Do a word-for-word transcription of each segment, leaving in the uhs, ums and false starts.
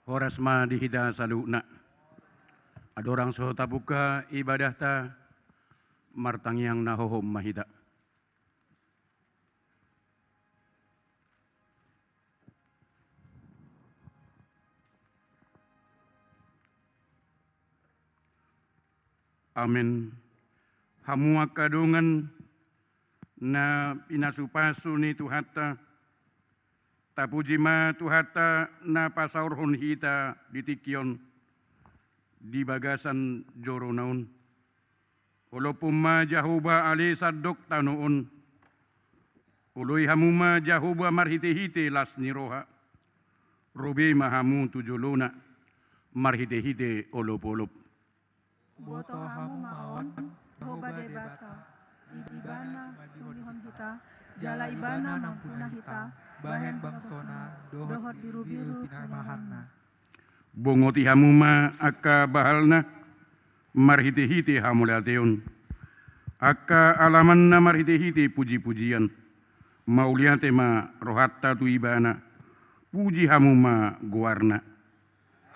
Horas ma di hita saluhutna. Andorang so tapungka ibadahta, martangiang na hohom ma hita. Amen. Hamu angka dongan na pinasupasu ni Tuhanta, tapuji ma Tuhanta na pasaorhon hita di tingki on, di bagasan jorona on. Olophon ma Jahowa ale sandok tano on. Oloi hamu ma Jahowa marhitehite las ni roha. Ro be ma hamu tu jolona marhitehite olopolop. Boto hamu ma on, Jahowa Debata, Ibana na manjouhon hita, jala Ibana na mangkuna hita bahen bangsona dohot birubiru pinahanna. Bongoti hamu ma angka bahalna marhitehite hamauliateon, angka alamanna marhitehite pujipujian. Mauliate ma rohanta tu Ibana, puji hamu ma goarna.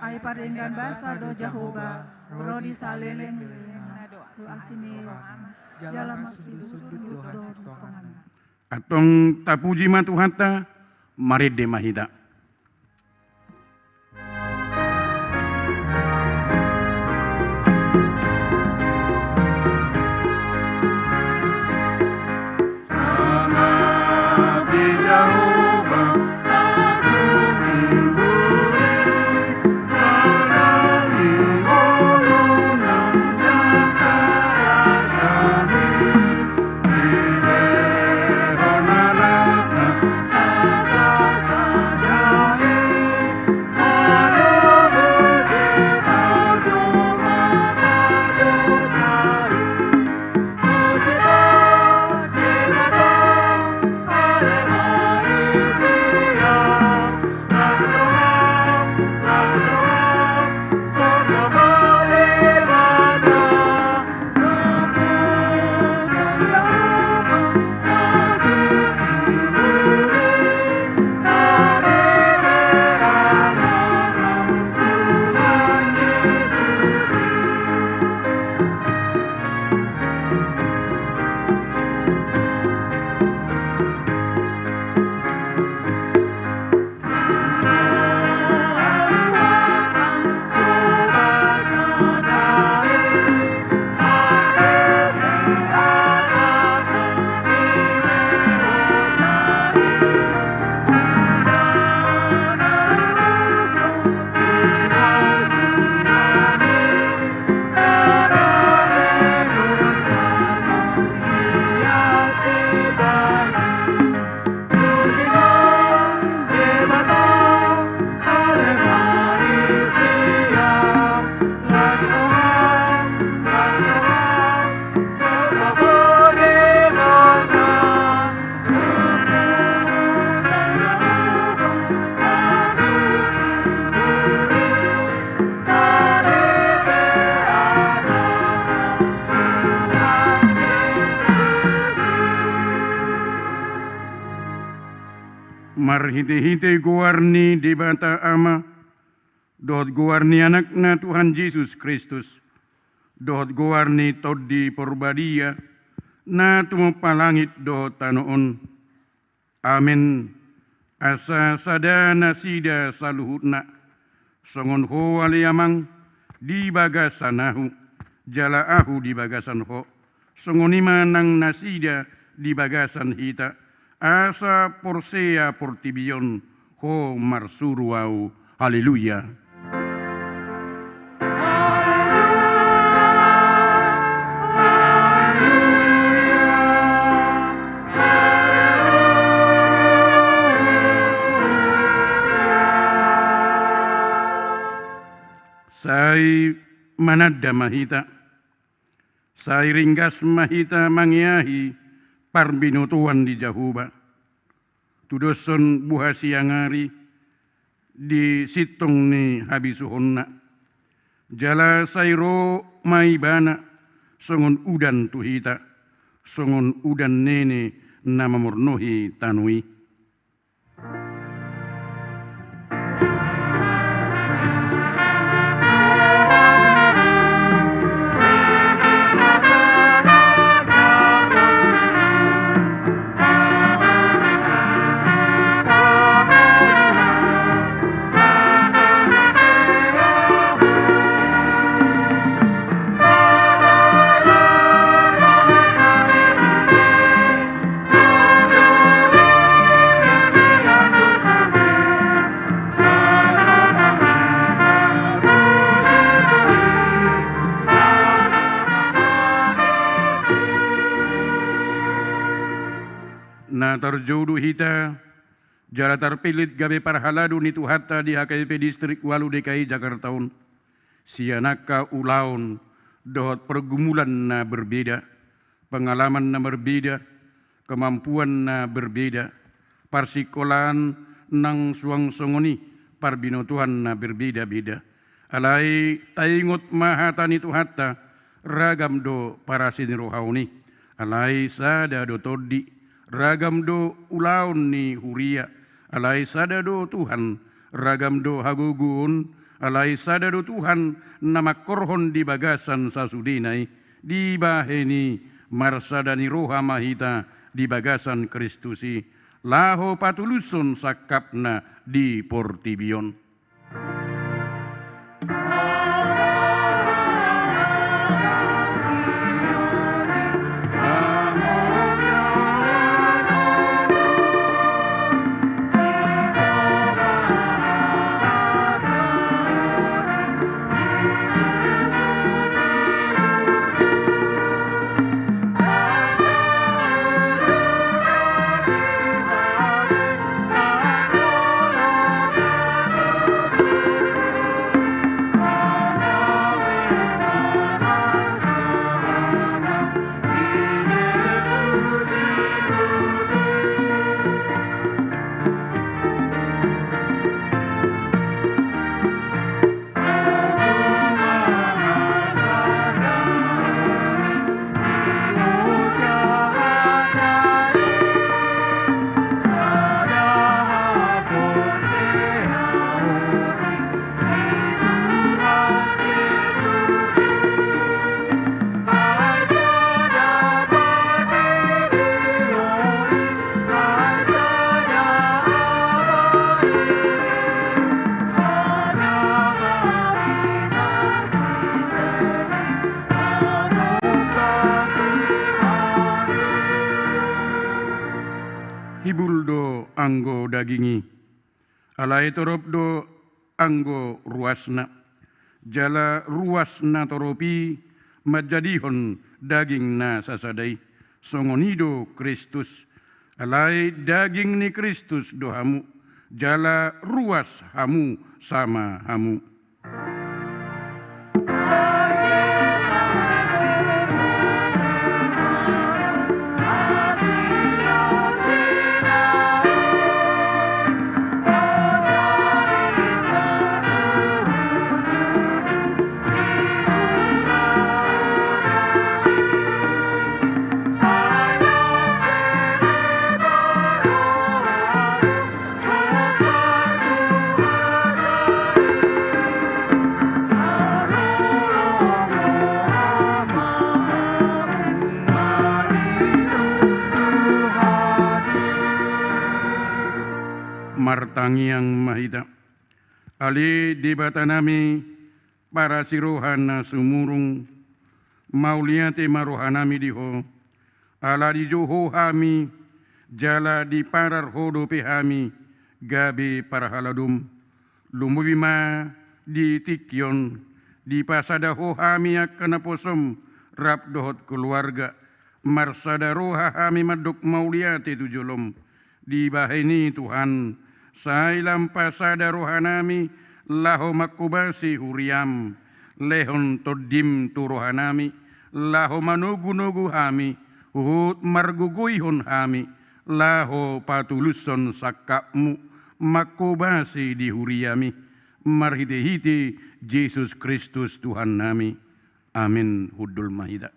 Ai pardenggan basa do Jahowa, ro di saleleng lelengna do asi ni rohana, jala marsundutundut do hasintonganna. Antong tapuji ma Tuhanta, marende ma hita. Marhitehite goar ni Debata Ama, dohot goar ni Anakna Tuhan Jesus Kristus, dohot goar ni Tondi Porbadia, na tumompa langit dohot tano on. Amen. Asa sada nasida saluhutna, songon Ho ale Amang, di bagasan ahu, jala ahu di bagasan Ho, songon i ma nang nasida di bagasan hita, asa porsea portibi on Ho marsuru ahu. Haleluya. Sai mananda ma hita. Sai ringgas ma hita mangeahi parbinotoan ni Jahowa. Tudoshon buha siang ari di sintong ni habisuhonna. Jala sai ro ma Ibana songon udan tu hita, songon udan nene na mamornohi tano i. Tarjou do hita jala tarpillit gabe parhalado ni Tuhanta di H K B P Distrik Ualu D K I Jakarta on, sian angka ulaon dohot pergumulan na berbeda, pengalaman na berbeda, kemampuan na berbeda, parsingkolaan nang suang songon i parbinotoan na berbeda-beda. Alai taingot ma hata ni Tuhanta, ragam do parasi ni roha on i. Alai sada do tondi, ragam do ulaon ni huria. Alai sada do Tuhan, ragam do hagogoon. Alai sada do Tuhan na mangkorhon di bagasan sasudena i. Dibahen i marsada ni roha ma hita di bagasan Kristus i, laho patulushon sangkapna di portibi on. Hibul do anggo daging i, alai torop do anggo ruasna. Jala ruas na torop i manjadihon daging na sasada i. Songon i do Kristus. Alai daging ni Kristus do hamu, jala ruas hamu sama hamu. Martangiang ma hita. Ale Debatanami, parasi roha na sumurung, mauliate ma rohanami di Ho, ala dijou Ho hami, jala diparar Ho dope hami gabe parhaladoM. Lumobi ma di tingki on, dipasada Ho hami angka naposoM rap dohot keluarga, marsada roha hami mandok mauliate tu joloM. Dibahen i Tuhan, sai lam pasada rohanami laho manghobasi huriaM, lehon TondiM tu rohanami, laho manogunogu hami, huhut margogoihon hami, laho patulushon sangkapMu, manghobasi di huriaMi, marhitehite Jesus Kristus Tuhannami. Amin. Hundul ma hita.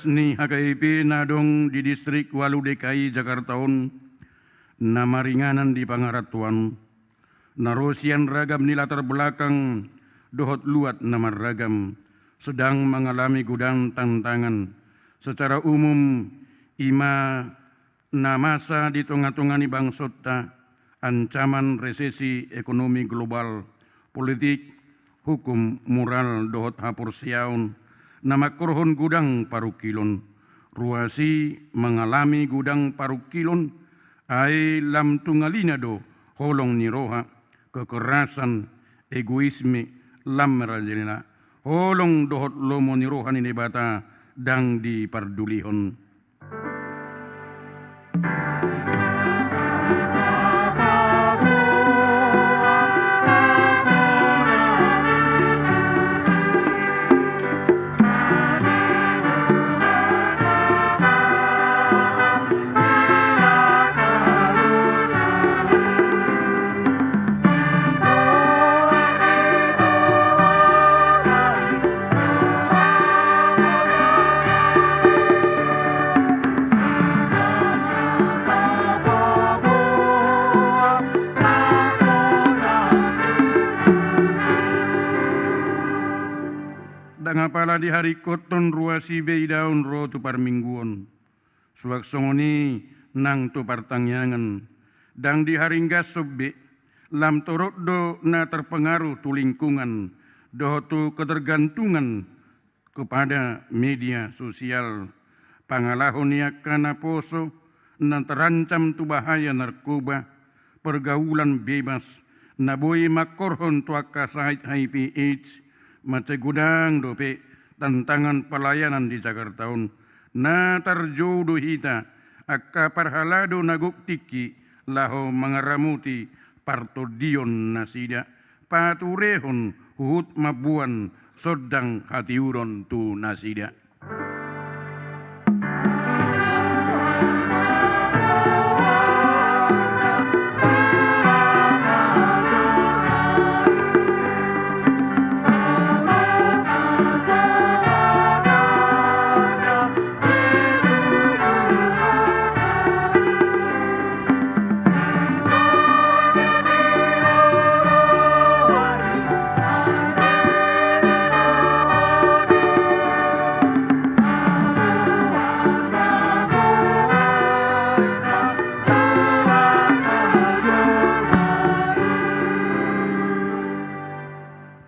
Ni H K I P na adong di Distrik Walu D K I Jakarta on, na maringanan di pangarantoan, na ro sian ragam ni latar belakang dohot luat na marragam, sedang mengalami godang tantangan. Secara umum, i ma na masa di tonga-tonga ni bangsonta, ancaman resesi ekonomi global, politik, hukum, moral, dohot haporseaon, na mangkorhon godang parungkilon. Ruas i mengalami godang parungkilon, ai lam tungalina do holong ni roha, kekerasan, egoisme, lam merajalela, holong dohot lomo ni roha ni Debata ndang dipardulihon. Ndang apala diharingkothon ruas i be idaon ro tu parmingguon. Suang songon i nang tu partangiangan, ndang diharingashon be, lam torop do na terpengaruh tu lingkungan dohot tu ketergantungan kepada media sosial. Pangalaho ni angka naposo na terancam tu bahaya narkoba, pergaulan bebas, na boi mangkorhon tu angka sahit H I V AIDS, mansai godang dope tantangan pelayanan di Jakarta on. Na tarjou do hita angka parhalado na gok tingki laho mangaramoti partondion nasida, paturehon huhut mamboan sondang hatiuron tu nasida.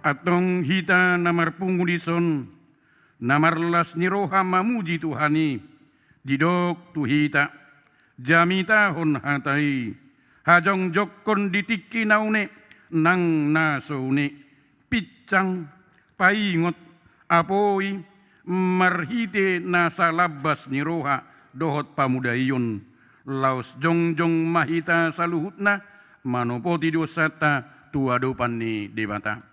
Antong hita na marpungu dison, na marlas ni roha mamuji Tuhan i, didok tu hita, jamitahon hata i, hajongjongkon di tingki na une nang na so une, pinsang, paingot, apoi, marhite nasa lambas ni roha dohot pamudaion, laos jongjong ma hita saluhutna manopoti dosanta tu adopan ni Debata.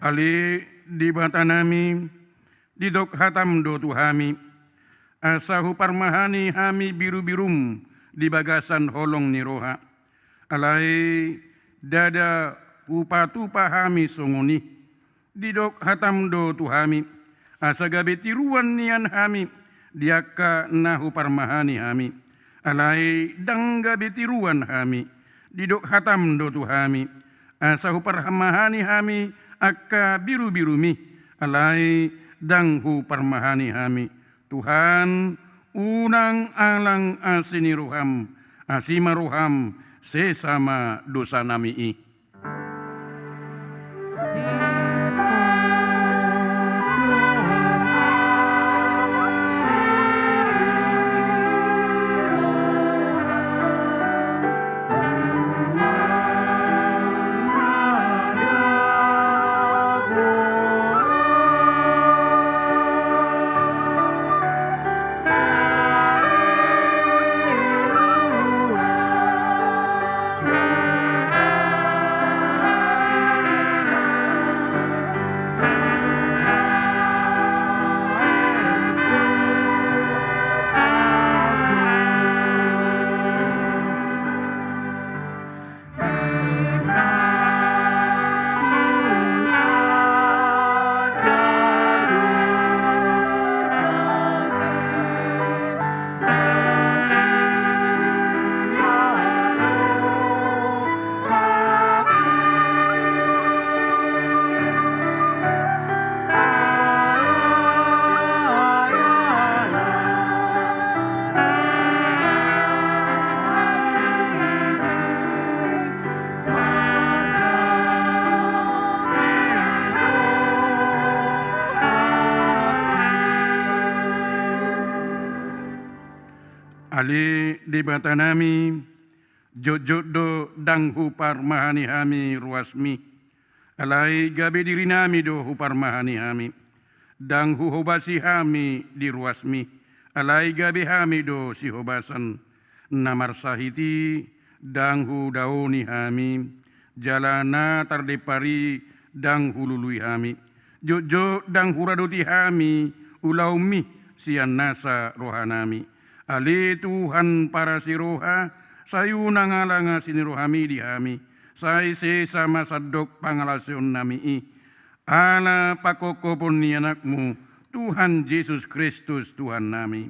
Ale Debatanami, didok hatam do tu hami, asa huparmahani hami birubirum di bagasan holong ni roha. Alai ndada hupatupa hami songon i. Didok hatam do tu hami, asa gabe tiruan nian hami di angka na huparmahani hami. Alai ndang gabe tiruan hami. Didok hatam do tu hami, asa huparmahani hami angka birubirumi. Alai ndang huparmahani hami. Tuhan, Unang alang asi ni roham, asi ma roham, sesa ma dosanami i. Ale Debatanami, jotjot do ndang huparmahani hami ruasmi, alai gabe dirinami do huparmahani hami. Ndang huhobasi hami di ruasmi, alai gabe hami do sihobasan. Na marsahit i ndang hudaoni hami, jala na tardempar i ndang hulului hami. Jotjot ndang huradoti hami ulaonmi sian nasa rohanami. Ale Tuhan parasi roha, sai unang alang asi ni rohami di hami, sai sesa ma sandok pangalaosionnami i. Ala pangkophopon ni Anakmu, Tuhan Jesus Kristus, Tuhannami.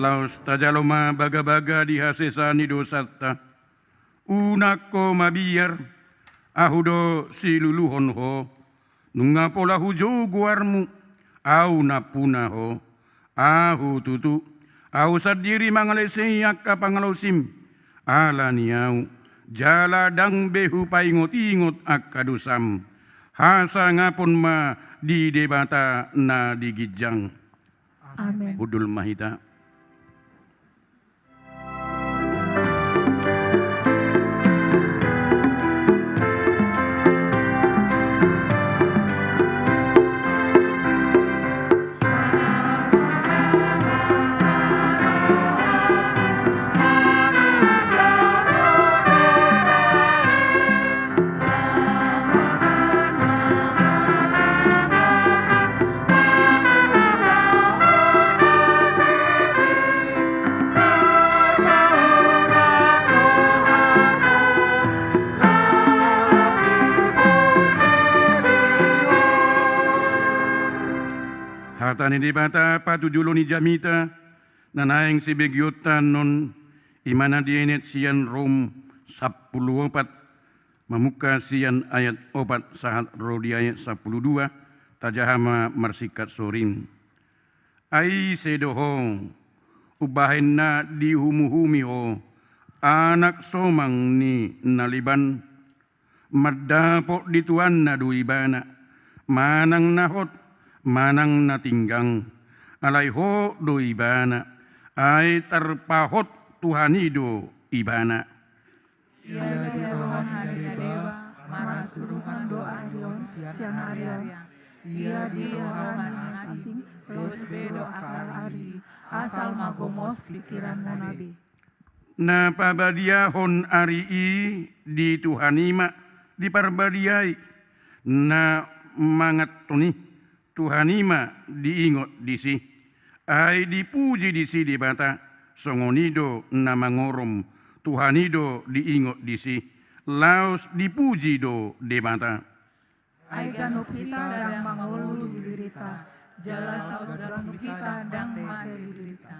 Laos tajalo ma bagabaga di hasesaan ni dosanta. Unang ho mabiar, Ahu do siluluhon ho. Nunga pola hujou goarmu, Ahu nampuna ho. Ahu tutu, Ahu sandiri mangalesei angka pangalaosim ala ni Ahu, jala ndang be hupaingotingot angka dosam. Hasangapon ma di Debata na di ginjang. Amen. Hundul ma hita. Hata ni Debata patujolo ni jamita na naeng sibegeonta annon, i ma na dienet sian Rom sampulu opat, Mamungka sian ayat opat sahat ro di ayat sampulu dua, tajaha ma marsingkat sorin. Ai sedo ho, umbahen na diuhumuhumi ho, anak somang ni na leban, mandapot di tuanna do ibana, manang na hot, manang na tinggang, alai hot do ibana, ai tarpahot Tuhan i do ibana. Ia di roha ni na deba, marhasurungan do ari on sian ari on. Ia di roha ni na asing, dos be do akal ari i, asal ma gomos pingkiranna be. Na pabadiahon ari i di Tuhan i ma diparbadiai, na manganton i Tuhan i ma diingot disi. Ai dipuji disi Debata, songon i do na mangorom, Tuhan i do diingot disi, laos dipuji do Debata. Ai ganup hita ndang mangolu di dirita, jala saut ganup hita ndang mate di dirita.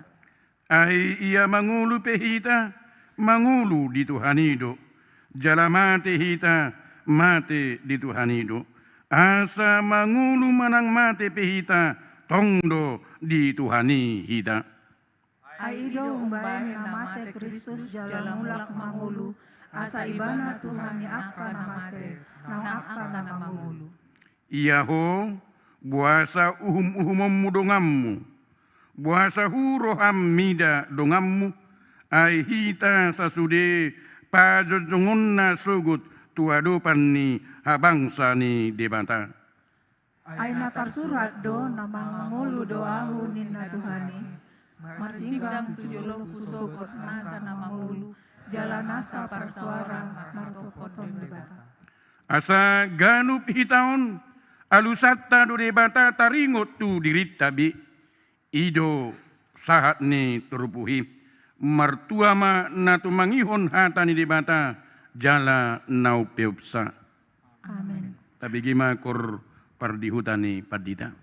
Ai ia mangolu pe hita, mangolu di Tuhan i do. Jala mate hita, mate di Tuhan i do. Asa mangolu manang mate pe hita, tong do di Tuhan i hita. Ai i do umbahen na mate Kristus jala mulak mangolu, asa ibana Tuhan ni angka na mate, nang angka na mangolu. Ia ho, boasa uhumuhumonmu donganmu? Boasa huroham mida donganmu? Ai hita sasude pajongjongonna sogot tu adopan ni habangsa ni Debata. Ai na tarsurat do, na mangolu do ahu ninna Tuhan i, marsinggang tu jolongku sogot nasa na mangolu, jala nasa parsoara martopothon Debata. Asa ganup hita on, alusanta do Debata taringot tu dirinta be. I do sahat ni turpuk i, martua ma na tumangihon hata ni Debata jala na umpeopsa. Amen. Tabege ma kor pardihuta ni pandita.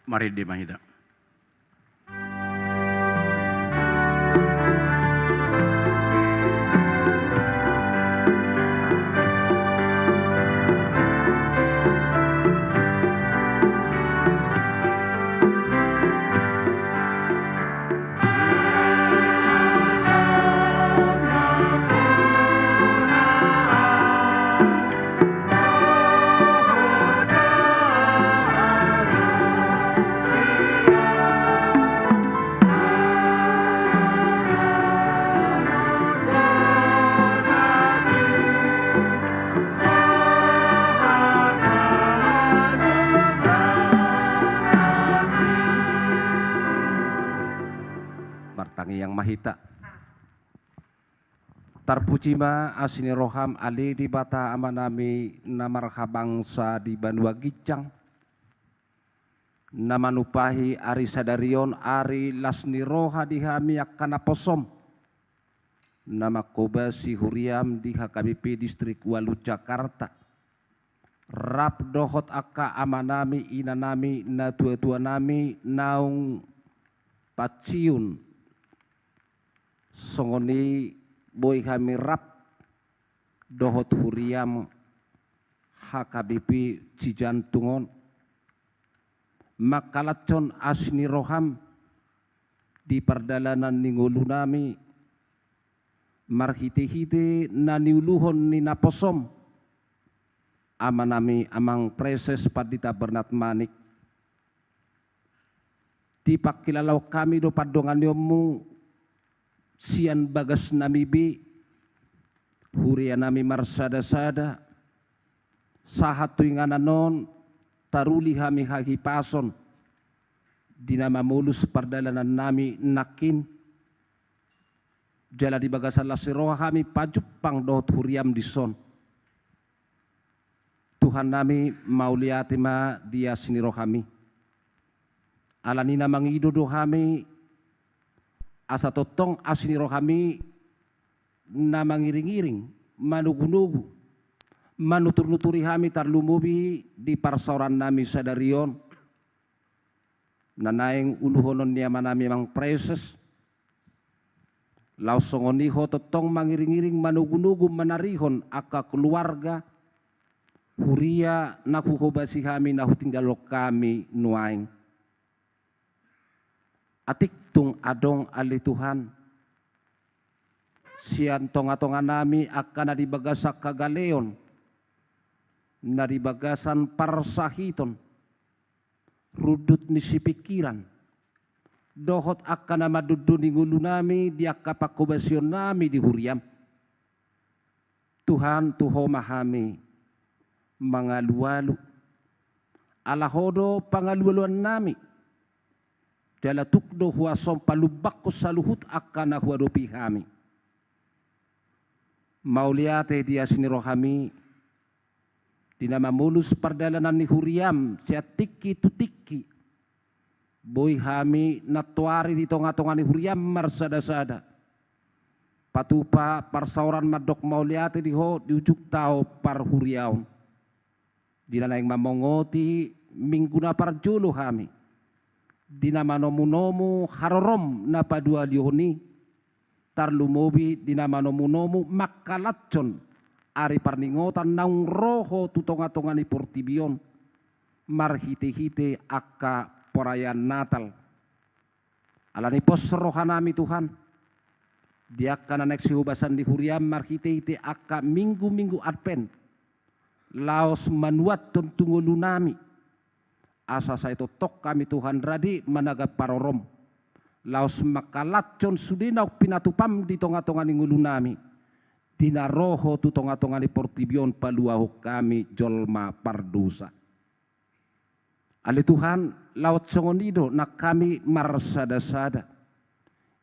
Marende ma hita. Martangiang ma hita. Tarpuji ma asi ni roham, ale Debata Amanami na marhabangsa di banua ginjang, na manumpahi ari sadari on ari las ni roha di hami angka naposom, na manghobasi huriam di H K B P Distrik Ualu Jakarta, rap dohot angka amanami, inanami, natuatuanami naung pansiun. Songon i boi hami rap dohot huriam H K B P Cijantung on, mangkalashon asi ni roham di pardalanan ni ngolunami, marhitehite na niuluhon ni naposom, amanami Amang Praeses Pandita Bernard Manik. Dipangkilalahon hami do pandonganionmu sian bagasnami be, hurianami marsadasada, sahat tu inganan on, taruli hami hahipason di na mamolus pardalanannami nangkin, jala di bagasan las ni roha hami pajumpang dohot huriam dison. Tuhannami, mauliate ma di asi ni rohami. Alani na mangido do hami, asa tongtong asi ni rohami na mangiringiring, manogunogu, manuturnuturi hami tarlumobi di parsaorannami sadari on, na naeng uluhonon ni amanami Amang Praeses. Laos songon i Ho tongtong mangiringiring, manogunogu, manarihon angka keluarga, huria na huhobasi hami, na hutinggalhon hami nuaeng. Atik tung adong, ale Tuhan, sian tongatonganami angka na di bagasan hagaleon, na di bagasan parsahiton, rundut ni sipingkiran, dohot angka na mandondoni ngolunami di angka panghobasionnami di huriam. Tuhan, tu Ho ma hami mangalualu. Ala Ho do pangalualuannami. Jala tuk do huasom palumbangkon saluhut angka na huadopi hami. Mauliate di asi ni rohami, di na mamolus pardalanan ni huriam sian tingki tu tingki. Boi hami nantoari di tongatonga ni huriam marsadasada patupa parsaoran mandok mauliate di Ho di ujung tao parhuriaon. Di na naeng mamongoti minggu na parjolo hami, di na manomunomu harorom na paduahalihon i, tarlumobi di na manomunomu mangkalashon ari parningotan naung ro Ho tu tongatonga ni portibi on, marhitehite angka perayaan Natal. Alani pos rohanami, Tuhan, di angka na naeng sihobasan ni huriam marhitehite angka minggu-minggu Advent, laos manuathon tu ngolunami, asa sai tongtong hami, Tuhan, rade managap harorom, laos mangkalashon sude naung pinatupam di tongatonga ni ngolunami, di na ro Ho tu tongatonga ni portibi on paluahon hami jolma pardosa. Ale Tuhan, laos songon i do nang hami marsadasada.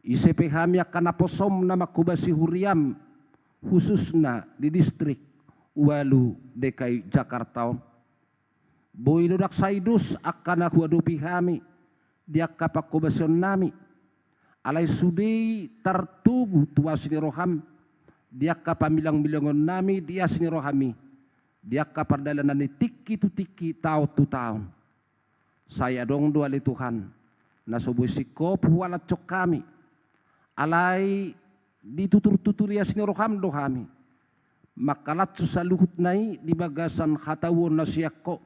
Ise pe hami angka naposom na manghobasi huriam, khususna di Distrik Ualu D K I Jakarta on. Boi do ndang sai dos angka na huadopi hami di angka panghobasionnami. Alai sude i tartogu tu asi ni roham, di angka pamilangmilangonnami di asi ni rohami, di angka pardalanan ni tingki tu tingki, taon tu taon. Sai adong do ale Tuhan, na so boi singkop huhalashon hami. Alai ditutur-tuturi asi ni roham do hami. Manghalashon saluhutna i di bagasan hatahuon na sian Ho.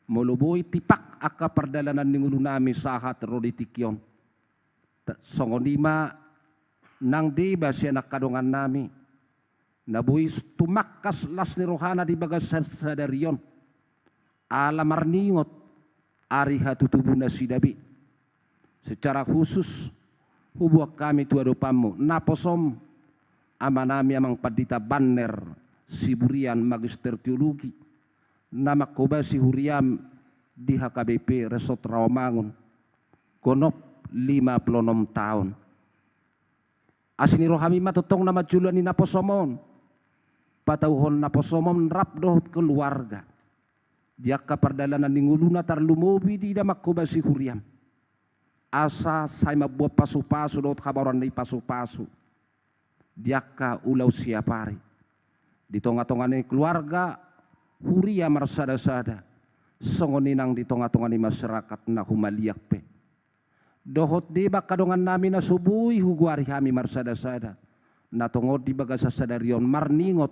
Molo boi tipak angka pardalanan ni ngolunami sahat ro di tingki on. Ta-, songon i ma nang deba sian angka dongannami. Na boi tumangkas las ni rohana di bagasan sadari on. Ala marningot ari hatutubu nasida be. Secara khusus, huboan hami tu adopanmu, naposom, amanami amang pandita Banner Siburian magister teologi, na manghobasi huriam di H K B P Resort Rawamangun, gonop lima pulu onom taon. Asi ni rohami ma tongtong na manjoloani naposom on. Patauhon naposom on rap dohot keluarga. Di angka pardalanan ni ngoluna tarlumobi di na manghobasi huriam. Asa sai mamboan pasu-pasu dohot habaoran ni pasu-pasu. Di angka ulaon siapari. Di tonga-tonga ni keluarga, huria marsada-sada. Songon i nang di tonga-tonga ni masyarakat na humaliang pe. Dohot deba angka dongannami na so boi hugoari hami marsada-sada. Na tongon di bagasan sadari on marningot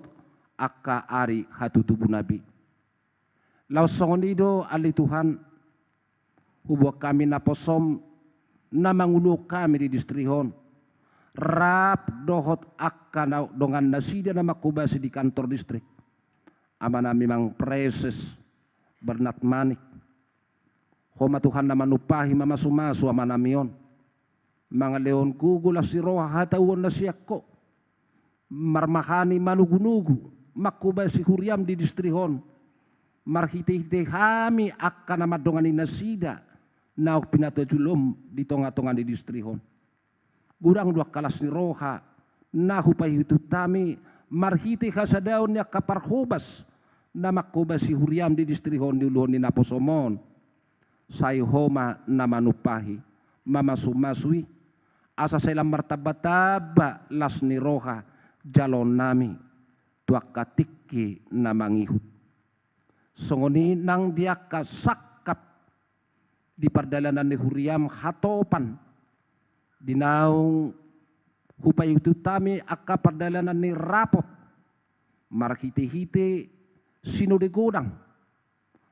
angka ari hatutubuna be. Laos songon i do ale Tuhan, huboan hami naposom na manguluhon hami di distrik on. Rap dohot angka na dongan nasida na manghobasi di kantor distrik. Amanami amang Praeses Bernat Manik. Ho ma Tuhan na manumpahi mamasu-masu amanami on. Mangalehon gogo las ni roha hatahuon na sian Ho. Marmahani manugu-nugu, manghobasi huriam di distrik on. Marhite-hite hami angka na mandongani nasida, naung pinatujolo di tonga-tonga ni distrik on. Godang do angka las ni roha, na hupaihut-ihut hami, marhite hasadaon ni angka parhobas, na manghobasi huriam di distrik on di uluhon ni naposom on. Sai Ho ma na manumpahi, mamasu-masu i, asa sai lam martamba-tamba las ni roha, jaloonnami, tu angka tingki na mangihut. Songon i nang di angka sangkap di pardalanan ni huriam hatopan, di naung hupaihut-ihut hami angka pardalanan ni rapot, marhite-hite sinode godang,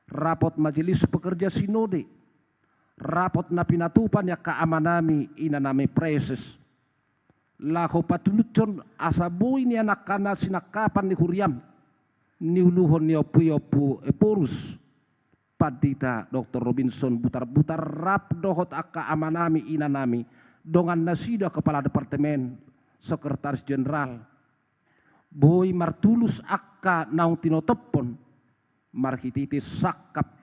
rapot majelis pekerja sinode, rapot na pinatupa ni angka amanami inanami Praeses. Laho patulushon asa boi nian angka na sinangkapan ni huriam, niuluhon ni ompu i Ompu Ephorus, Pandita Doktor Robinson Butarbutar rap dohot angka amanami inanami, dongan nasida kepala departemen, sekretaris jenderal. Boi martulus angka naung tinotophon, marhite-hite sangkap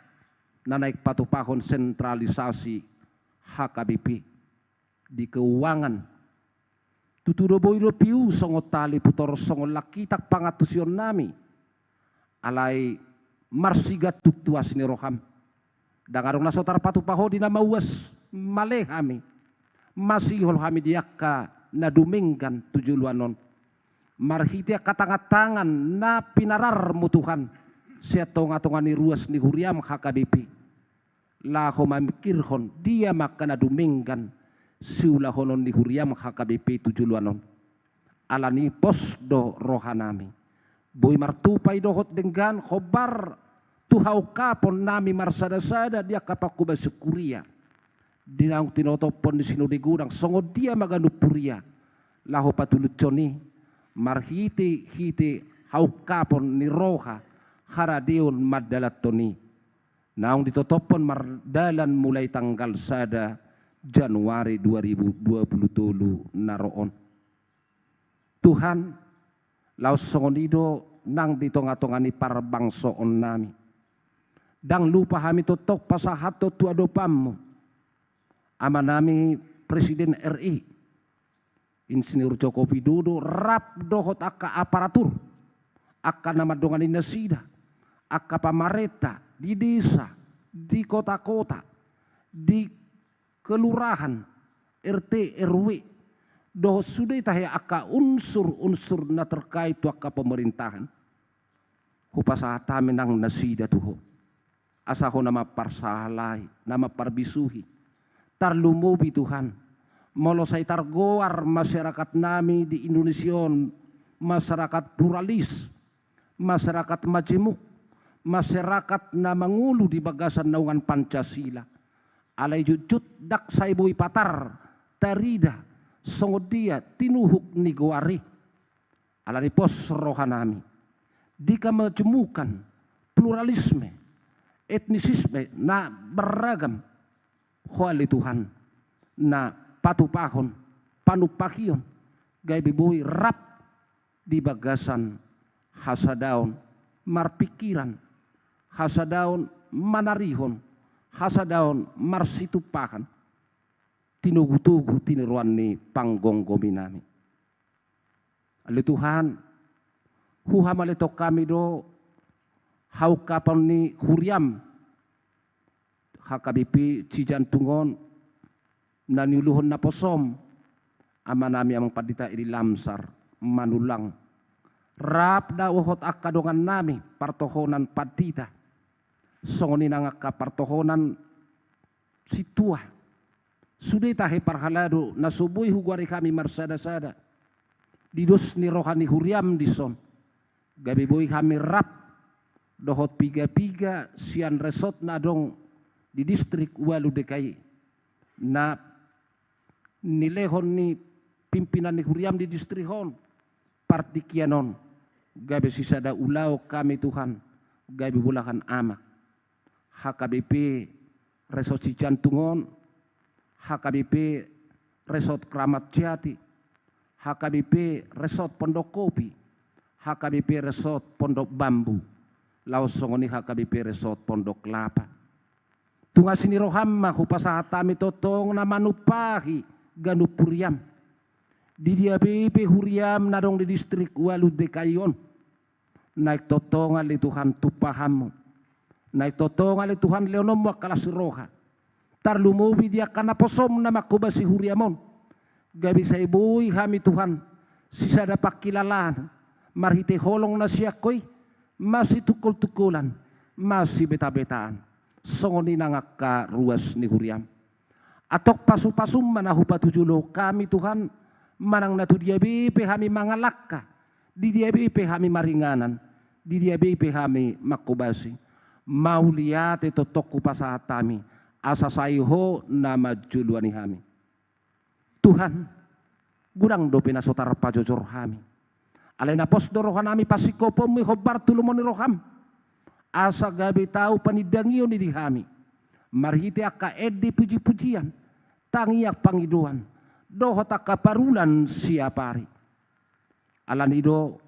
na naeng patupahon sentralisasi H K B P di keuangan. Tutu do boi do piu songon tali putor songon langkitang pangantusionnami. Alai marsigantung tu asi ni roham. Ndang adong na so tarpatupa Ho di na mauas male hami. Masihol hami di angka na dumenggan tu joloan on. Marhite angka tangan-tangan na pinararmu Tuhan. Sian tonga-tonga ni ruas ni huriam H K B P. Laho mamingkirhon dia ma angka na dumenggan siulahonon ni huriam H K B P tu joloan on. Alani pos do rohanami. Boi martupa i dohot denggan hombar tu haungkaponnami marsada-sada di angka panghobasion huria. Di naung tinotophon ni sinode godang songon dia ma ganup huria. Laho patulushon i marhite-hite haungkapon ni roha haradeon mandalanhon i. Naung ditotophon mardalan mulai tanggal sada Januari dua ribu dua puluh tolu na ro on. Tuhan, laos songon i do nang di tonga-tonga ni parbangsoonnami. Ndang lupa hami tongtong pasahathon tu adopanmu. Amanami Presiden R I, Insinyur Joko Widodo rap dohot angka aparatur, angka na mandongani nasida, angka pamarenta di desa, di kota-kota, di kelurahan, R T, R W, dohot sude tahe angka unsur-unsur na terkait tu angka pemerintahan. Hupasahat hami nang nasida tu Ho. asa Ho na mamparsahalai, na mamparbisuhi. Tarlumobi Tuhan, molo sai targoar masyarakat nami di Indonesia on masyarakat pluralis, masyarakat majemuk, masyarakat na mangolu di bagasan naungan Pancasila. Alai jotjot ndang sai boi patar tarida songon dia tinuhuk ni goar i. Alani pos roha nami di kemajemukan, pluralisme, etnisisme na beragam, Ho ale Tuhan na patupahon, panumpahion, gabe boi rap di bagasan hasadaon marpingkiran, hasadaon manarihon, hasadaon marsitumpahan, tinogutogu tiniroan ni panggomgomi nami. Ale Tuhan, huhamaliatehon hami do haungkapon ni huriam H K B P Cijantung on, na niuluhon naposom, Ama nami Amang Pandita Edi Lamsar Manullang. Rap dohot angka dongan nami partohonan pandita, songon i nang angka partohonan sintua. Sude tahe parhalado na so boi hugoari hami marsadasada di dos ni roha ni huriam dison, gabe boi hami rap dohot pigapiga sian resort na adong di Distrik Ualu D K I, na nilehon ni pimpinan ni huriam di distrik on partingkian on, gabe sisada ulaon hami Tuhan, gabe bolahan amak. H K B P Resort Cijantung on, H K B P Resort Kramat Jati, H K B P Resort Pondok Kopi, H K B P Resort Pondok Bambu, laos songon i H K B P Resort Pondok Kelapa. Tung asi ni roham ma hupasahat hami tongtong na manumpahi ganup huriam. Di dia be pe huriam na adong di Distrik Ualu D K I on, naeng tongtong ale Tuhan tumpahanmu. Naeng tongtong ale Tuhan lehononmu angka las ni roha. Tarlumobi di angka naposom na manghobasi huriam on, gabe sai boi hami Tuhan sisada pangkilalaan marhite holong na sian Ho i, masitungkoltungkolan, masibetabetaan, songon i nang angka ruas ni huriam. Antong pasupasum ma na hupatujolo hami Tuhan, manang na tu dia be pe hami mangalangka, di dia be pe hami maringanan, di dia be pe hami manghobasi, mauliate tongtong hupasahat hami, asa sai Ho na manjoloani hami. Tuhan, godang dope na so tarpajojor hami. Alai na pos do roha nami pasingkoponmu i hombar tu lomo ni roham, asa gabe tau panindangion i di hami marhite angka ende pujipujian, tangiang pangidoan, dohot angka parulan siap ari. Alani i do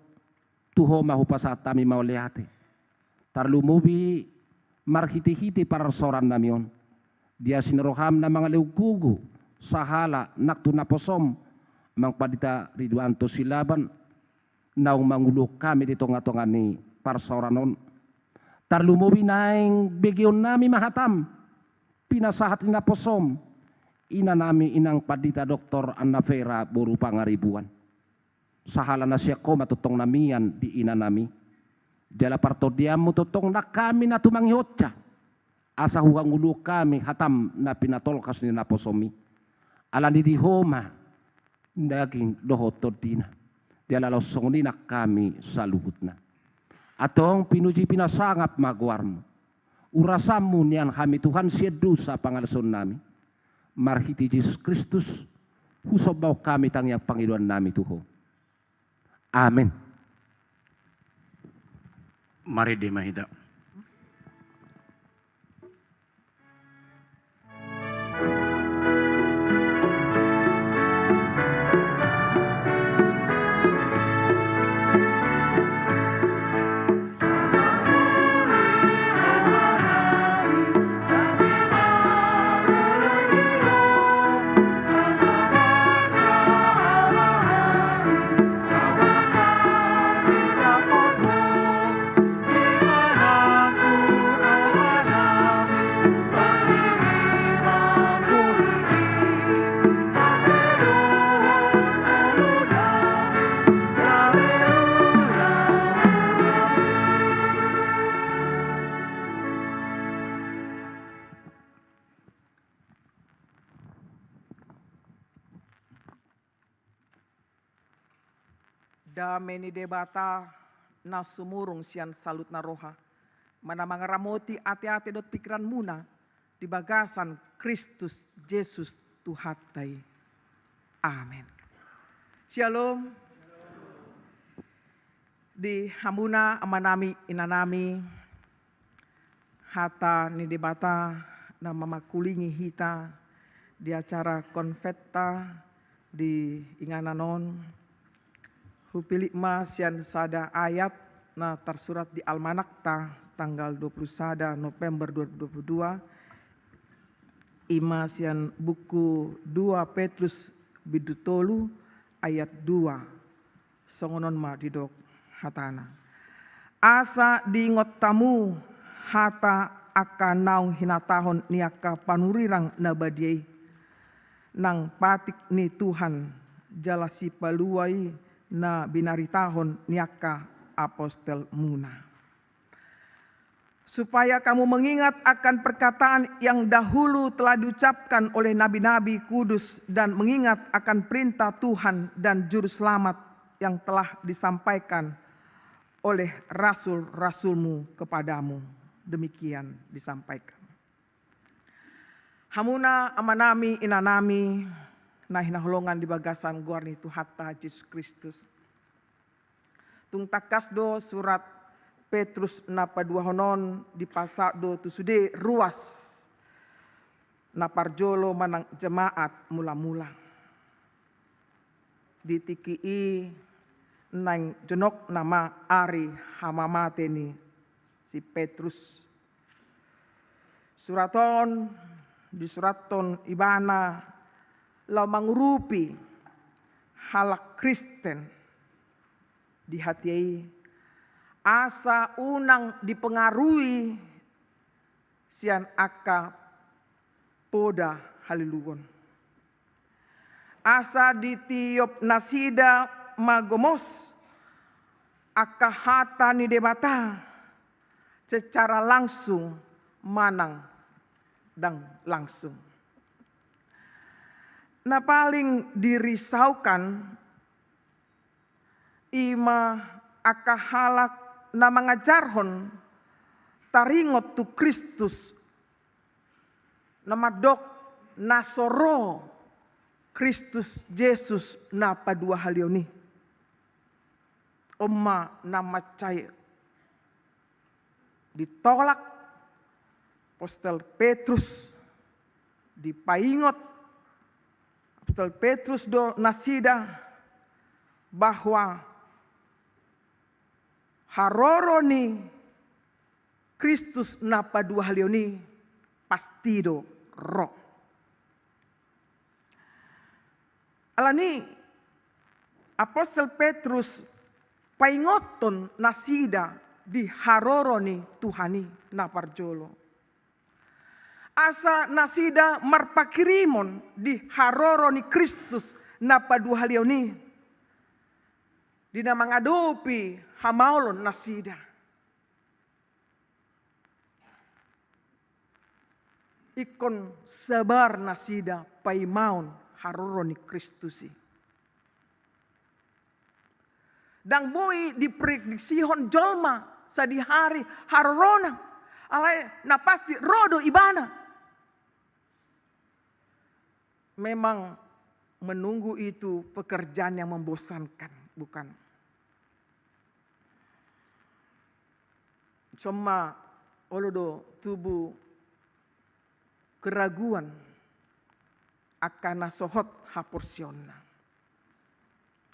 tu Ho ma hupasahat hami mauliate. Tarlumobi marhitehite parsaoran nami on, di asi ni roham na mangalehon gogo sahala nang tu naposom, Amang Pandita Ridwanto Silaban, naung manguluhon hami di tongatonga ni parsaoran on. Tarlumobi naeng begeon nami ma hatam pinasahat ni naposom, ina nami Inang Pandita Doktor Anna Vera boru Pangaribuan. Sahala na sian Ho ma tongtong na mian di ina nami. Jala partondianmu tongtong nang hami na tumangihonsa, asa huhangoluhon hami hatam na pinatolhas ni naposom i. Alani di Ho ma daging dohot tondina, jala laos songon i nang hami saluhutna. Antong pinuji pinasangap ma goarmu. Urasanmu nian hami Tuhan sian dosa pangalaosion nami. Marhite Jesus Kristus husombahon hami tangiang pangidoan nami tu Ho. Amen. Marende ma hita. Dame ni Debata na sumurung sian saluhutna roha, ma na mangaramoti ateate dohot pingkiranmuna di bagasan Kristus Jesus Tuhanta i. Amen. Syalom. Di hamuna amanami, inanami, hata ni Debata na mamangkulingi hita di acara konventa di inganan on, hupillit ma sian sada ayat na tarsurat di almanakta tanggal dua puluh sada November dua ribu dua puluh dua, i ma sian buku dua Petrus bindu tolu ayat dua. Songon on ma didok hatana. Asa diingot hamu hata angka naung hinatahon ni angka panurirang na badia i, nang patik ni Tuhan jala sipalua i na binaritahon ni angka apostelmuna. Supaya kamu mengingat akan perkataan yang dahulu telah diucapkan oleh nabi-nabi kudus dan mengingat akan perintah Tuhan dan Juru Selamat yang telah disampaikan oleh rasul-rasulmu kepadamu. Demikian disampaikan. Hamuna amanami, inanami, na hinaholongan di bagasan goar ni Tuhanta Jesus Kristus. Tung tangkas do surat Petrus na paduahon on dipasahat do tu sude ruas na parjolo manang jemaat mula-mula. Di tingki i naeng jonok nama ari hamamate ni si Petrus. Surat on disurathon ibana laho mangurupi halak Kristen di hatiha i, asa unang dipengaruhi sian angka poda haliluon. Asa ditiop nasida ma gomos angka hata ni Debata secara langsung manang ndang langsung. Na paling dirisaukan i ma angka halak na mangajarhon taringot tu Kristus, na mandok na so ro Kristus Jesus na paduahalion i. On ma na mansai ditolak apostel Petrus, dipaingot apostel Petrus do nasida bahwa haroro ni Kristus na paduahalion i pasti do ro. Alani apostel Petrus paingothon nasida di haroro ni Tuhan i na parjolo. Asa nasida marpanghirimon di haroro ni Kristus na paduahalion i, di na mangadopi hamaolon nasida. Ingkon sabar nasida paimaon haroro ni Kristus i. Ndang boi diprediksihon jolma sadihari harorona, alai na pasti ro do ibana. Memang menunggu itu pekerjaan yang membosankan, bukan? Dison ma olo do tubu keraguan angka na so hot haporseaonna.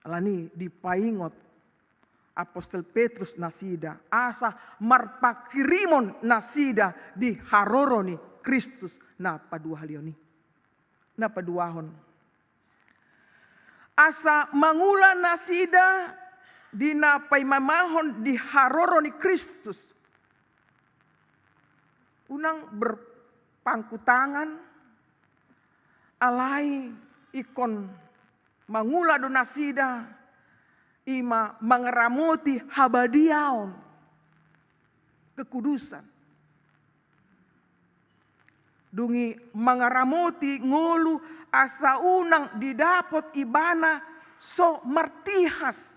Alani dipaingot apostel Petrus nasida asa marpanghirimon nasida di haroro ni Kristus na paduahalion i. Na paduahon, asa mangula nasida di na paimaimahon di haroro ni Kristus. Unang berpangku tangan, alai ingkon mangula do nasida, i ma mangaramoti habadiaon, kekudusan. Dung i mangaramoti ngolu asa unang didapot ibana so martihas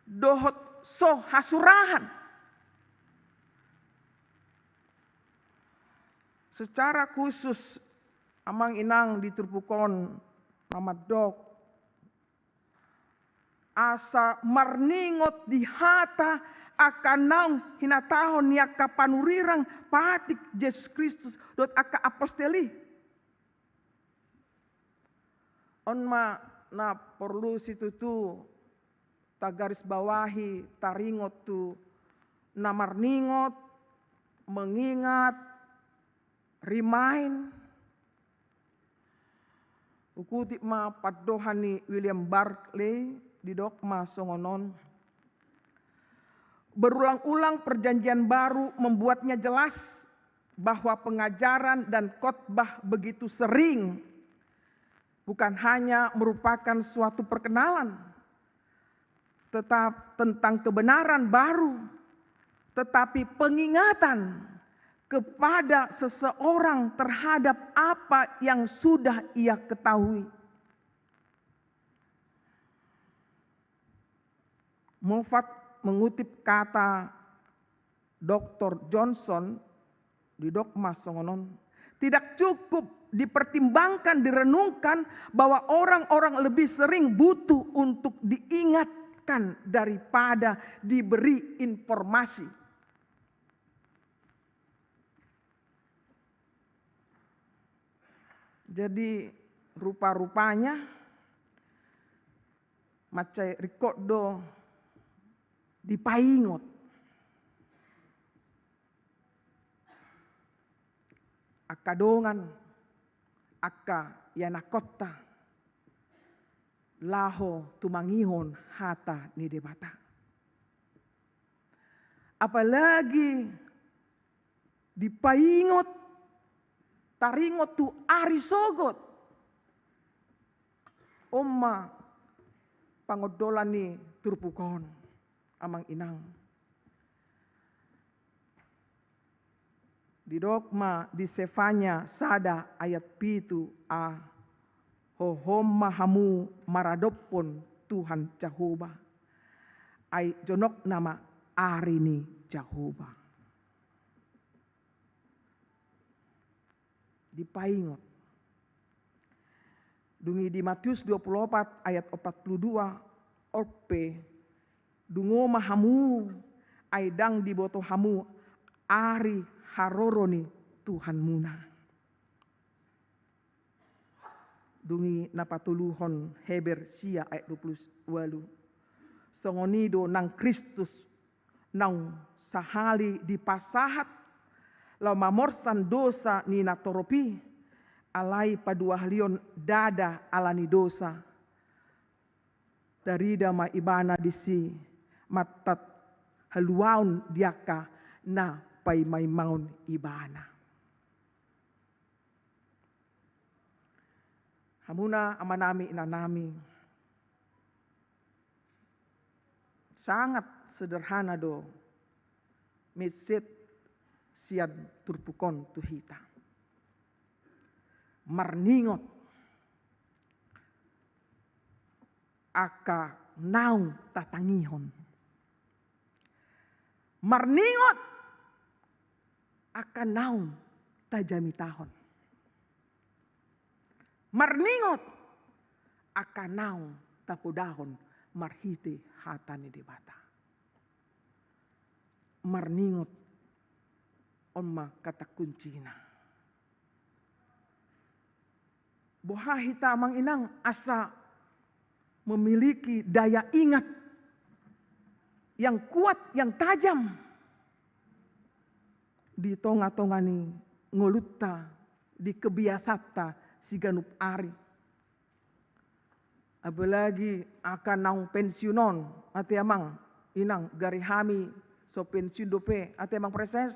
dohot so hasurahan. Secara khusus, amang inang, di turpuk on na mandok asa marningot di hata angka naung hinatahon ni angka panurirang patik Jesus Kristus dohot angka apostel i. On ma na porlu situtu tagarisbawahi, taringot tu na marningot, mengingat, remind. Hukutip ma pandohan ni William Barclay, didok ma songon on: Berulang-ulang Perjanjian Baru membuatnya jelas bahwa pengajaran dan khotbah begitu sering bukan hanya merupakan suatu perkenalan tetap tentang kebenaran baru, tetapi pengingatan kepada seseorang terhadap apa yang sudah ia ketahui. Moffatt mengutip kata doktor Johnson, didok ma songon on: Tidak cukup dipertimbangkan, direnungkan bahwa orang-orang lebih sering butuh untuk diingatkan daripada diberi informasi. Jadi, rupa-rupanya mansai ringkot do dipaingot angka dongan, angka ianakhonta, laho tumangihon hata ni Debata. Apalagi dipaingot, taringot tu ari sogot. On ma pangondolan ni turpuk on, amang inang. Didok ma di Sefanya sada ayat pitu a: Hohom ma hamu maradophon Tuhan Jahowa, ai jonok nama ari ni Jahowa. Dipaingot. Dung i di Matius dua puluh opat ayat opat puluh dua: On pe, dungo ma hamu, ai ndang diboto hamu ari haroro ni Tuhanmuna. Dung i na patoluhon Heber sia ayat dua puluh ualu: Songon i do nang Kristus naung sahali dipasahat laho mamorsan dosa ni natorop i, alai paduahalihon ndada ala ni dosa. Tarida ma ibana disi mantad haluaon di angka na paima-imaon ibana. Hamuna amanami, inanami, sangat sederhana do mindset sian turpuk on tu hita. Marningot angka naung tatangihon. Marningot angka naung tajamitahon. Marningot angka naung tapodahon marhite hata ni Debata. Marningot, on ma kata kuncina. Boha hita, amang inang, asa memiliki daya ingat yang kuat, yang tajam di tonga-tonga ni ngolunta, di kebiasaanta siganup ari. Apalagi angka naung pensiun on, ate amang inang, gari hami so pensiun dope, ate amang Praeses,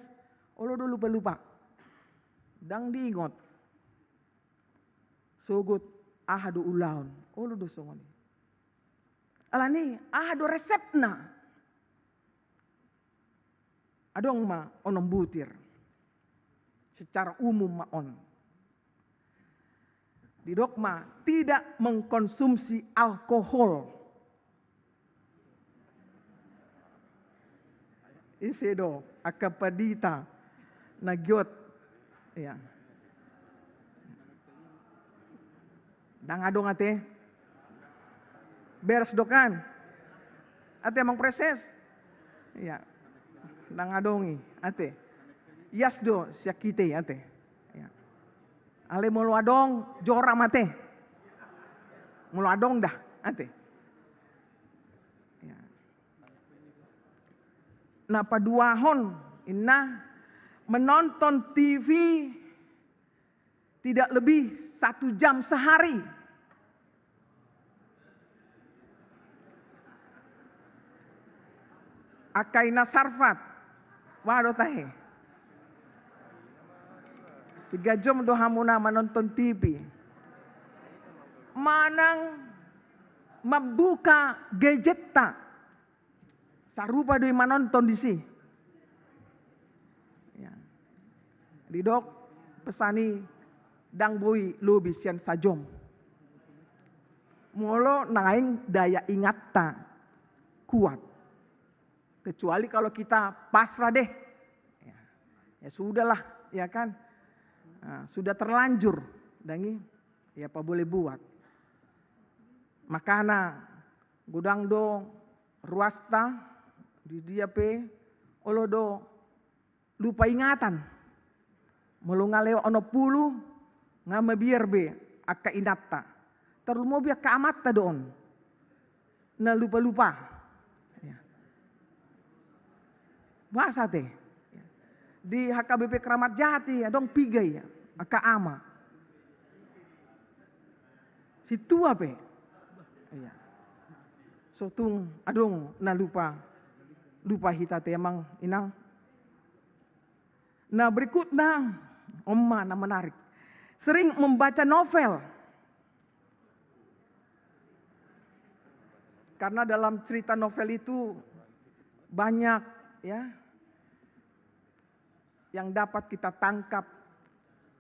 olo do lupa-lupa. Ndang diingot sogot aha do ulaon, olo do songon i. Alani aha do resepna? Adong ma onom butir. Secara umum ma on. Didok ma, tidak mengkonsumsi alkohol. Ise do angka pandita na giot? Ia. Ndang adong ate. Beres do kan? Ate Amang Prases? Ia. Ndang adong i ate. Ias do sian hita i ate. Ia. Alai molo adong, joram ate. Molo adong da ate. Ia. Na paduahon, inna, menonton T V tidak lebih satu jam sehari. Angka ina Sarfat, wa do tahe. Piga jom do hamuna manonton T V. Manang mambuka gadgetta. Sarupa do i manonton disi. Ia. Didok pesan i ndang boi lobi sian sajom. Molo naeng daya ingatta kuat. Kecuali kalau kita pasrah deh. Ia. Ia sudahlah, ia kan. Nah, sudah terlanjur. Ndang i, ia apa boleh buat. Makana godang do ruasta, di dia pe, olo do lupa ingatan. Molo nga lewat onom pulu, nga mabiar be angka inanta. Tarlumobi angka amanta do on. Na lupa-lupa. Ia. Boasa ate? Di H K B P Kramat Jati adong piga ia, angka ama. Sintua pe. Ia. So tung adong na lupa. Lupa hita ate Amang Inang. Nah, berikutnya, on ma na menarik. Sering membaca novel. Karena dalam cerita novel itu banyak, ya, yang dapat kita tangkap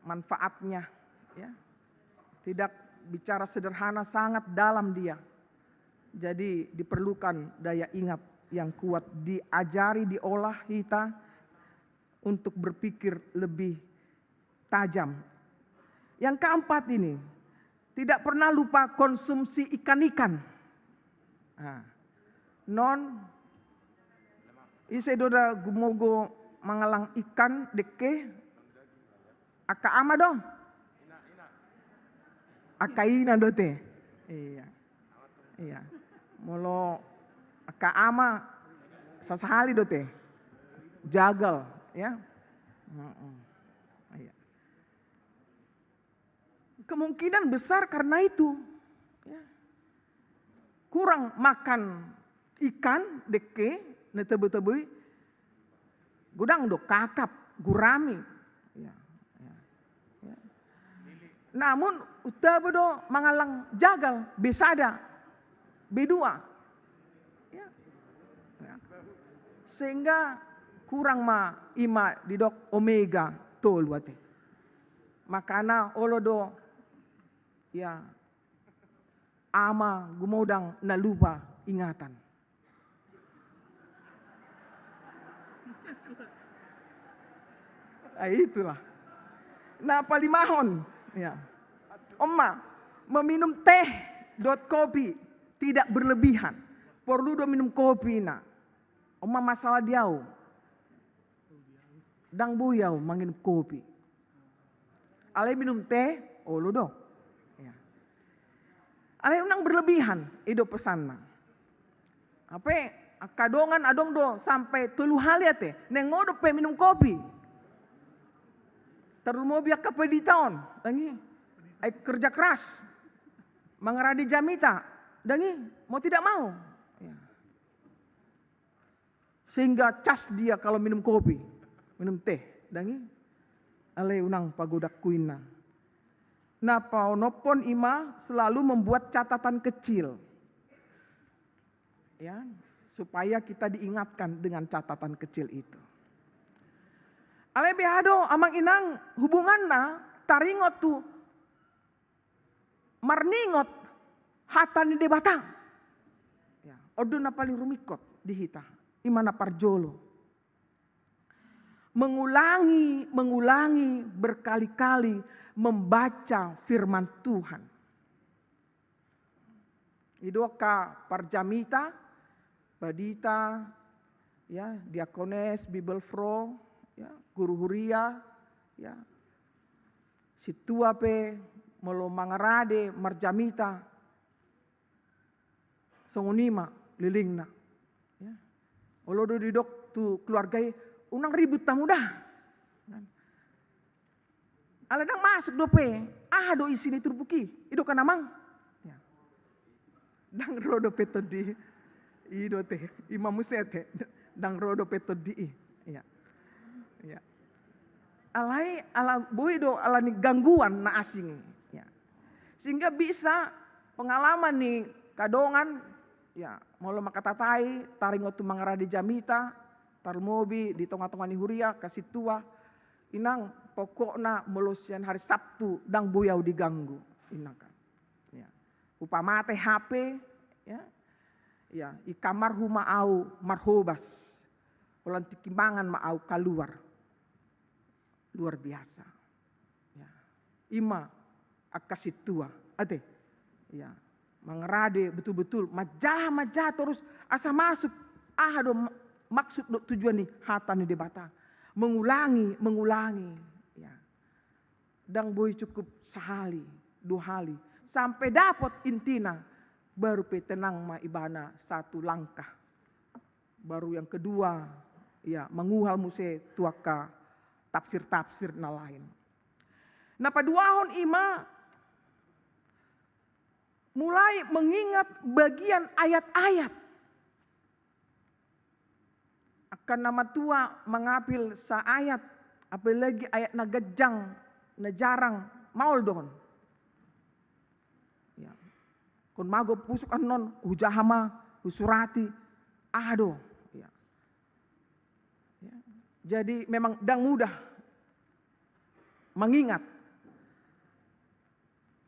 manfaatnya, ya. Tidak bicara sederhana, sangat dalam dia. Jadi diperlukan daya ingat yang kuat, diajari, diolah kita untuk berpikir lebih tajam. Yang keempat ini, tidak pernah lupa konsumsi ikan-ikan. Nah, non, ise do da gumogo mangallang ikan, dengke, angka ama do. Angka ina do te. Ia. Ia. Molo angka ama sasahali do te. Jagal, ya. Heeh. Ia. Kemungkinan besar karena itu. Ya. Kurang makan ikan, dengke, na tabo-tabo i, godang do kakap, gurami. Ya, ya, ya. Namun, untabo do mangallang jagal, B sada, B dua. Ya. Ya. Sehingga kurang ma, ima didok omega tolu ate. Makana olo do, ya, ama gumodang na lupa ingatan. Ah, itulah. Na palimahon, ya. On ma, meminum teh dohot kopi tidak berlebihan. Porlu do minum kopi na. On ma masalah di au. Ndang boi au manginum kopi. Alai minum teh, olo do. Ya. Alai unang berlebihan, i do pesanna. Hape, angka dongan adong do sampai tolu hali ate, naeng olo dope minum kopi. Tarlumobi angka pandita on, ndang i. Ai kerja keras. Mangarade jamita, ndang i, mau tidak mau. Ya. Sehingga cas dia kalau minum kopi, minum teh, ndang i. Alai unang pagodangku inna. Na paonomhon ima selalu membuat catatan kecil. Ya, supaya kita diingatkan dengan catatan kecil itu. Alai beha do Amang Inang hubunganna taringot tu marningot hata ni Debata. Ya, on do na paling rumingkot di hita, ima na parjolo. mengulangi, mengulangi berkali-kali membaca firman Tuhan. I do angka parjamita, pandita, ya, diakones, Bibelvrouw, ya, guru huria, ya, sintua pe molo mangarade marjamita, songon i ma lelengna. Ya. Olo do didok tu keluarga i, unang ribut hamu da. Ala ndang masuk dope, aha do isi ni turpuk i, i do kan amang? Ya. Ndang ro dope tondi i. I do te, i ma muse te, ndang ro dope tondi i. Ya. Ya. Alai, ala boi do, ala ni gangguan na asing i. Ya. Sehingga bisa pengalaman ni angka dongan, ya, molo mangkatatai, taringot tu mangarade jamita, tarlumobi di tonga-tonga ni huria, angka sintua, inang, pokokna molo sian hari Sabtu, ndang boi au diganggu, inang kan. Ya. Hupamate H P, ya. Ya, i kamarhu ma au marhobas. Holan tingki mangan ma au kaluar. Luar biasa. Ya. I ma angka sintua, ate. Ya. Mangarade betul-betul, manjaha, manjaha torus asa masuk. Aha do ma-, maksud do tujuan ni hata ni Debata. Mengulangi, mengulangi. Ya. Ndang boi cukup sahali, dua hali. Sampe dapot intina, baru pe tenang ma ibana satu langkah. Baru yang kedua, ya, manguhal muse tu angka tafsir-tafsir na lain. Na paduahon i ma mulai mengingat bagian ayat-ayat. Angka na matua mangapil saayat, apalagi ayat na ganjang, na jarang, maol do on. Ya. Ingkon mago pusuk annon, hujaha ma, husurati, aha do. Ya. Ya. Jadi memang ndang mudah mengingat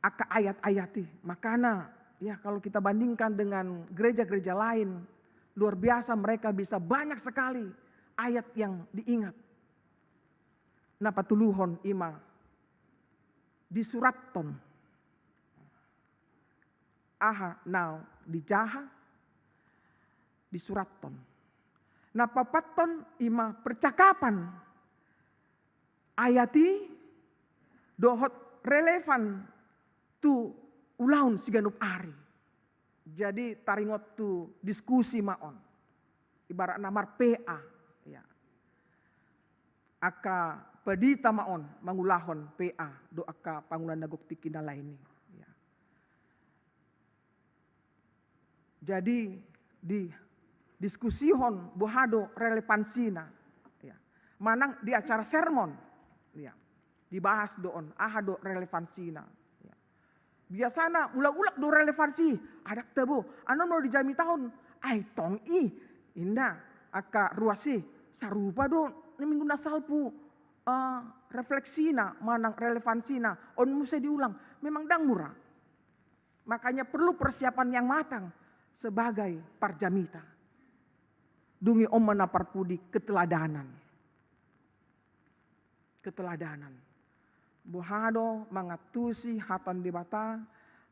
angka ayat-ayat i. Makana, ya, kalau kita bandingkan dengan gereja-gereja lain, luar biasa, mereka bisa banyak sekali ayat yang diingat. Na patoluhon i ma disurathon. Aha na dijaha, disurathon. Na paopathon i ma percakapan ayat i dohot relevan tu ulaon siganup ari. Jadi taringot tu diskusi ma on. Ibaratna mar-P A, ya. Angka pandita ma on mangulahon P A dohot angka pangula na gok tingki na lain i. Ya. Jadi, didiskusihon boha do relevansina. Ya. Manang di acara sermon. Ya. Dibahas do on, aha do relevansina. Ya. Biasana mulak-mulak do relevansi, adong tabo, annon molo di jamitahon, ai tong i, inda, angka ruas i, sarupa do, ni minggu na salpu, eh, refleksina, manang relevansina, on muse diulang, memang ndang mura. Makanya perlu persiapan yang matang sebagai parjamita. Dung i on ma na parpudi keteladanan. Keteladanan. Boha do mangantusi hata ni Debata,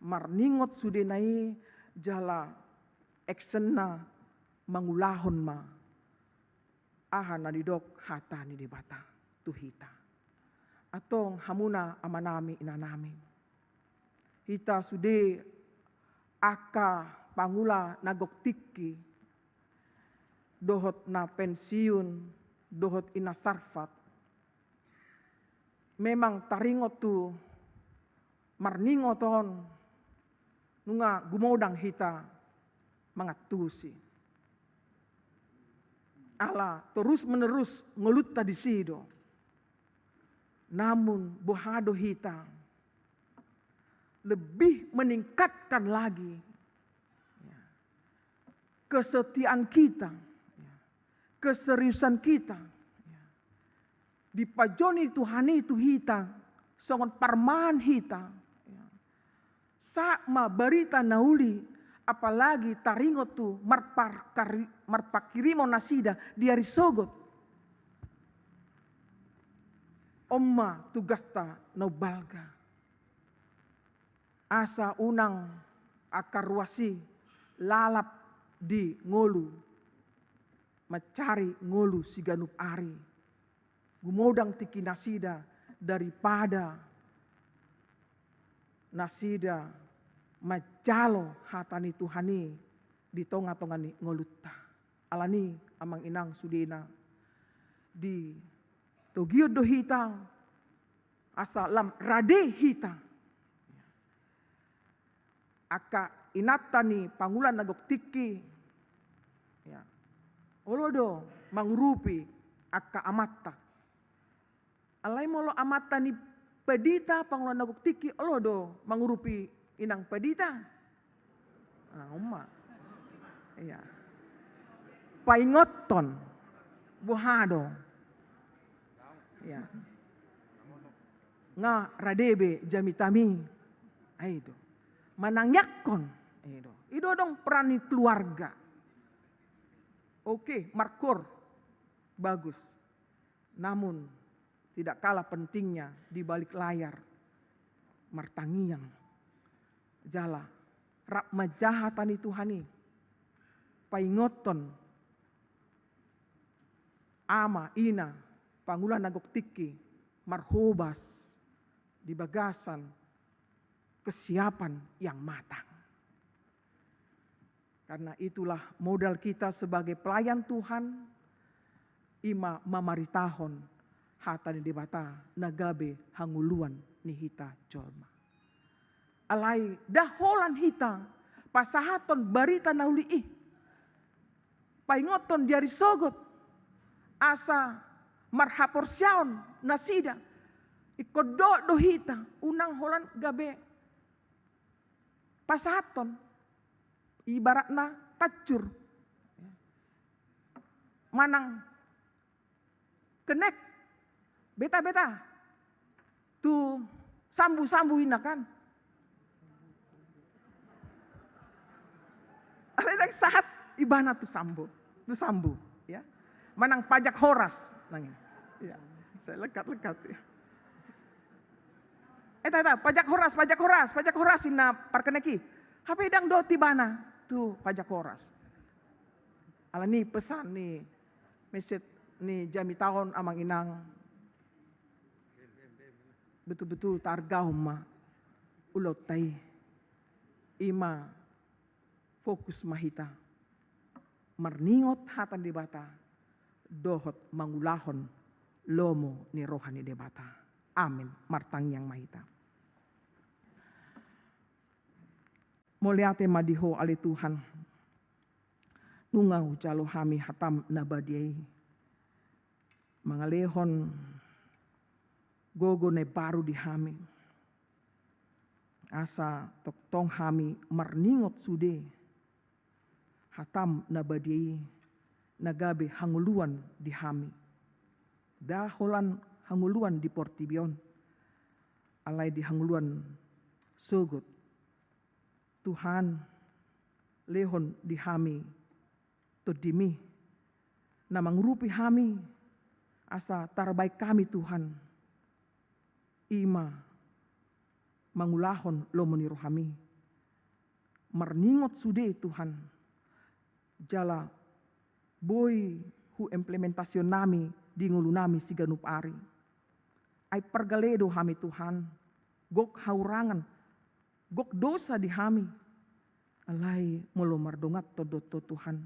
marningot sudena i jala actionna mangulahon ma aha na nidok hata ni Debata tu hita. Antong hamuna amanami inanami. Hita sude angka pangula na gok tingki, dohot na pensiun, dohot i na sarfat. Memang taringot tu marningot on, nunga gumodang hita mangantusi. Ala torus menerus ngolunta disi do. Namun boha do hita lebih meningkatkan lagi, ya, kesetiaan kita, ya, keseriusan kita, ya, di pajo ni Tuhan i tu hita, songon parmahan hita, ya. Sahat ma barita na uli, apalagi taringot tu marpar-, marpanghirimon nasida di ari sogot. On ma tugasta na umbalga. Asa unang angka ruas i lalap di ngolu, mancari ngolu siganup ari. Gumodang tingki nasida daripada nasida manjalo hata ni Tuhan i di tonga-tonga ni ngolunta. Alani, amang inang sudena, ditogion do hita asa lam rade hita. Angka inanta ni pangula na gok tingki, ya, olo do mangurupi angka amanta. Alai molo amanta ni pandita, pangula na gok tingki, olo do mangurupi inang pandita? Ah, on ma. Iya. Paingothon. Boha do? Iya. Nga rade be jamitami. Ai do. Manangiangkon. Ai do. I do adong peran ni keluarga. Oke, markoor. Bagus. Namun, tidak kalah pentingnya di balik layar martangiang. Jala, rap manjaha hata ni Tuhan i. Paingothon ama, ina, pangula na gok tingki, marhobas di bagasan kesiapan yang matang. Karena itulah modal kita sebagai pelayan Tuhan, i ma mamaritahon hata ni Debata na gabe hangoluan ni hita jolma. Alai nda holan hita pasahathon barita na uli i. Paingothon di ari sogot, asa marhaporseaon nasida. Ingkon dohot do hita, unang holan gabe pasahathon, ibaratna pancur. Manang kenek, beta, beta, tu sambu, sambu inna kan. Alai ndang sahat ibana tu sambu, tu sambu, ya. Manang pajak horas, nang, ya. Sai lekat-lekat, ya. Eta, eta, pajak horas, pajak horas, pajak horas, inna parkenek i. Hape ndang dohot ibana tu pajak horas. Alani pesan ni, message ni jamita on, amang inang, betul-betul taargaon ma ulaonta i. I ma fokus ma hita marningot hata ni Debata dohot mangulahon lomo ni roha ni Debata. Amin. Martangiang ma hita. Mauliate ma di Ho ale Tuhan. Nunga hujalo hami hataM na badia i, mangalehon gogo na imbaru di hami, asa tongtong hami marningot sude hataM na badia i, na gabe hangoluan di hami. Nda holan hangoluan di portibi on, alai di hangoluan sogot. Tuhan, lehon di hami TondiMi, na mangurupi hami, asa tarbaen hami, Tuhan, i ma mangulahon lomo ni rohaMi. Marningot sude, Tuhan, jala boi huimplementasion hami di ngolunami siganup ari. Ai pargale do hami, Tuhan, gok haurangan, gok dosa di hami. Alai molo mardongan tondonto, Tuhan,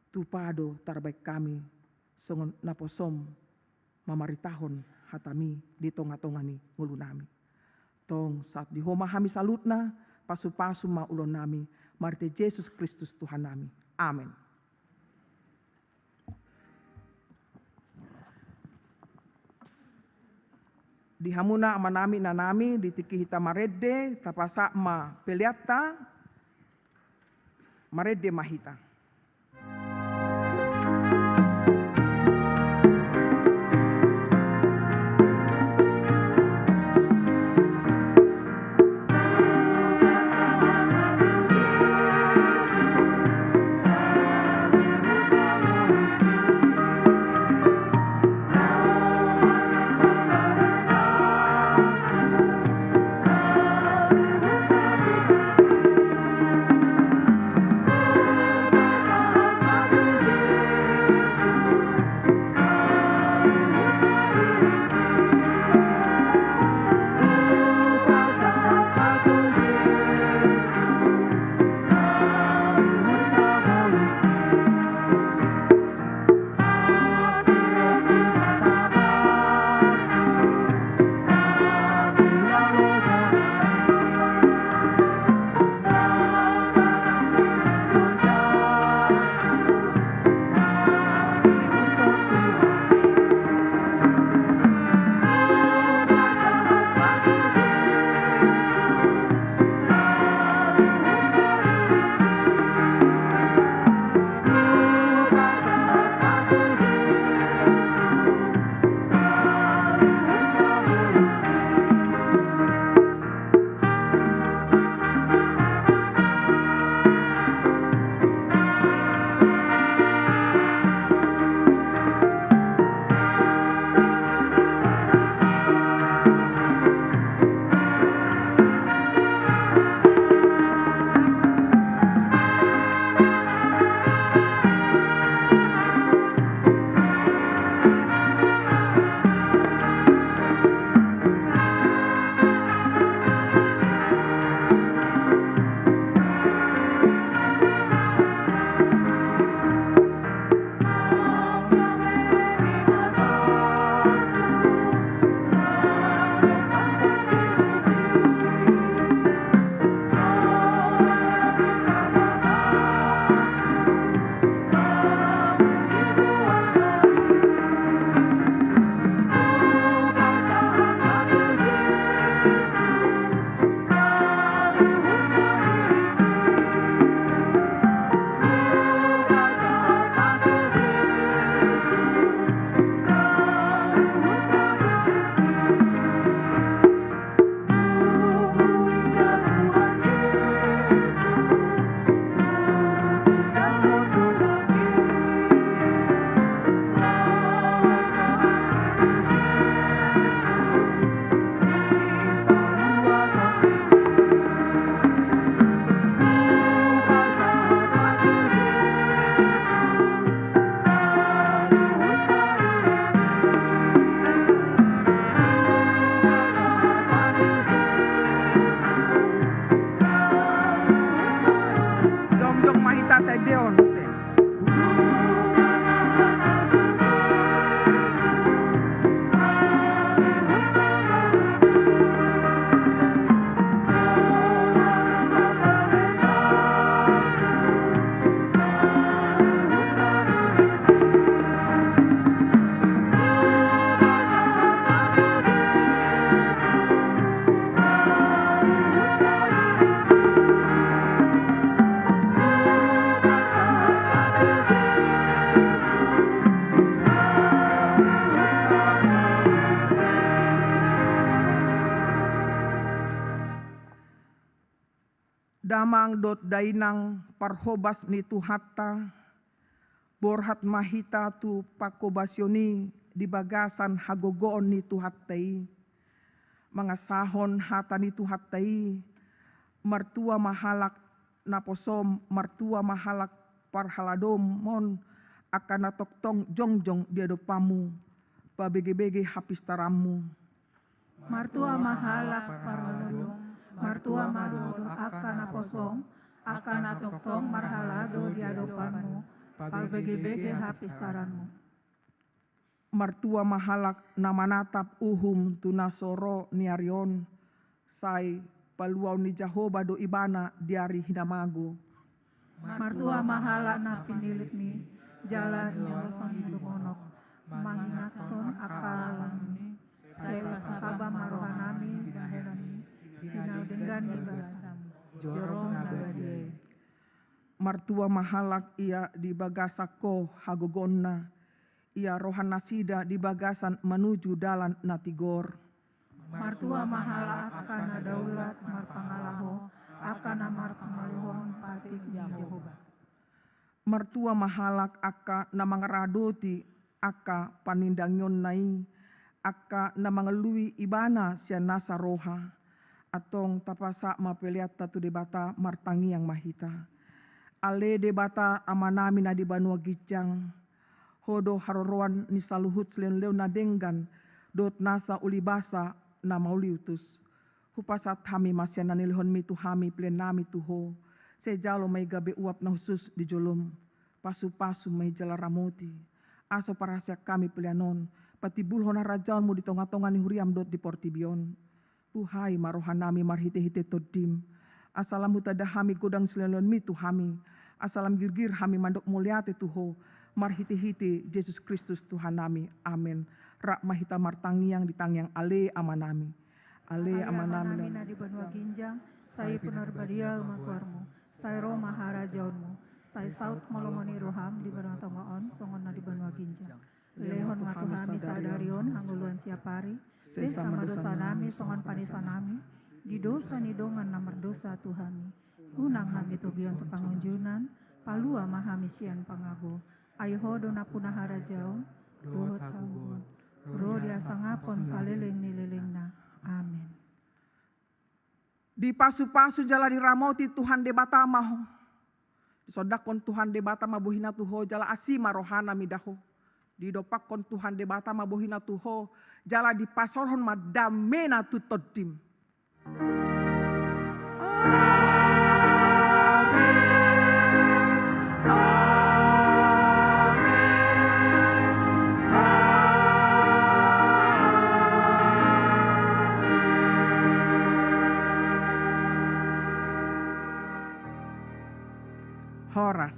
tupa do tarbaen hami songon naposoM mamaritahon hataMi di tonga-tonga ni ngolunami. Tong sahat di Ho ma hami saluhutna, pasu-pasu ma ulaonnami, marhite Jesus Kristus Tuhannami. Amen. Di hamuna amanami, inanami, di tingki hita marende, tapasahat ma peleanta, marende ma hita. Amang dohot dainang parhobas ni Tuhanta, borhat ma hita tu panghobasion i di bagasan hagogoon ni Tuhanta i. Mangasahon hata ni Tuhanta i, martua ma halak naposom, martua ma halak parhaladoon, angka na tongtong jongjong di adopanmu, pabegebege hapistaranmu. Martua ma halak parhaladoon, martua ma dohot angka naposom, angka na tongtong marhalado di adopanmu, pabegebege hapistaranmu. Martua ma halak na manatap uhum tu na so ro ni ari on, sai paluaon ni Jahowa do ibana di ari hinamago. Martua ma halak na pinillitmi, jala niolosi i do monok, mangingothon angka alammi, sai pasasaba ma rohanami di bahenanmi, di na denggan ni bagasanmi, joro na badia i. Martua ma halak ia di bagasan Ho hagogoonna, ia rohanasida di bagasan manuju dalan na tigor. Martua ma halak angka na daulat marpangalaho, angka na marpangalohon patik ni Jahowa. Martua ma halak angka na mangaradoti angka panindangionna i, angka na mangalului ibana sian nasa roha. Antong tapasahat ma peleanta tu Debata, martangiang ma hita. Ale Debata Amanami na di banua ginjang, Ho do haroroan ni saluhut silehonlehon na denggan dohot nasa ulibasa na mauliutus. Hupasahat hami ma sian na nilehonmi tu hami peleannami tu Ho, sai jalo ma i gabe uap na hushus di jolom. Pasupasu ma i jala ramoti, asa huparhaseang hami pelean on patimbulhon harajaonmu di tongatonga ni huriam dohot di portibi on. Buhai ma rohanami marhitehite Tondim, asa lam hutanda hami godang silehonlehonmi tu hami, asa lam girgir hami mandok mauliate tu Ho, marhitehite Jesus Kristus Tuhannami. Amen. Rap ma hita martangiang di tangiang Ale Amanami. Ale Amanami na di banua ginjang, sai pinarbadia ma goarmu, sai ro ma harajaonmu, sai saut ma lomo ni roham di banua tonga on songon na di banua ginjang. Lehon ma tu hami sadari on hangoluan siapari, sesa ma dosanami songon panesanami di dosa ni dongan na mardosa tu hami. Unang hami togihon tu pangunjunan, palua ma hami sian pangago. Ai Ho do nampuna harajaon, dohot hagogoon, ro di hasangapon saleleng ni lelengna. Amen. Dipasupasu jala diramoti Tuhan Debata ma ho. Disondangkon Tuhan Debata ma bohina tu ho jala asi ma rohana mida ho. Didompakkon Tuhan Debata ma bohina tu ho jala dipasaorhon ma damena tu tondim. Horas.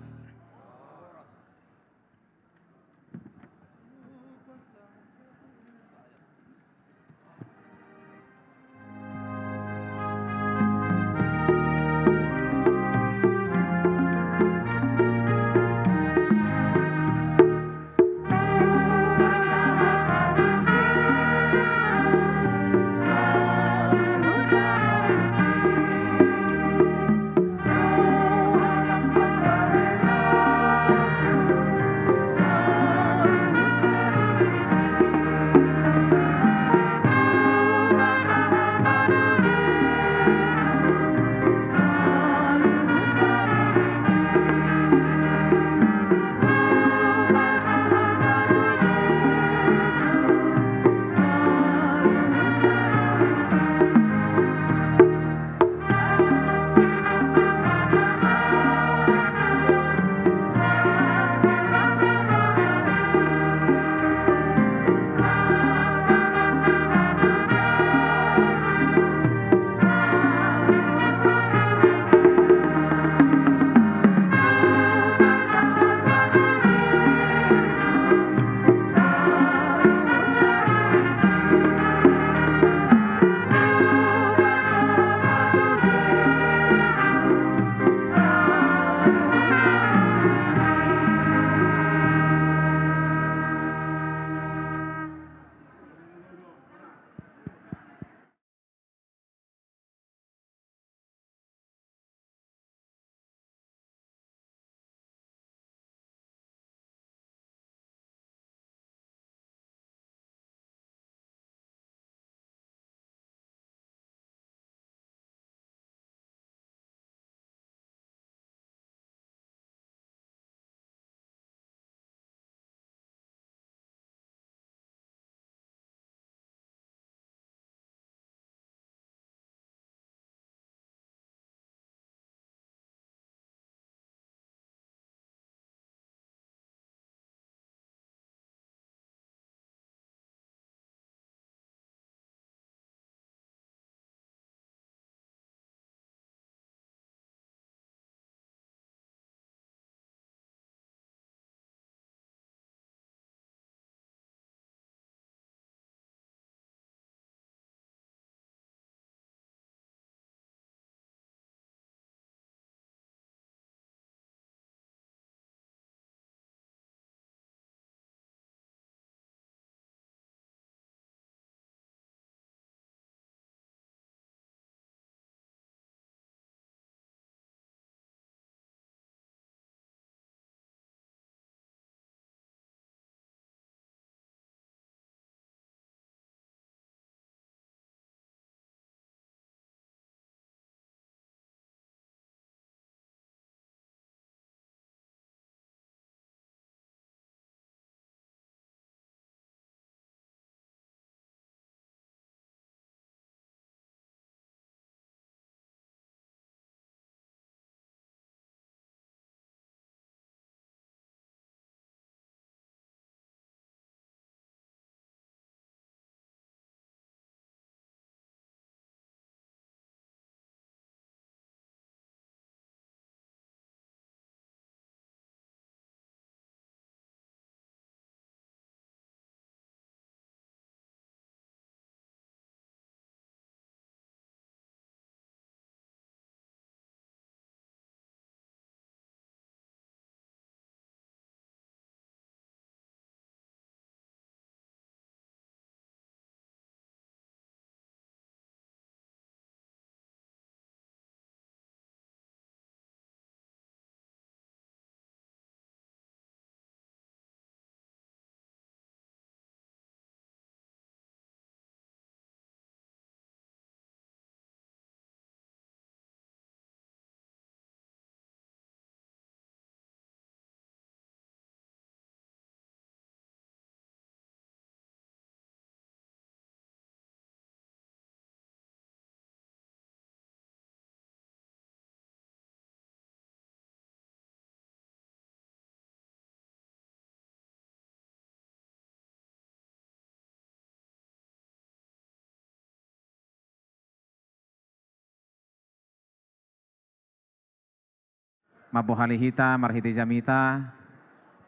Mambohali hita marhite jamita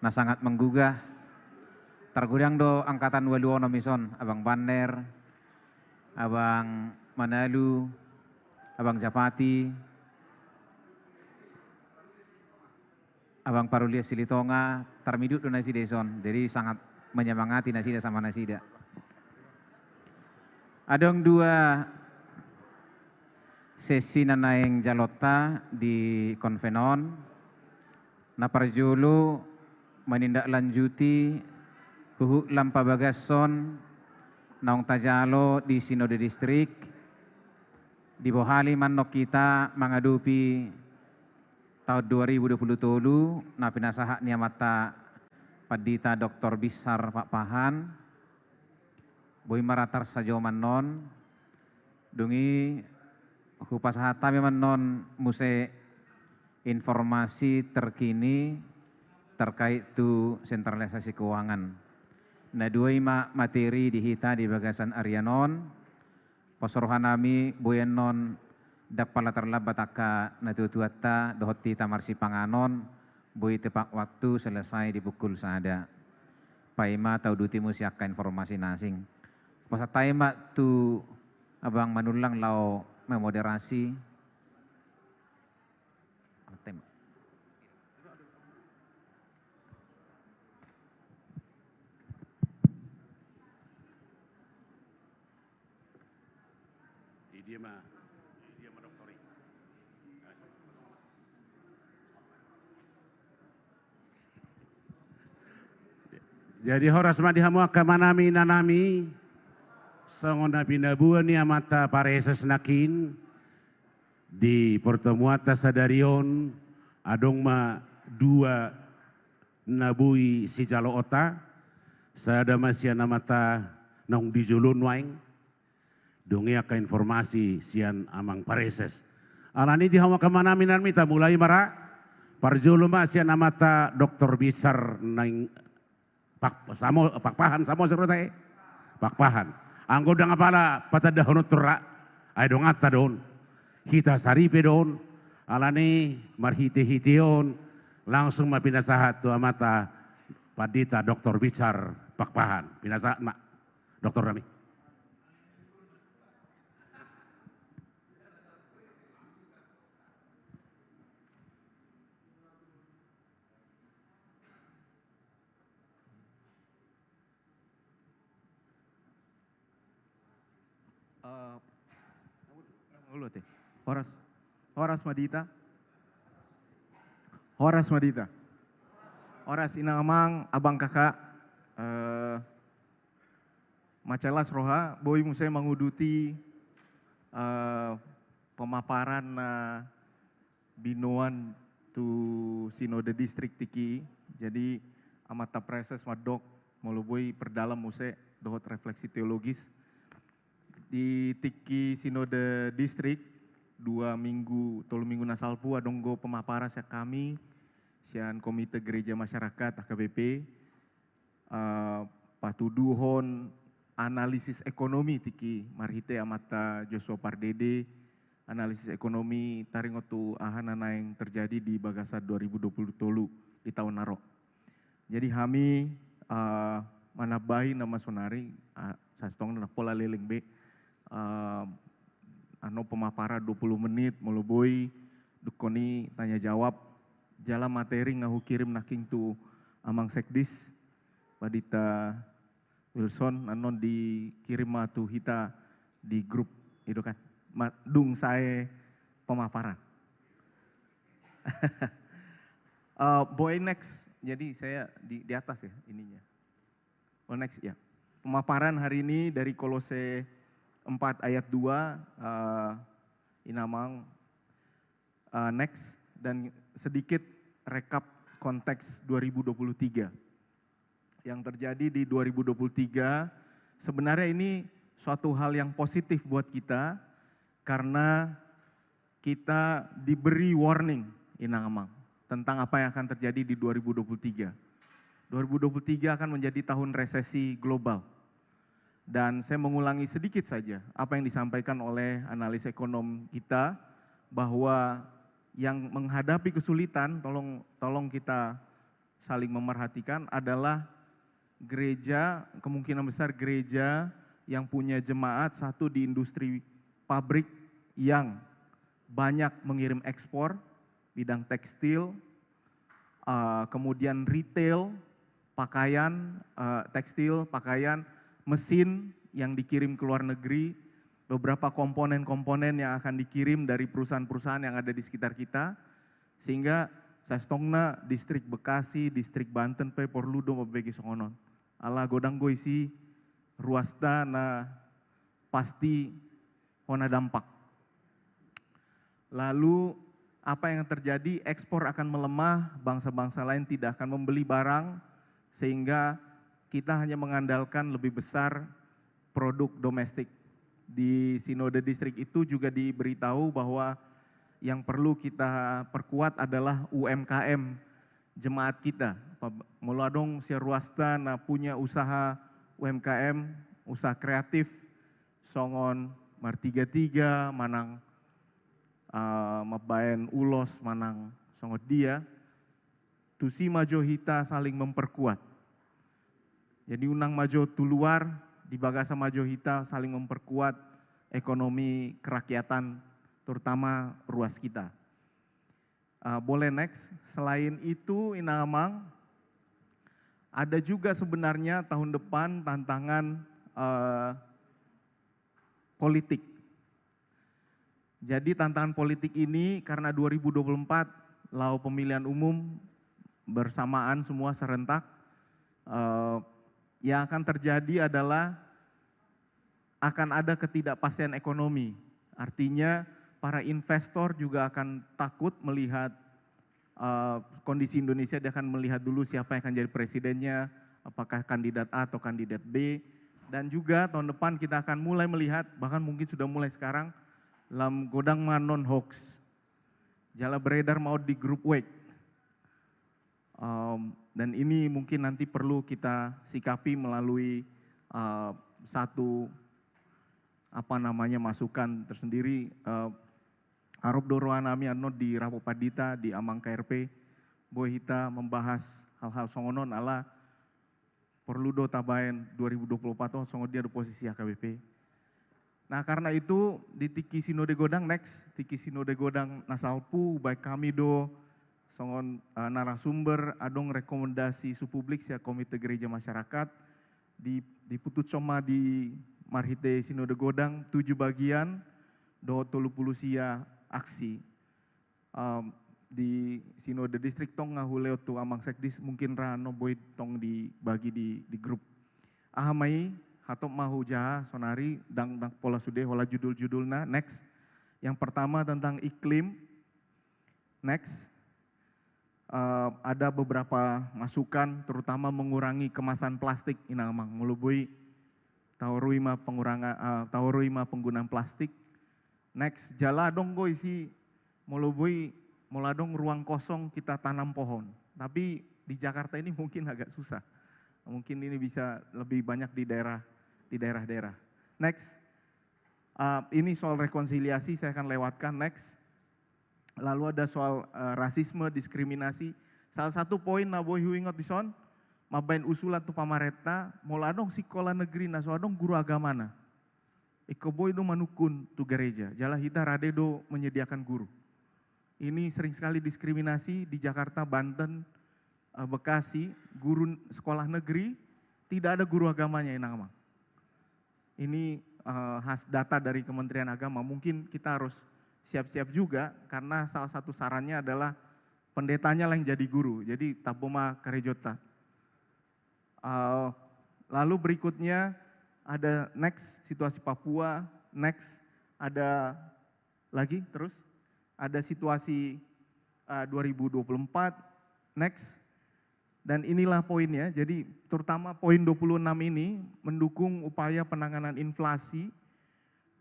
na sangat menggugah. Targodang do angkatan ualu onom ison, Abang Banner, Abang Manalu, Abang Japati, Abang Paruli Silitonga, tarmiduk do nasida ison. Jadi sangat menyemangati nasida sama nasida. Adong dua sesi na naeng jalonta di konven on. Na parjolo, menindaklanjuti huhut lam pabagashon naung tajalo di Sinode Distrik. Dibohali ma annon hita mangadopi taon dua ribu dua puluh tolu na pinasahat ni amanta Pandita Doktor Binsar Pakpahan. Boi ma ra tarsajo ma annon. Dung i hupasahat hami ma annon muse informasi terkini terkait tu sentralisasi keuangan. Na dua i ma materi di hita di bagasan arian on. Pos roha nami boi annon ndang pola tarlambat angka natuatuanta dohot hita marsipanganon, boi tepat waktu selesai di pukul sada. Paima tauduti muse angka informasi na asing. Pasahat hami ma tu Abang Manullang laho memoderasi. Idia ma, idia ma doktor i. Jadi horas ma di hamu angka amanami inanami, songon na pinaboa ni amanta pareses nangkin, di pertemuanta sadari on adong ma dua na boi sijaloonta, sada ma sian amanta naung di jolo nuaeng, dung i angka informasi sian amang pareses. Alani di hamu angka amanami inanami, tamulai ma ra. Parjolo ma sian amanta Doktor Binsar naeng Pak, Samo, Pakpahan, Samosir do tahe? Pakpahan. Anggo ndang apala patandahononta ra, ai donganta do on. Hita saripe do on. Alani marhitehite on langsung ma pinasahat tu amanta Pandita Doktor Binsar Pakpahan. Pinasahat ma, Doktor nami. Eh, horas, horas ma di hita. Horas ma di hita. Horas inang amang, abang kakak. Eh, mansai las roha boi muse manguduti, eh, pemaparan na binoan tu Sinode Distrik tingki i. Jadi amanta praeses mandok molo boi perdalam muse dohot refleksi teologis. Di tingki Sinode Distrik, dua minggu, tolu minggu na salpu adong do pemaparan sian hami, sian Komite Gereja Masyarakat, H K B P, eh, patuduhon analisis ekonomi tingki marhite amanta Joshua Pardede, analisis ekonomi taringot tu aha na naeng terjadi di bagasan dua ribu dua puluh tolu di taon na ro. Jadi hami, eh, manambahi nama sonari, ah, sasintongna ndang pola leleng be, eh, ano pemaparan dua puluh menit, molo boi, dungkon i tanya jawab, jala materi nga hukirim nangkin tu amang sekdis, Pandita Wilson, annon dikirim ma tu hita di grup, i do kan. Ma-, dung sae pemaparan. Eh, boi next, jadi saya di, di atas ya ininya. Oh, next ya. Pemaparan hari ini dari Kolose empat ayat dua, eh, inang amang, eh, next, dan sedikit rekap konteks dua ribu dua puluh tiga. Yang terjadi di dua ribu dua puluh tiga, sebenarnya ini suatu hal yang positif buat kita, karena kita diberi warning, inang amang, tentang apa yang akan terjadi di dua ribu dua puluh tiga. Dua ribu dua puluh tiga akan menjadi tahun resesi global. Dan saya mengulangi sedikit saja apa yang disampaikan oleh analis ekonom kita, bahwa yang menghadapi kesulitan, tolong, tolong kita saling memerhatikan, adalah gereja, kemungkinan besar gereja yang punya jemaat satu di industri pabrik yang banyak mengirim ekspor, bidang tekstil, eh, kemudian retail, pakaian, eh, tekstil, pakaian, mesin yang dikirim ke luar negeri, beberapa komponen-komponen yang akan dikirim dari perusahaan-perusahaan yang ada di sekitar kita, sehingga sasintongna distrik Bekasi, distrik Banten pe porlu do mambege songon on. Ala godang do isi ruasta na pasti hona dampak. Lalu apa yang terjadi? Ekspor akan melemah, bangsa-bangsa lain tidak akan membeli barang, sehingga kita hanya mengandalkan lebih besar produk domestik. Di sinode distrik itu juga diberitahu bahwa yang perlu kita perkuat adalah U M K M jemaat kita. Molo adong sian ruasta na punya usaha U M K M, usaha kreatif, songon martiga-tiga manang, eh, mambaen ulos manang songon dia, tusi ma jo hita saling memperkuat. Jadi unang ma jo tu luar, di bagasan ma jo hita saling memperkuat ekonomi kerakyatan, terutama ruas kita. Eh, boleh next. Selain itu, Inang Amang, ada juga sebenarnya tahun depan tantangan, eh, politik. Jadi tantangan politik ini karena dua ribu dua puluh empat laho pemilihan umum bersamaan semua serentak, eh, yang akan terjadi adalah akan ada ketidakpastian ekonomi. Artinya para investor juga akan takut melihat, eh, kondisi Indonesia, dia akan melihat dulu siapa yang akan jadi presidennya, apakah kandidat A atau kandidat B. Dan juga tahun depan kita akan mulai melihat, bahkan mungkin sudah mulai sekarang, lam godang ma annon hoax. Jala beredar ma on di grup W A. Em, dan ini mungkin nanti perlu kita sikapi melalui, eh, satu, apa namanya, masukan tersendiri. Eh, arop do roha nami annon di rapo pandita, di Amang K R P, boi hita membahas hal-hal songon on ala porlu do tabaen dua ribu dua puluh empat on songon dia do posisi H K B P. Nah, karena itu di tingki sinode godang, next, tingki sinode godang na salpu, baen hami do songon, eh, narasumber, adong rekomendasi supublik sian Komite Gereja Masyarakat, di, diputushon ma di marhite sinode godang tujuh bagian dohot tolu pulu sia aksi. Em, di sinode distrik tong nga hulehon tu Amang Sekdis, mungkin ra annon boi tong dibagi di, di grup. Aha ma i, hatop ma hujaha sonari, ndang, ndang pola sude, holan judul-judulna. Next. Yang pertama tentang iklim. Next. Eh, ada beberapa masukan, terutama mengurangi kemasan plastik, Inang Amang. Molo boi, taorui ma pengurangan, eh, taorui ma penggunaan plastik. Next, jala adong do isi, molo boi, molo adong ruang kosong kita tanam pohon. Tapi di Jakarta ini mungkin agak susah. Mungkin ini bisa lebih banyak di daerah, di daerah-daerah. Next. Ah, ini soal rekonsiliasi saya akan lewatkan, next. Lalu ada soal, eh, rasisme, diskriminasi. Salah satu poin na boi huingot dison, mambaen usulan tu pamarenta, molo adong sikola negeri na so adong guru agamana, ingkon boi do manungkun tu gareja, jala hita rade do menyediakan guru. Ini sering sekali diskriminasi di Jakarta, Banten, eh, Bekasi, guru n-, sekolah negeri, tidak ada guru agamanya, Inang Amang. Ini, eh, khas data dari Kementerian Agama. Mungkin kita harus siap-siap juga, karena salah satu sarannya adalah pendetanya lah yang jadi guru. Jadi, tabo ma karejonta. Eh, lalu berikutnya ada next, situasi Papua, next, ada lagi terus, ada situasi, eh, dua ribu dua puluh empat, next. Dan inilah poinnya, jadi terutama poin dua puluh enam ini mendukung upaya penanganan inflasi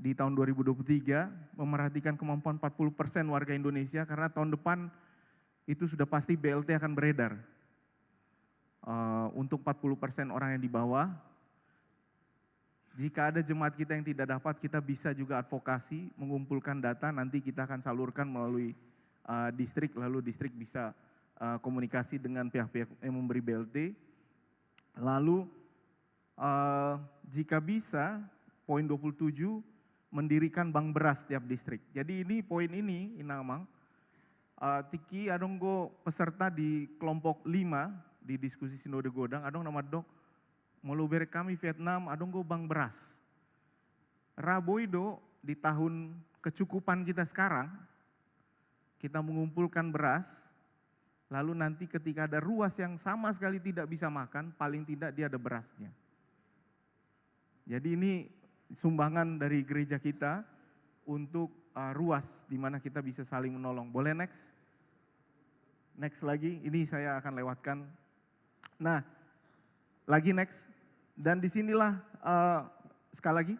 di tahun dua ribu dua puluh tiga, memerhatikan kemampuan empat puluh persen warga Indonesia, karena tahun depan itu sudah pasti B L T akan beredar. Eh, untuk empat puluh persen orang yang di bawah, jika ada jemaat kita yang tidak dapat, kita bisa juga advokasi, mengumpulkan data, nanti kita akan salurkan melalui eh, distrik, lalu distrik bisa, eh, komunikasi dengan pihak-pihak yang memberi B L T. Lalu, eh, jika bisa, poin dua puluh tujuh, mendirikan bank beras tiap distrik. Jadi ini, poin ini, Inang Amang, eh, tingki adong do peserta di kelompok lima di diskusi Sinode Godang, adong na mandok, molo bereng hami Vietnam, adong do bank beras. Ra boi do di tahun kecukupan kita sekarang, kita mengumpulkan beras, lalu nanti ketika ada ruas yang sama sekali tidak bisa makan, paling tidak dia ada berasnya. Jadi ini sumbangan dari gereja kita untuk, uh, ruas di mana kita bisa saling menolong. Boleh next? Next lagi, ini saya akan lewatkan. Nah, lagi next. Dan disinilah, uh, sekali lagi.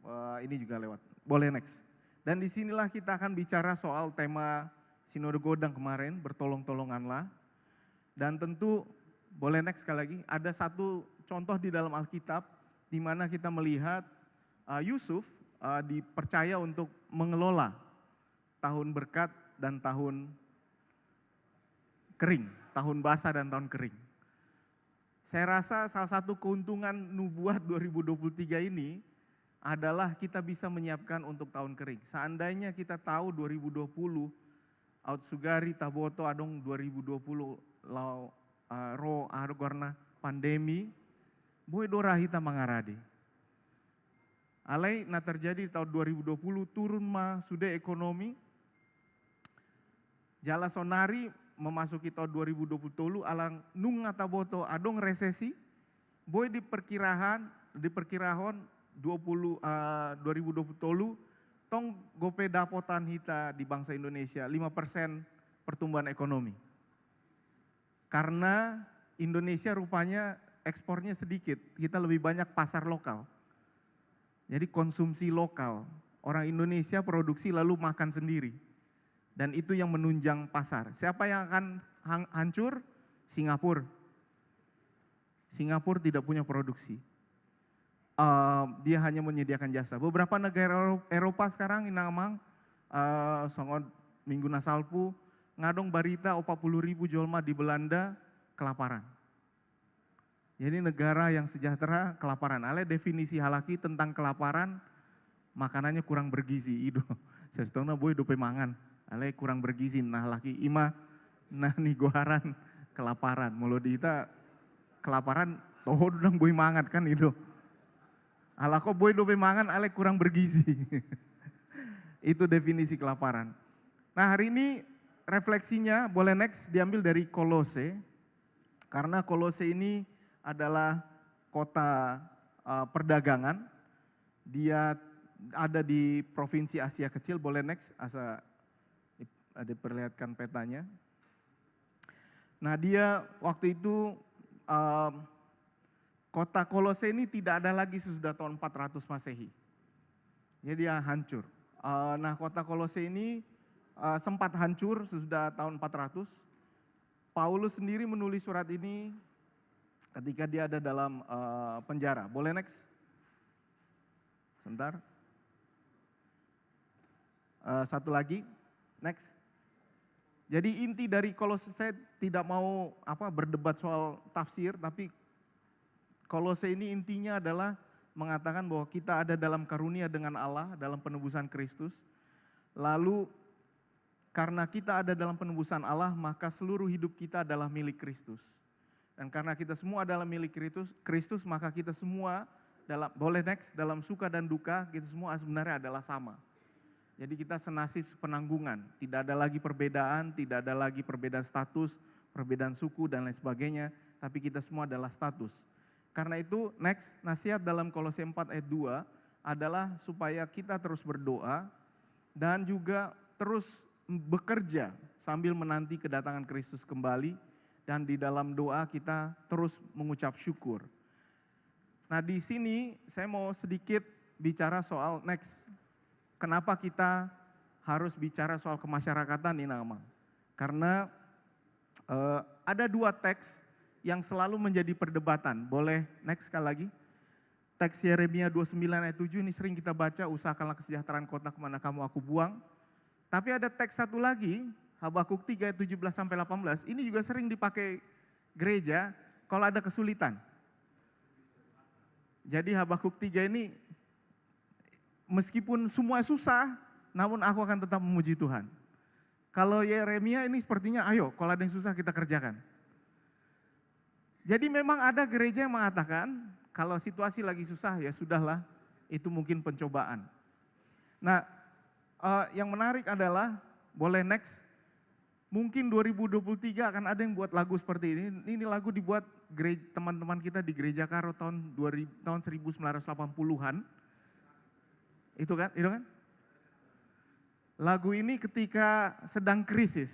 Wah, ini juga lewat. Boleh next. Dan disinilah kita akan bicara soal tema Sinode Godang kemarin, bertolong-tolonganlah. Dan tentu, boleh next sekali lagi, ada satu contoh di dalam Alkitab di mana kita melihat, uh, Yusuf, uh, dipercaya untuk mengelola tahun berkat dan tahun kering, tahun basah dan tahun kering. Saya rasa salah satu keuntungan nubuat dua ribu dua puluh tiga ini adalah kita bisa menyiapkan untuk tahun kering. Seandainya kita tahu dua ribu dua puluh, aut sugari taboto adong dua ribu dua puluh laho, eh, ro, aha do goarna, pandemi, boi do ra hita mangarade. Alai na terjadi di tahun dua ribu dua puluh, turun ma sude ekonomi. Jala sonari memasuki tahun dua ribu dua puluh tolu, ala nunga taboto adong resesi, boi diperkirahan, diperkirahon dua puluh, eh, dua ribu dua puluh tolu, tong dope dapotan hita di bangsa Indonesia lima persen pertumbuhan ekonomi. Karena Indonesia rupanya ekspornya sedikit, kita lebih banyak pasar lokal. Jadi konsumsi lokal. Orang Indonesia produksi lalu makan sendiri. Dan itu yang menunjang pasar. Siapa yang akan hang-, hancur? Singapura. Singapura tidak punya produksi. Eh, dia hanya menyediakan jasa. Beberapa negara Euro-, Eropa sekarang, Inang Amang, eh, songon minggu na salpu, nga adong barita opat puluh ribu jolma di Belanda kelaparan. Jadi negara yang sejahtera kelaparan. Alai definisi halak i tentang kelaparan, makanannya kurang bergizi, i do. Sasintongna boi dope mangan, alai kurang bergizi, nah halak i ima na nigoaran kelaparan. Molo di hita kelaparan, toho do ndang boi mangan kan, i do. Halak on boi dope mangan, alai kurang bergizi. Itu definisi kelaparan. Nah, hari ini refleksinya, boleh next, diambil dari Kolose. Karena Kolose ini adalah kota, eh, perdagangan. Dia ada di provinsi Asia Kecil, boleh next, asa di-, diperlihatkan petanya. Nah, dia waktu itu, eh, kota Kolose ini tidak ada lagi sesudah tahun empat ratus Masehi. Jadi dia hancur. Eh, nah, kota Kolose ini, eh, sempat hancur sesudah tahun empat ratus. Paulus sendiri menulis surat ini ketika dia ada dalam, eh, penjara. Boleh next? Sebentar. Eh, satu lagi. Next. Jadi inti dari Kolose, saya tidak mau, apa, berdebat soal tafsir, tapi Kolose ini intinya adalah mengatakan bahwa kita ada dalam karunia dengan Allah, dalam penebusan Kristus. Lalu, karena kita ada dalam penebusan Allah, maka seluruh hidup kita adalah milik Kristus. Dan karena kita semua adalah milik Kristus, Kristus, maka kita semua dalam, boleh next, dalam suka dan duka, kita semua sebenarnya adalah sama. Jadi kita senasib sepenanggungan, tidak ada lagi perbedaan, tidak ada lagi perbedaan status, perbedaan suku, dan lain sebagainya, tapi kita semua adalah status. Karena itu, next, nasihat dalam Kolose empat ayat dua adalah supaya kita terus berdoa dan juga terus bekerja sambil menanti kedatangan Kristus kembali, dan di dalam doa kita terus mengucap syukur. Nah, di sini saya mau sedikit bicara soal next. Kenapa kita harus bicara soal kemasyarakatan, Inang Amang? Karena, eh, ada dua teks yang selalu menjadi perdebatan. Boleh next sekali lagi? Teks Yeremia dua puluh sembilan ayat tujuh ini sering kita baca, "Usahakanlah kesejahteraan kota ke mana kamu aku buang." Tapi ada teks satu lagi, Habakuk tiga ayat tujuh belas sampai delapan belas, ini juga sering dipakai gereja kalau ada kesulitan. Jadi Habakuk tiga ini, "Meskipun semua susah, namun aku akan tetap memuji Tuhan." Kalau Yeremia ini sepertinya, "Ayo, kalau ada yang susah kita kerjakan." Jadi memang ada gereja yang mengatakan, kalau situasi lagi susah, ya sudahlah, itu mungkin pencobaan. Nah, eh, yang menarik adalah, boleh next, mungkin dua ribu dua puluh tiga akan ada yang buat lagu seperti ini. Ini lagu dibuat gere-, teman-teman kita di Gereja Karo tahun dua ribu, tahun seribu sembilan ratus delapan puluhan. Itu kan, itu kan? Lagu ini ketika sedang krisis.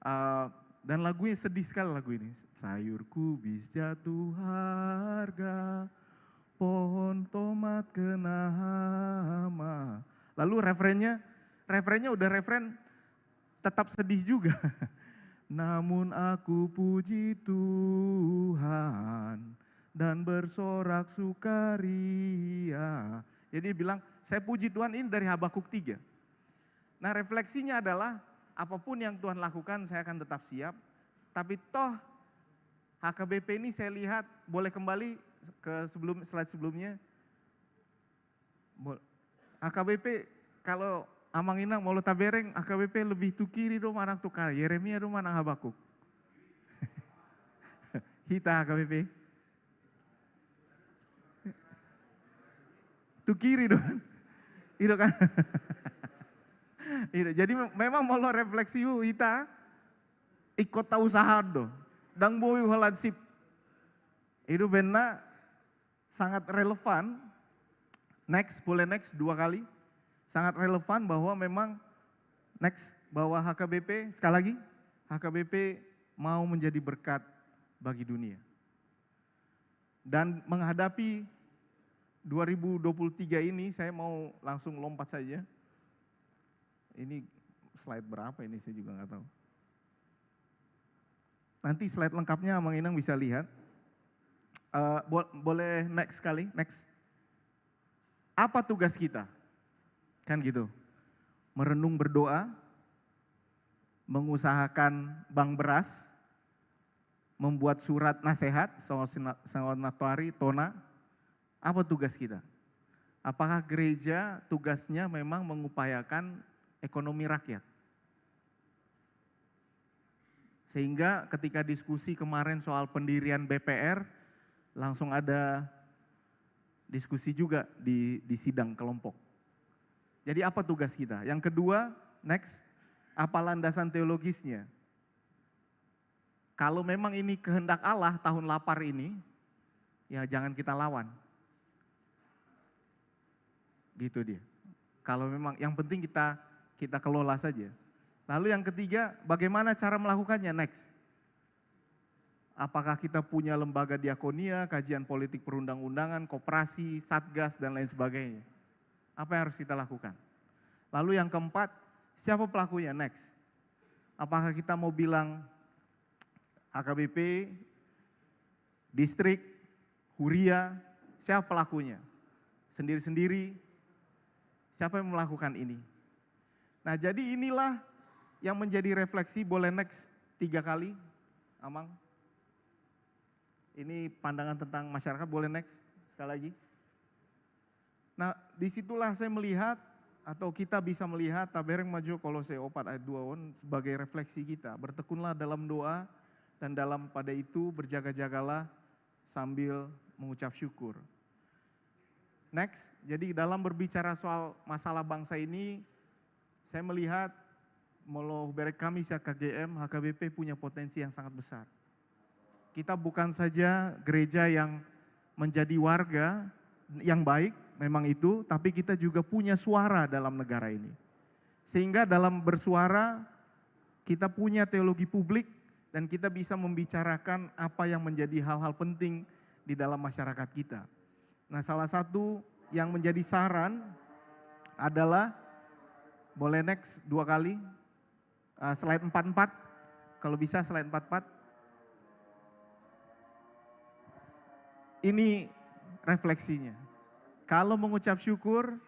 Eh, dan lagunya sedih sekali lagu ini. "Sayur kubis jatuh harga, pohon tomat kena hama." Lalu refrennya, refrennya udah refren tetap sedih juga. "Namun aku puji Tuhan dan bersorak sukaria." Jadi dia bilang, "Saya puji Tuhan," ini dari Habakuk tiga. Nah, refleksinya adalah, apapun yang Tuhan lakukan, saya akan tetap siap. Tapi toh, H K B P ini saya lihat, boleh kembali ke sebelum, slide sebelumnya. Bo-, H K B P, kalau Amang Inang molo tabereng, H K B P lebih tu kiri do manang tu kanan, Yeremia do manang Habakuk? Hita H K B P. Tu kiri do kan? Ido kan? Ido. Jadi me-, memang molo refleksi hita, ingkon tausahaon do. Ndang boi huholan sip. Ido baenna sangat relevan. Next, boleh next dua kali. Sangat relevan bahwa memang next, bahwa H K B P, sekali lagi, H K B P mau menjadi berkat bagi dunia. Dan menghadapi dua ribu dua puluh tiga ini, saya mau langsung lompat saja. Ini slide berapa ini, saya juga nggak tahu. Nanti slide lengkapnya Amang Inang bisa lihat. Eh, bo-, boleh next sekali, next. Apa tugas kita? Kan gitu. Merenung, berdoa, mengusahakan bank beras, membuat surat nasihat, songon sina-, songon na tuari, tona. Apa tugas kita? Apakah gereja tugasnya memang mengupayakan ekonomi rakyat? Sehingga ketika diskusi kemarin soal pendirian B P R, langsung ada diskusi juga di, di sidang kelompok. Jadi apa tugas kita? Yang kedua, next, apa landasan teologisnya? Kalau memang ini kehendak Allah, tahun lapar ini, ya jangan kita lawan. Gitu dia. Kalau memang, yang penting kita, kita kelola saja. Lalu yang ketiga, bagaimana cara melakukannya? Next. Apakah kita punya lembaga diakonia, kajian politik perundang-undangan, koperasi, satgas, dan lain sebagainya? Apa yang harus kita lakukan? Lalu yang keempat, siapa pelakunya? Next. Apakah kita mau bilang H K B P, distrik, huria, siapa pelakunya? Sendiri-sendiri, siapa yang melakukan ini? Nah, jadi inilah yang menjadi refleksi, boleh next tiga kali, Amang. Ini pandangan tentang masyarakat, boleh next sekali lagi. Nah, disitulah saya melihat, atau kita bisa melihat, tabereng ma jo Kolose opat ayat dua on sebagai refleksi kita. "Bertekunlah dalam doa, dan dalam pada itu berjaga-jagalah sambil mengucap syukur." Next, jadi dalam berbicara soal masalah bangsa ini, saya melihat, molo hubereng hami sian K G M, H K B P punya potensi yang sangat besar. Kita bukan saja gereja yang menjadi warga yang baik, memang itu, tapi kita juga punya suara dalam negara ini. Sehingga dalam bersuara, kita punya teologi publik dan kita bisa membicarakan apa yang menjadi hal-hal penting di dalam masyarakat kita. Nah, salah satu yang menjadi saran adalah, boleh next dua kali, eh, slide empat empat, kalau bisa slide empat empat. Ini refleksinya. Kalau mengucap syukur,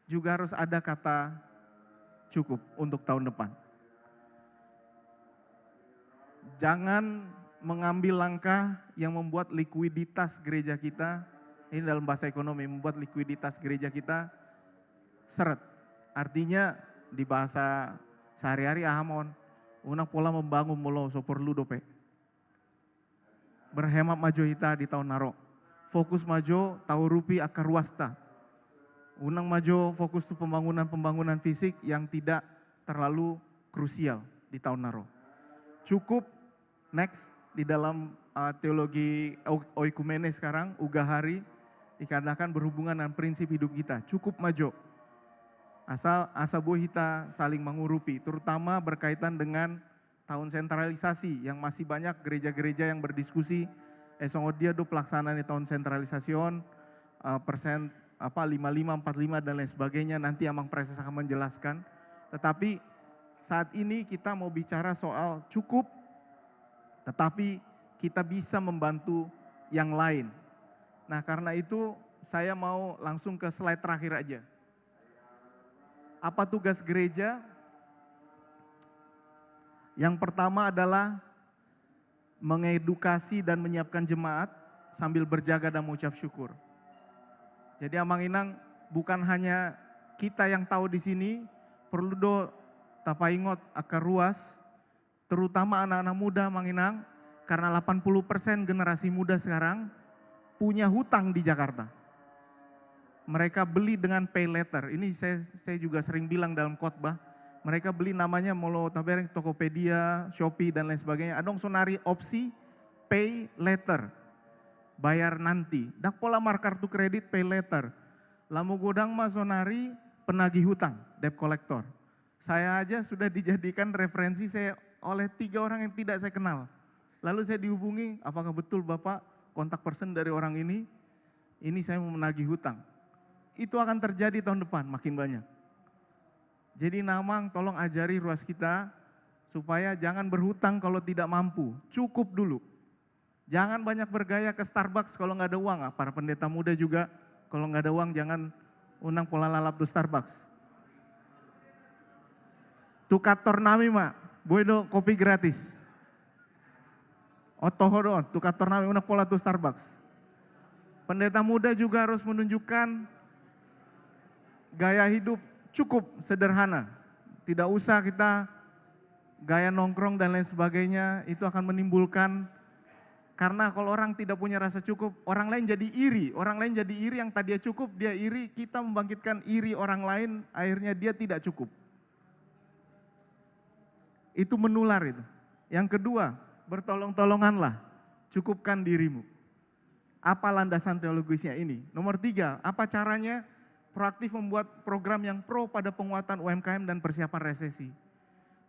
juga harus ada kata cukup untuk tahun depan. Jangan mengambil langkah yang membuat likuiditas gereja kita, ini dalam bahasa ekonomi, membuat likuiditas gereja kita seret. Artinya, di bahasa sehari-hari, aha ma on, unang pola membangun molo so porlu dope. Berhemat ma jo hita di taon na ro. Fokus ma jo taurupi angka ruasta. Unang ma jo fokus tu pembangunan-pembangunan fisik yang tidak terlalu krusial di taon na ro. Cukup, next, di dalam, uh, teologi o-, oikumene sekarang, ugahari, dikatakan berhubungan dengan prinsip hidup kita. Cukup ma jo. Asal, asa boi hita saling mangurupi, terutama berkaitan dengan taon sentralisasi, yang masih banyak gereja-gereja yang berdiskusi, eh, songon dia do pelaksanaan di taon sentralisasi on, eh, persen, apa, lima lima, empat lima, dan lain sebagainya, nanti Amang Praeses akan menjelaskan. Tetapi saat ini kita mau bicara soal cukup, tetapi kita bisa membantu yang lain. Nah, karena itu saya mau langsung ke slide terakhir aja. Apa tugas gereja? Yang pertama adalah mengedukasi dan menyiapkan jemaat sambil berjaga dan mengucap syukur. Jadi, Amang Inang, bukan hanya kita yang tahu di sini, perlu do tapaingot angka ruas, terutama anak-anak muda, Amang Inang, karena delapan puluh persen generasi muda sekarang punya hutang di Jakarta. Mereka beli dengan pay later. Ini saya, saya juga sering bilang dalam khotbah. Mereka beli, namanya, molo tabereng, Tokopedia, Shopee, dan lain sebagainya. Adong saonari opsi pay later, bayar nanti. Ndang pola markartu kredit, pay later. Lamu godang ma saonari penagih hutang, debt collector. Saya aja sudah dijadikan referensi saya oleh tiga orang yang tidak saya kenal. Lalu saya dihubungi, "Apakah betul Bapak kontak person dari orang ini? Ini saya mau menagih hutang." Itu akan terjadi tahun depan, makin banyak. Jadi, Amang, tolong ajari ruas kita supaya jangan berhutang kalau tidak mampu. Cukup dulu. Jangan banyak bergaya ke Starbucks kalau nggak ada uang. Ah, para pendeta muda juga, kalau nggak ada uang, jangan unang pola lalap tu Starbucks. Tu kantor nami ma, boi do kopi gratis. O, toho do, tu kantor nami, unang pola tu Starbucks. Pendeta muda juga harus menunjukkan gaya hidup cukup sederhana. Tidak usah kita gaya nongkrong dan lain sebagainya, itu akan menimbulkan, karena kalau orang tidak punya rasa cukup, orang lain jadi iri. Orang lain jadi iri, yang tadinya cukup, dia iri, kita membangkitkan iri orang lain, akhirnya dia tidak cukup. Itu menular itu. Yang kedua, bertolong-tolonganlah, cukupkan dirimu. Apa landasan teologisnya ini? Nomor tiga, apa caranya proaktif membuat program yang pro pada penguatan U M K M dan persiapan resesi?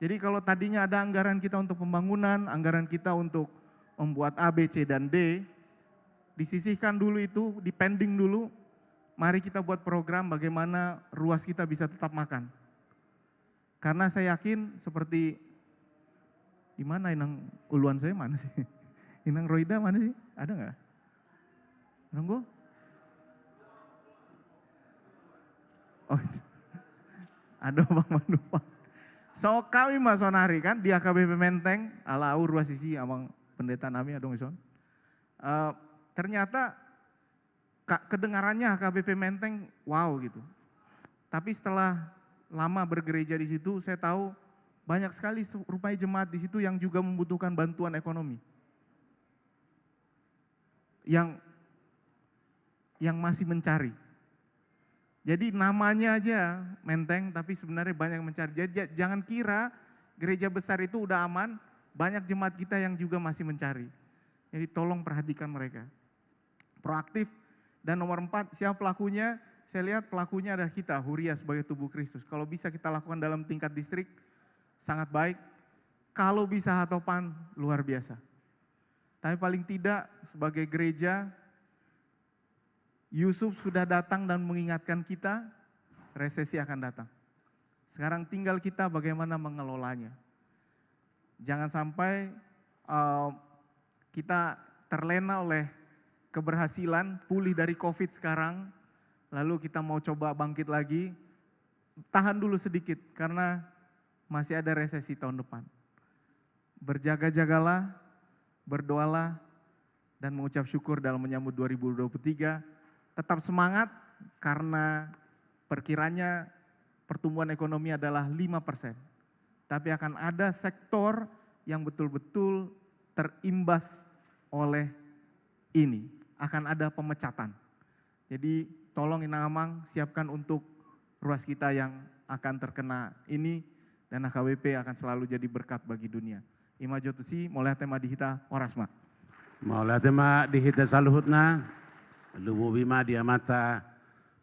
Jadi, kalau tadinya ada anggaran kita untuk pembangunan, anggaran kita untuk membuat A, B, C, dan D, disisihkan dulu itu, di-pending dulu. Mari kita buat program bagaimana ruas kita bisa tetap makan. Karena saya yakin seperti, di mana Inang Uluan saya, mana sih? Inang Roida mana sih? Ada nggak? Nunggu? Oh, ada Bang Manupang. So, kami ma saonari kan di H K B P Menteng, ala au ruas isi, Amang Pendeta nami adong dison. Eh, ternyata ka-, kedengarannya H K B P Menteng, wow gitu. Tapi setelah lama bergereja di situ, saya tahu banyak sekali se-, rupanya jemaat di situ yang juga membutuhkan bantuan ekonomi. Yang, yang masih mencari. Jadi, namanya aja Menteng, tapi sebenarnya banyak yang mencari. Jadi, ja-, jangan kira gereja besar itu udah aman, banyak jemaat kita yang juga masih mencari. Jadi, tolong perhatikan mereka. Proaktif. Dan nomor empat, siapa pelakunya? Saya lihat pelakunya adalah kita, Huria, sebagai tubuh Kristus. Kalau bisa kita lakukan dalam tingkat distrik, sangat baik. Kalau bisa H T O P an, luar biasa. Tapi paling tidak, sebagai gereja, Yusuf sudah datang dan mengingatkan kita, resesi akan datang. Sekarang tinggal kita bagaimana mengelolanya. Jangan sampai, eh, kita terlena oleh keberhasilan pulih dari covid sekarang, lalu kita mau coba bangkit lagi, tahan dulu sedikit karena masih ada resesi tahun depan. Berjaga-jagalah, berdoalah, dan mengucap syukur dalam menyambut dua ribu dua puluh tiga. Tetap semangat karena perkiranya pertumbuhan ekonomi adalah lima persen. Tapi akan ada sektor yang betul-betul terimbas oleh ini. Akan ada pemecatan. Jadi tolong inang amang siapkan untuk ruas kita yang akan terkena ini, dan H K B P akan selalu jadi berkat bagi dunia. I ma jo tusi, mauliate ma di hita, horas ma. Mauliate ma di hita saluhutna, lumobi ma di amanta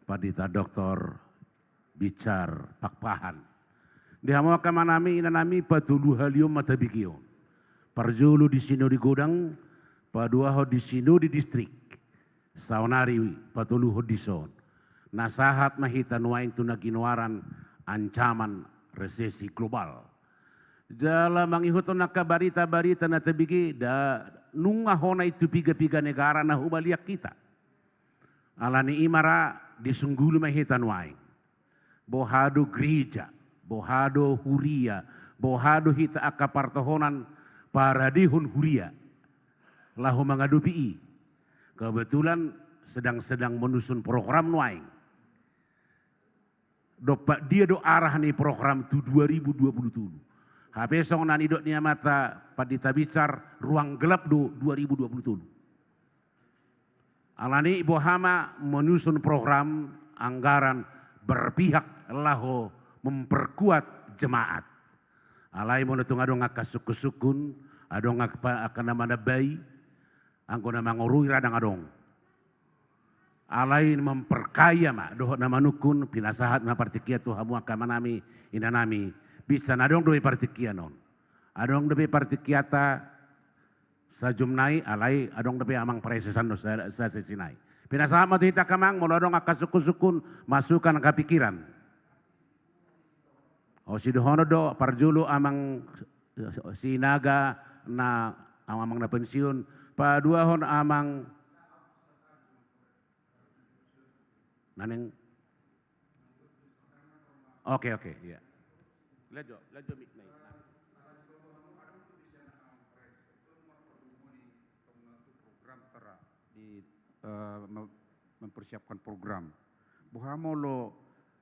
Pandita Doktor Bichar Pakpahan. Di hamu angka amanami, inanami, patoluhalihon ma tabege on. Parjolo di sinode godang, paduahon di sinode distrik. Saonari patoluhon dison. Na sahat ma hita nuaeng tu na ginoaran ancaman resesi global. Jala mangihuthon angka barita-barita na tabege, da nunga hona i tu piga-piga negara na humaliang hita. Alani i ma ra disungguli ma hita nuaeng. Boha do gereja, boha do huria, boha do hita angka partohonan paradehon huria laho mangadopi i. Kebetulan sedang-sedang menyusun program nuaeng. Dompak dia do arah ni program tu dua ribu dua puluh tolu. Hape songon na nidok ni amanta Pandita Bichar, ruang gelap do dua ribu dua puluh tolu. Alani i boha ma menyusun program anggaran berpihak laho memperkuat jemaat. Alai molo tung adong angka sungkun-sungkun, adong angka, angka na manambai, anggo na mangorui ra ndang adong. Alai memperkaya ma dohot na manungkun, pinasahat ma partingkian tu hamu angka amanami, inanami, bisa na adong dope partingkian on. Adong dope partingkianta, sajom nai, alai adong dope amang praeses an do sa, sa sesi nai. Pinasahat ma tu hita angka amang, molo adong angka sungkun-sungkun, masukan, angka pikiran. O, sidohonon do, parjolo amang Sinaga na, amang na pensiun, paduahon amang Naneng. Oke, oke, iya. Lajo, lajo mic na i. Di, eh, me-, mempersiapkan program. Boha molo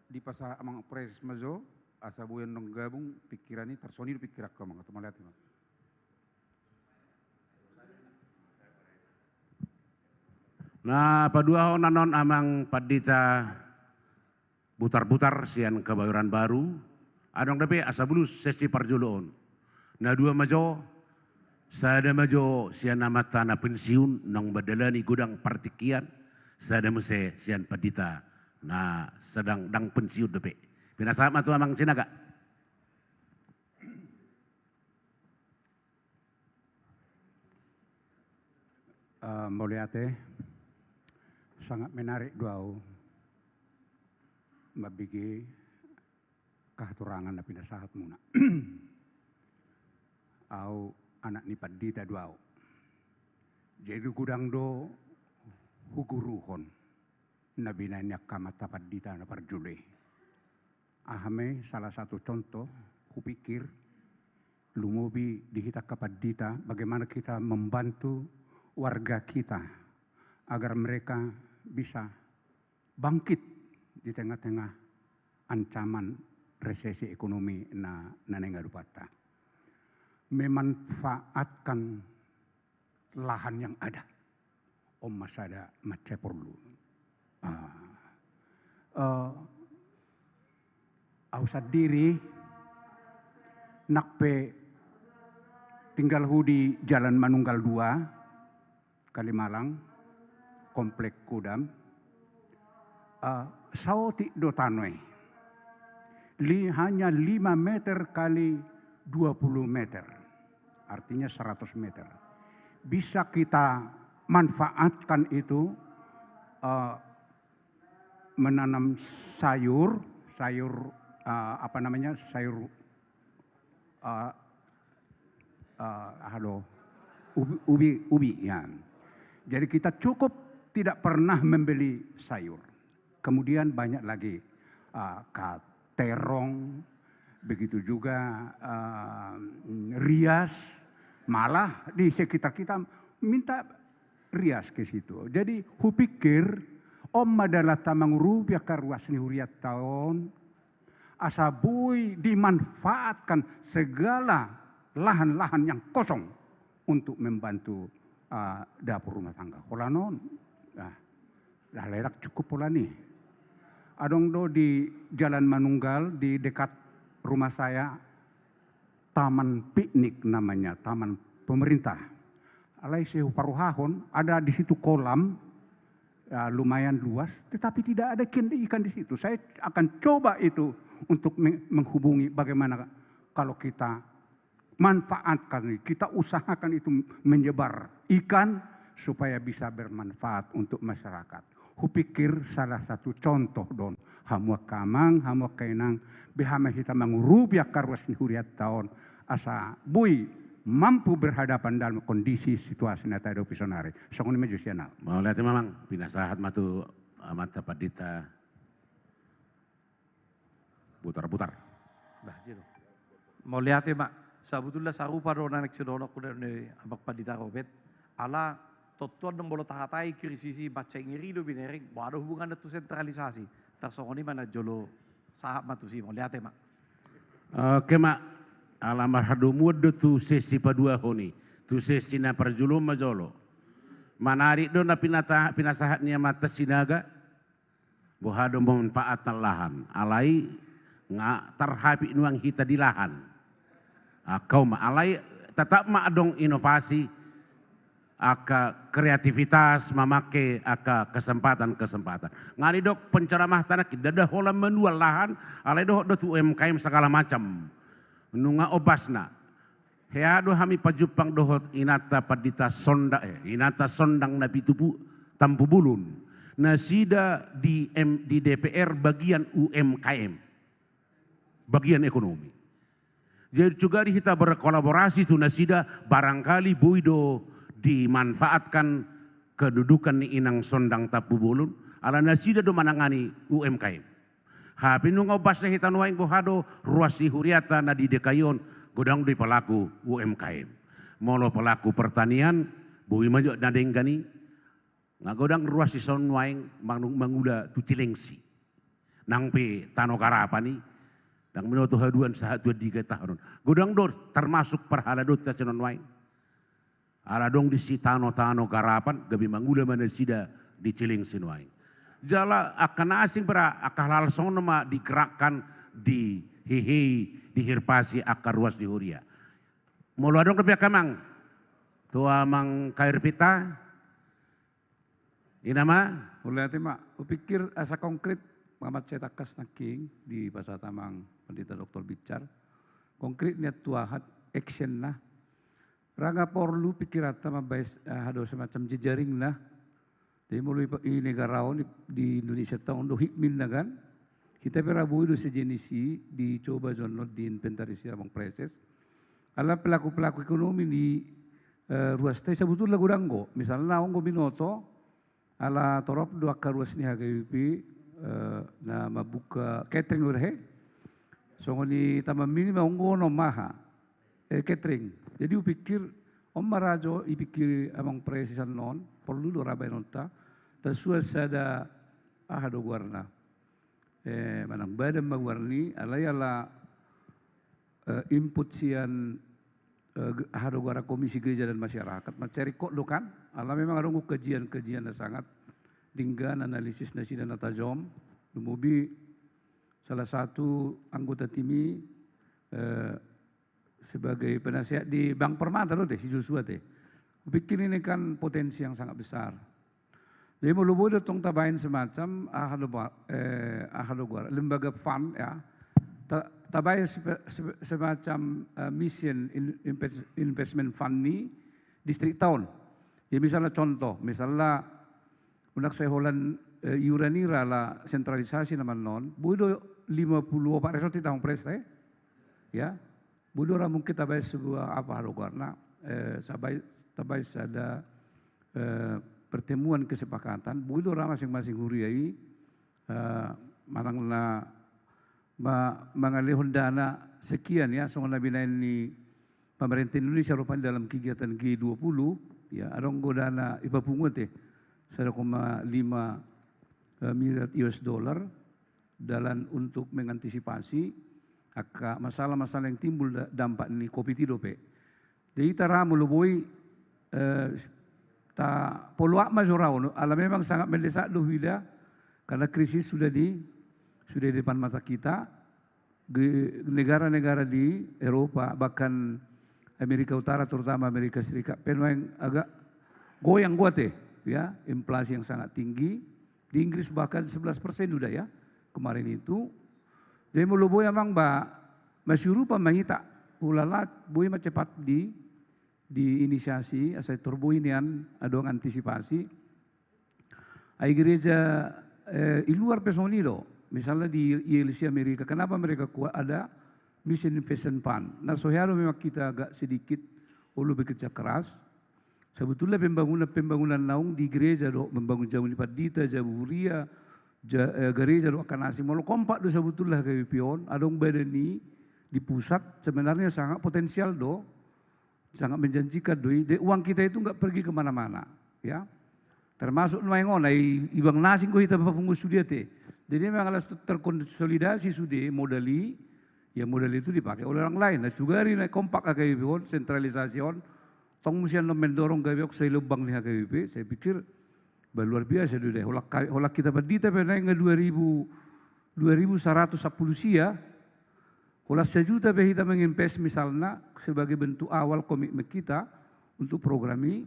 dipasahat amang praeses ma jo, asa boi annon gabung pikiran i, tarsongon i do pikiranku amang, tu mauliate ma. Na paduahon annon amang Pandita Butarbutar sian Kebayoran Baru, adong dope, asa bulus sesi parjolo on. Na dua ma jo, sada ma jo sian amanta na pensiun, naung mandalani godang partingkian, sada muse sian pandita na sedang ndang pensiun dope. Pinasahat ma tu amang Sinaga. Eh, mauliate, sangat menarik do au mambege kehaturangan na pinasahatmuna. Au anak ni pandita do au. Jadi godang do huguruhon na binahen ni angka amanta pandita na parjolo i. Aha ma i salah satu contoh, hupikir, lumobi di hita angka pandita, bagaimana kita membantu warga kita agar mereka bisa bangkit di tengah-tengah ancaman resesi ekonomi na, na naeng adopanta. Memanfaatkan lahan yang ada. On ma sada mansai porlu. Ah. Eh, au sandiri, nang pe tinggalhu di Jalan Manunggal dua, Kalimalang, Komplek Kodam, eh, saotik do tano i. Li-, hanya lima meter kali dua puluh meter, artinya seratus meter. Bisa kita manfaatkan itu, eh, menanam sayur, sayur, eh, apa namanya, sayur, eh, eh, aha do, ubi, ubi, ubi, ya. Jadi kita cukup tidak pernah membeli sayur. Kemudian banyak lagi, ah, ka-, terong, begitu juga, ah, rias, malah di sekitar kita minta rias ke situ. Jadi hupikir, on ma dalanta mangurupi angka ruas ni hurianta on, asa boi dimanfaatkan segala lahan-lahan yang kosong untuk membantu, ah, dapur rumah tangga. Holan on, ah, dah lerak cukup holan i. Adong do di Jalan Manunggal, di dekat rumah saya, taman piknik namanya, taman pemerintah. Alai sai huparohahon, ada di situ kolam, ya, lumayan luas, tetapi tidak ada ikan, ikan di situ. Saya akan coba itu untuk me-, menghubungi bagaimana kalau kita manfaatkan, kita usahakan itu menyebar ikan supaya bisa bermanfaat untuk masyarakat. Hupikir salah satu contoh do on, hamu angka amang, hamu angka inang, beha ma hita mangurupi angka ruas ni hurianta on, asa boi mampu berhadapan dalam kondisi situasi na tahadopi sonari. Songon i ma jo sian au. Mauliate ma amang, pinasahat ma tu amanta pandita. Putar-putar. Bah, jino. Mauliate ma. Sabutulna sarupa do na naeng sidohononku dohot ni amang pandita Robert. Ala tontu adong molo tahatai krisis i mansai ngeri do binereng, boha do hubunganna tu sentralisasi. Tarsongon i ma na jolo, sahat ma tusi, mauliate ma. Oke ma, ala marhadomuan do tu sesi paduahon i, tu sesi na parjolo ma jolo. Manarik do na pinata-, pinasahat ni amanta Sinaga. Boha do manfaatna lahan, alai nga tarhapit nuaeng hita di lahan. Angka on ma, alai tetap ma adong inovasi, angka kreativitas mamangke angka kesempatan-kesempatan. Nga didok penceramahta nangkin, ndada holan manuan lahan, alai dohot do tu U M K M segala macam. Nunga ombasna. Hea do hami pajumpang dohot inanta pandita Sonda-, eh, inanta Sondang na pitu pu-, Tampubolon. Nasida di M-, di D P R bagian U M K M. Bagian ekonomi. Jadi, coba di hita berkolaborasi tu nasida, barangkali boi do dimanfaatkan kedudukan ni Inang Sondang Tampubolon, ala nasida do manangani U M K M. Hape nunga ombasna hita nuaeng, boha do ruas ni hurianta na di D K I on, godang do i pelaku U M K M. Molo pelaku pertanian, boi ma jo na denggan i, nga godang ruas i son nuaeng manung-, mangula tu Cilengsi. Nang pe tano garapan i, ndang binoto haduan sahat tu andigan tahanon. Godang do termasuk parhaladonta sian on nuaeng. Ala adong disi tano-tano garapan, gabe mangula ma nasida di Cilengsi nuaeng. Jala angka na asing bera, angka hal-hal songon on ma digerakkan, dihehei, dihirpasi angka ruas ni huria. Molo adong dope angka amang, tu amang K R P ta, i nama? Mauliate ma, hupikir asa konkret, ma mansai tangkas nangkin dipasahat amang Pandita Doktor Bichar. Konkret nian tu aha, action-na. Ra nga porlu pikiranta mambahen, eh, aha do, semacam jejaringna. Jadi molo i, i negara on, di, di Indonesianta on do hikmatna kan. Hita pe ra boi do sejenis i dicoba jo on diinventarisir amang Praeses. Ala pelaku-pelaku ekonomi ni, eh, ruasta i sabutulna godang do. Misalna on do binoto, ala torop do angka ruas ni H K B P, eh, na mambuka catering do he. Songon i Taman Mini ma on do na maha, eh, catering. Jadi hupikir, on ma ra jo dipikiri amang Praeses annon, porlu do ra bahenonta, tasuan sada, aha do goarna, eh, manang badan ma goarna i, alai ala, eh, input sian, eh, ge-, aha do goarna, Komisi Gereja dan Masyarakat, mansai ringkot do kan, ala memang adong do kajian-kajian na sangat denggan, analisis nasida na tajom, lumobi salah satu anggota tim i, eh, sebagai penasehat di Bank Permata do te, si Joshua te. Kupikir ini kan potensi yang sangat besar. Jadi molo boi do tong tabahen semacam, aha do ba-, eh, aha do goar, lembaga fund ya. Ta-, tabahen sepe-, sepe-, semacam, eh, mission in-, invest-, investment fund ni distrikta on. Ya misalna contoh, misalna unang sai holan, eh, iuran i ra ala sentralisasi nama annon, boi do lima puluh opat resort i taon pres te. Ya. Boi do ra mungkin tabahen sebuah apa, aha do goarna, eh, sabai-, tabahen sada, eh, pertemuan kesepakatan, boi do ra masing-masing huria i, eh, manang na ma-, mangalehon dana sekian ya, songon na binaen ni pamarenta Indonesia rupani dalam kegiatan G dua puluh, ya, adong do dana i papungu ate, sada koma lima, eh, miliar U S dollar, dalan untuk mengantisipasi angka masalah-masalah yang timbul da-, dampak ni covid i dope. Jadi hita ra molo boi, eh, ta follow up ma jo ra on, ala memang sangat mendesak do huida, karena krisis sudah di, sudah di depan mata kita, di negara-negara di Eropa, bahkan Amerika Utara, terutama Amerika Serikat, pe nuaeng agak goyang do ate, ya, inflasi yang sangat tinggi, di Inggris bahkan sebelas persen sudah ya, kemarin itu. Jadi molo boi amang ba, masiurupan ma hita, hulala boi ma cepat di, diinisiasi, asa tor boi nian adong antisipasi. Ai gereja, eh, i luar pe songon i do, misalnya di I L C Amerika, kenapa mereka kuat, ada Mission Investment Fund. Nah, so hea do memang kita agak sedikit olo bekerja keras, sebetulna pembangunan-pembangunan naung di gereja do, membangun jabu ni pandita, jabu huria, ja-, eh, gereja do, angka na asing. Molo kompak do sebetulna H K B P on, adong badan i di pusat, sebenarnya sangat potensial do, sangat menjanjikan do i. De, uang kita itu nggak pergi kemana-mana, ya. Termasuk nuaeng on, ai ibang na asing do hita papungu sude ate. Jadi memang ala terkonsolidasi sude modal i, ya modal itu dipakai oleh orang lain. Nah, sugari na kompak H K B P on, sentralisasi on, tong muse annon mendorong gabe on sai lombang ni H K B P, saya pikir, bah, luar biasa do da. Holan ka-, holan hita pandita pe naeng dua ribu, dua ribu seratus sampulu sia, holan sajuta pe hita menginvest misalna sebagai bentuk awal komitmen kita untuk program i,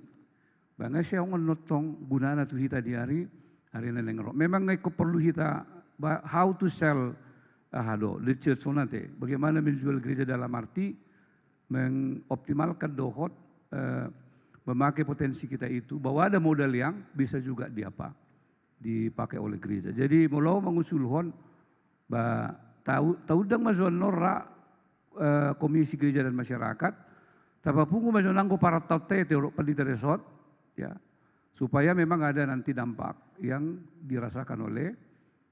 bah, nga sai songon on tong gunana tu hita di ari, ari na naeng ro. Memang nga ingkon porlu hita, bah, how to sell, aha do, the church on ate. Bagaimana menjual gereja dalam arti mengoptimalkan dohot, eh, memakai potensi kita itu, bahwa ada modal yang bisa juga di apa, dipakai oleh gereja. Jadi molo au mangusulhon, bah, tau-, taundang ma jo annon ra, eh, Komisi Gereja dan Masyarakat, tapapungu ma jo nanggo parantaonta ate, dohot pandita resort, ya, supaya memang ada nanti dampak yang dirasakan oleh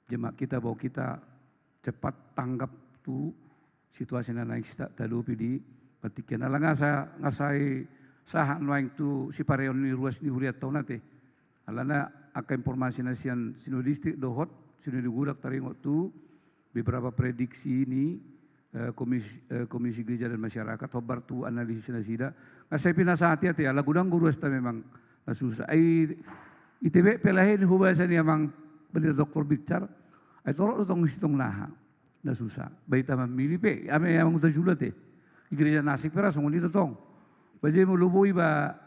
jemaat kita, bahwa kita cepat tanggap tu situasi na naeng ta-, tahadopi di partingkian. Ala nga sa-, nga sai sahat nuaeng tu sipareon ni ruas ni hurianta on ate. Alana angka informasi na sian sinode distrik dohot sinode godang taringot tu beberapa prediksi ni, eh, komisi, eh, Komisi Gereja dan Masyarakat, hombar tu analisis nasida. Nga sai pinasahat i ate, ala godang do ruasta memang na susah. Ai, i tebe pe lahe ni hobasa ni amang Pendeta Doktor Bichar, ai torop do tong i sitongkin aha, na susah. Bah i Taman Mini pe, ame amang uta julu ate. I gereja na asing pe ra songon i do tong. Bah jadi molo boi bah,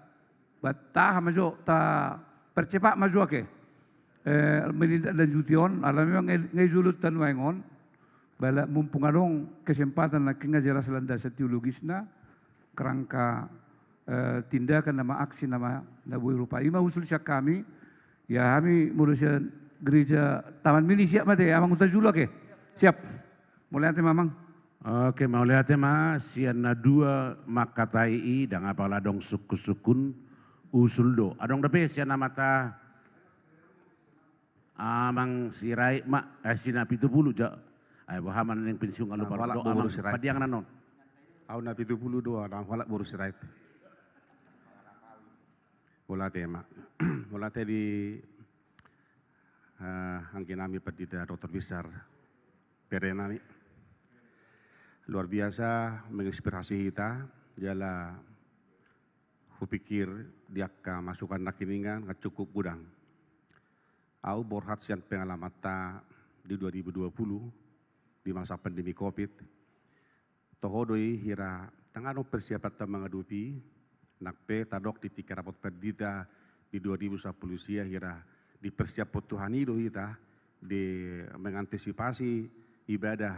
bah taha ma jo, tapercepat ma jo ake, eh, menindaklanjuti on, ala memang nga i, nga i jolo ta nuaeng on, bah la mumpung adong kesempatan nangkin nga jelas landasan teologisna, kerangka, eh, tindakan nama aksi nama na boi rupa i ma usul sian hami, ya hami molo sian gereja Taman Mini siap ma ate, amang uta julu ake. Siap. Mauliate ma amang. Oke, mauliate ma sian na dua mangkatai i, ndang apala adong sungkun-sungkun, usul do. Adong dope sian amanta Amang Sirait ma, eh, si na pitu pulu ja. Ai boha ma naeng pensiun alu. Ndang parup halak do boru amang Sirait. Padiang nanon. Au na pitu pulu dua, ndang halak boru Sirait. Mauliate ma. Mauliate di, eh, anggi nami Pendeta Doktor Bichar, bere nami. Luar biasa menginspirasi hita, jala hupikir di angka masukan nangkiningan nga cukup godang. Au borhat sian pengalamanta di dua ribu dua puluh, di masa pandemi covid. Toho do i hira ndang adong persiapanta mangadopi, nang pe tadok di tingki rapat pandita di dua ribu sampulu sia hira dipersiaphon Tuhan i do hita di mengantisipasi ibadah,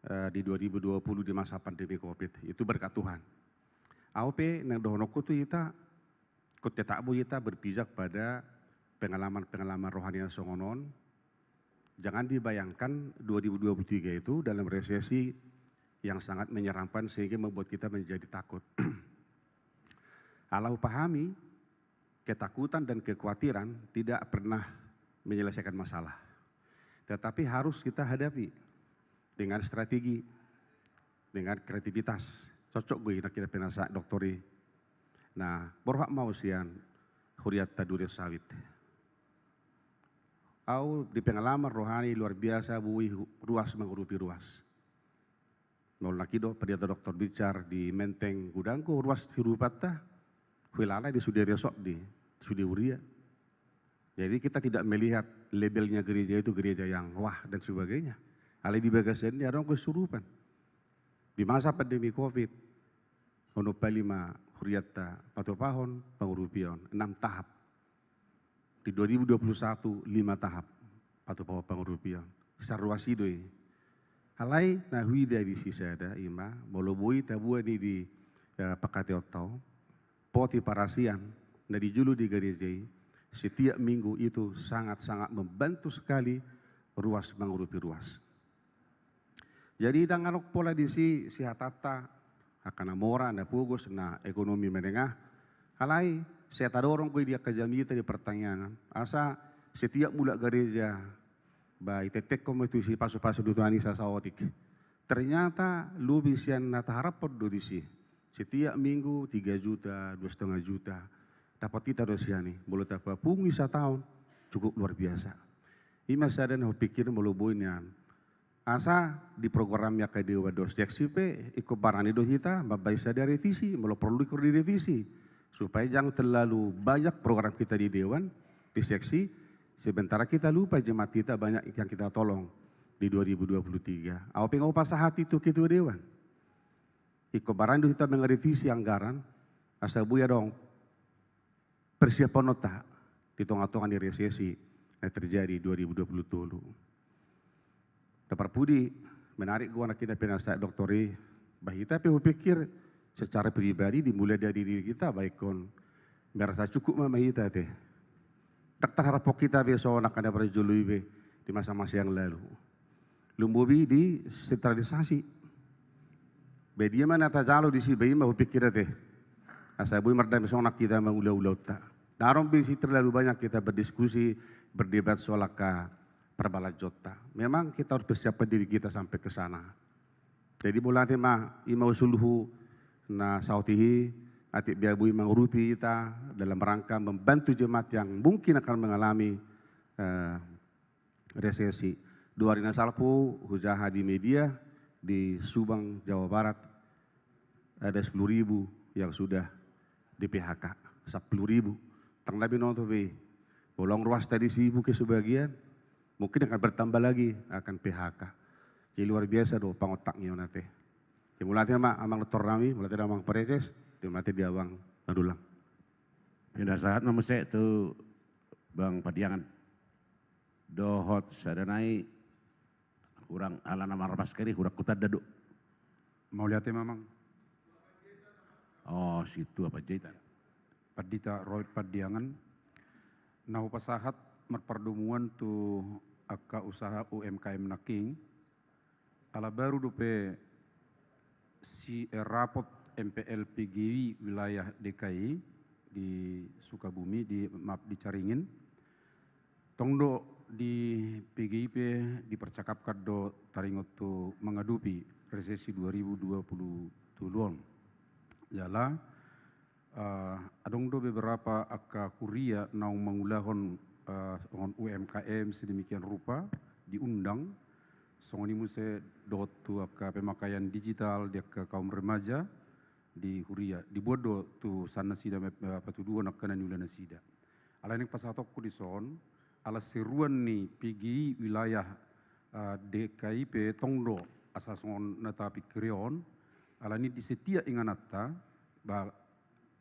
eh, di dua ribu dua puluh di masa pandemi covid. Itu berkat Tuhan. Au pe naeng dohononku tu hita, ingkon tetap do hita berpijak pada pengalaman-pengalaman rohani na songon on. Jangan dibayangkan dua ribu dua puluh tiga itu dalam resesi yang sangat menyeramkan sehingga membuat kita menjadi takut. Ala hupahami, Ketakutan dan kekhawatiran tidak pernah menyelesaikan masalah. Tetapi harus kita hadapi dengan strategi, dengan kreativitas. Cocok do i na hupinasa doktor i. Nah, borhat ma au sian hurianta Duren Sawit. Au di pengalaman rohani luar biasa boi ruas mangurupi ruas. Molo nangkin do pendeta doktor Bichar di Menteng godang do ruas sirupanta, huilala di sude resort, di sude huria. Jadi kita tidak melihat labelnya gereja itu gereja yang wah dan sebagainya. Alai di bagasan i adong kesurupan. Di masa pandemi covid, onom pali ma hurianta patupahon pangurupion, enam tahap. Di dua ribu dua puluh satu, lima tahap patupahon pangurupion. Saruas i do i. Alai na huida di sisada ima, molo boi taboan i di, eh, pangkataionta on, poti parasian na dijulu di gareja i, setiap minggu itu sangat-sangat membantu sekali ruas mangurupi ruas. Jadi ndang adong pola disi sihatanta, angka na mora, na pogos, na ekonomi menengah. Alai sai tadorong do i di angka jamita di partangiangan. Asa setiap mulak gareja, ba itektekhon ma tusi pasupasu ni Tuhan i sasaotik. Ternyata lobi sian na taharaphon do disi. Setiap minggu tiga juta, dua setengah juta. Dapat hita do sian i. Molo tapapungu i sataon, cukup luar biasa. Ima sada na hupikir molo boi nian. Asa di program ni angka dewan dohot seksi pe, ingkon barani do hita mambaen sada revisi, molo porlu ingkon direvisi. Supaya jangan terlalu banyak program kita di dewan, di seksi, sementara kita lupa jemaat kita banyak yang kita tolong di dua ribu dua puluh tiga. Au pe nga hupasahat i tu ketua dewan. Ingkon barani do hita mangarevisi anggaran, asa boi adong persiapanonta di tongatonga ni resesi na terjadi dua ribu dua puluh tolu. Na parpudi, menarik do na hupinasa doktor i, ba hita pe hupikir secara pribadi dimulai dari diri kita, ba ingkon merasa cukup ma, ma hita te. Ndang tarharaphon hita be songon angka na parjolo i be di masa-masa yang lalu. Lumobi di sentralisasi. Ba dia ma na tajalo disi, ba ima hupikir ate. Asa boi mardame songon hita mangula-ulaonta. Ndang adong be disi terlalu banyak kita berdiskusi, berdebat soal angka parbalanjonta. Memang kita harus persiapkan diri kita sampai ke sana. Jadi mauliate ma, ima usulhu na saotik i, atik bia boi mangurupi hita dalam rangka membantu jemaat yang mungkin akan mengalami, eh, resesi. Dua hari na salpu hujaha di media, di Subang, Jawa Barat, ada sepuluh ribu yang sudah di P H K. Sepuluh ribu. Ndang na binoto be i. Molo ruasta disi buka sebagian, mungkin akan bertambah lagi akan P H K. Jadi luar biasa do pangontak ni on ate. Jadi mauliate ma amang doktor nami, mauliate amang Praeses, mauliate di abang Mandulang. Pinasahat ma muse tu Bang Padiangan. Dohot sada nai, hurang ala na marmasker i, hurang hutanda do. Mauliate ma amang. Oh, Sintua Panjaitan. Pandita Roy Padiangan. Na hupasahat marpardomuan tu angka usaha U M K M nangkin. Ala baru dope si, eh, rapot M P L P G I wilayah D K I di Sukabumi, di, maaf, di Caringin. Tong do di P G I pe dipercakapkan do taringot tu mangadopi resesi dua ribu dua puluh tolu on. Jala, eh, adong do beberapa angka huria naung mangulahon, eh, songon U M K M sedemikian rupa diundang, songon i muse dohot tu angka pemakaian digital di angka kaum remaja di huria. Dibuat do tu san nasida, eh, patuduhon angka na niula nasida. Alai naeng pasahatonku dison, ala seruan ni P G I wilayah, eh, D K I pe tong do asa songon na tapikiri on, alani di setiap ingananta, ba,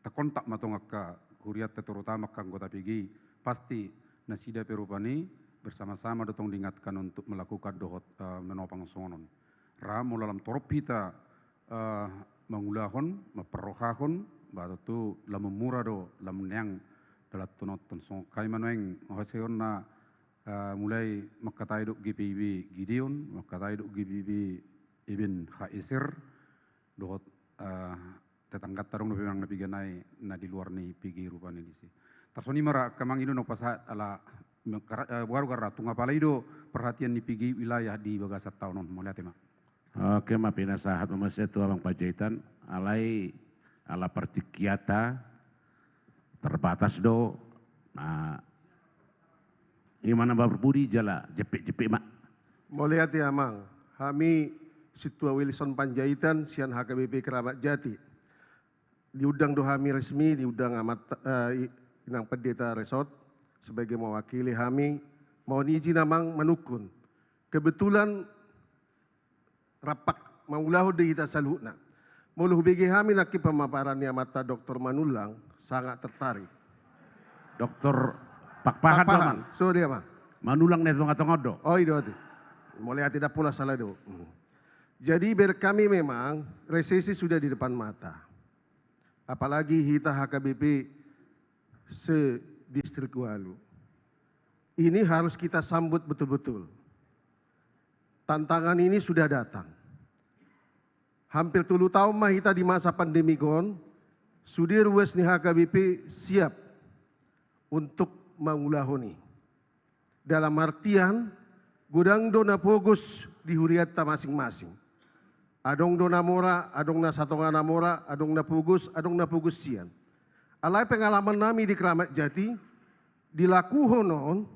takontak ma tong angka hurianta, terutama angka anggota P G I, pasti nasida pe rupani bersama-sama do tong diingatkan untuk melakukan dohot, eh, menopang songon on. Ra molo lam torop hita, eh, mangulahon, mamparrohahon, ba tontu lam mura do, lam neang dalanhononton. Songon hami ma nuaeng, haseonna, eh, mulai mangkatai dohot G P I B Gideon, mangkatai dohot G P I B Eben Haeser, dohot, eh, tetangganta adong dope memang na piga nai na di luar ni P G I rupani disi. Songon i ma ra, angka amang, i do na hupasahat ala, eh, boaru Garratung, apala i do perhatian ni P G wilayah di bagasan taon on. Mauliate ma. Oke ma, pinasahat ma muse tu amang Panjaitan, alai ala partingkianta terbatas do. Nah, ima na marbudi jala jempek-jempek ma. Mauliate amang, hami Sintua Wilson Panjaitan sian H K B P Keramat Jati. Diundang do hami resmi, diundang amanta, eh, i-, inang pendeta resort sebagai mewakili hami, mohon izin amang manungkun. Kebetulan rap mangulahon do hita saluhutna. Molo hubege hami nangkin pemaparan ni amanta Doktor Manullang, sangat tertarik. Doktor Pakpahan do, Pakpahan, amang. Sorry, amang. Manullang na di tonga-tonga do. Oh, i do, ate. Mauliate, ndang pola sala do. Hmm. Jadi, berek hami memang resesi sudah di depan mata. Apalagi hita H K B P se-Distrik Walu. Ini harus kita sambut betul-betul. Tantangan ini sudah datang. Hampir tolu taon ma hita di masa pandemi on, sude ruas ni H K B P siap untuk mangulahon i. Dalam artian, godang do na pogos di hurianta masing-masing. Adong do na mora, adong na satonga na mora, adong na pogos, adong na pogos sian. Alai pengalaman nami di Keramat Jati, dilakuhon on,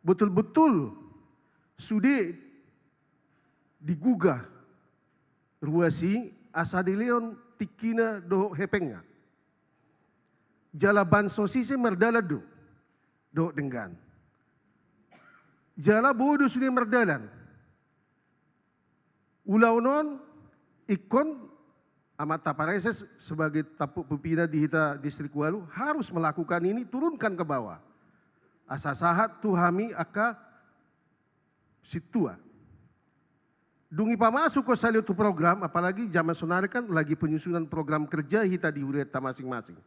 betul-betul sude digugah ruas i asa dilehon tingkina dohot hepengna. Jala bansos i ise mardalan do, dohot denggan. Jala boi do sude mardalan. Ulaon on ingkon amanta pareses sebagai tampuk pimpinan di hita Distrik Walu harus melakukan ini, turunkan ke bawah. Asa sahat tu hami angka sintua. Dung i pamasuk on sahali on tu program, apalagi zaman sonari kan lagi penyusunan program kerja hita di hurianta masing-masing.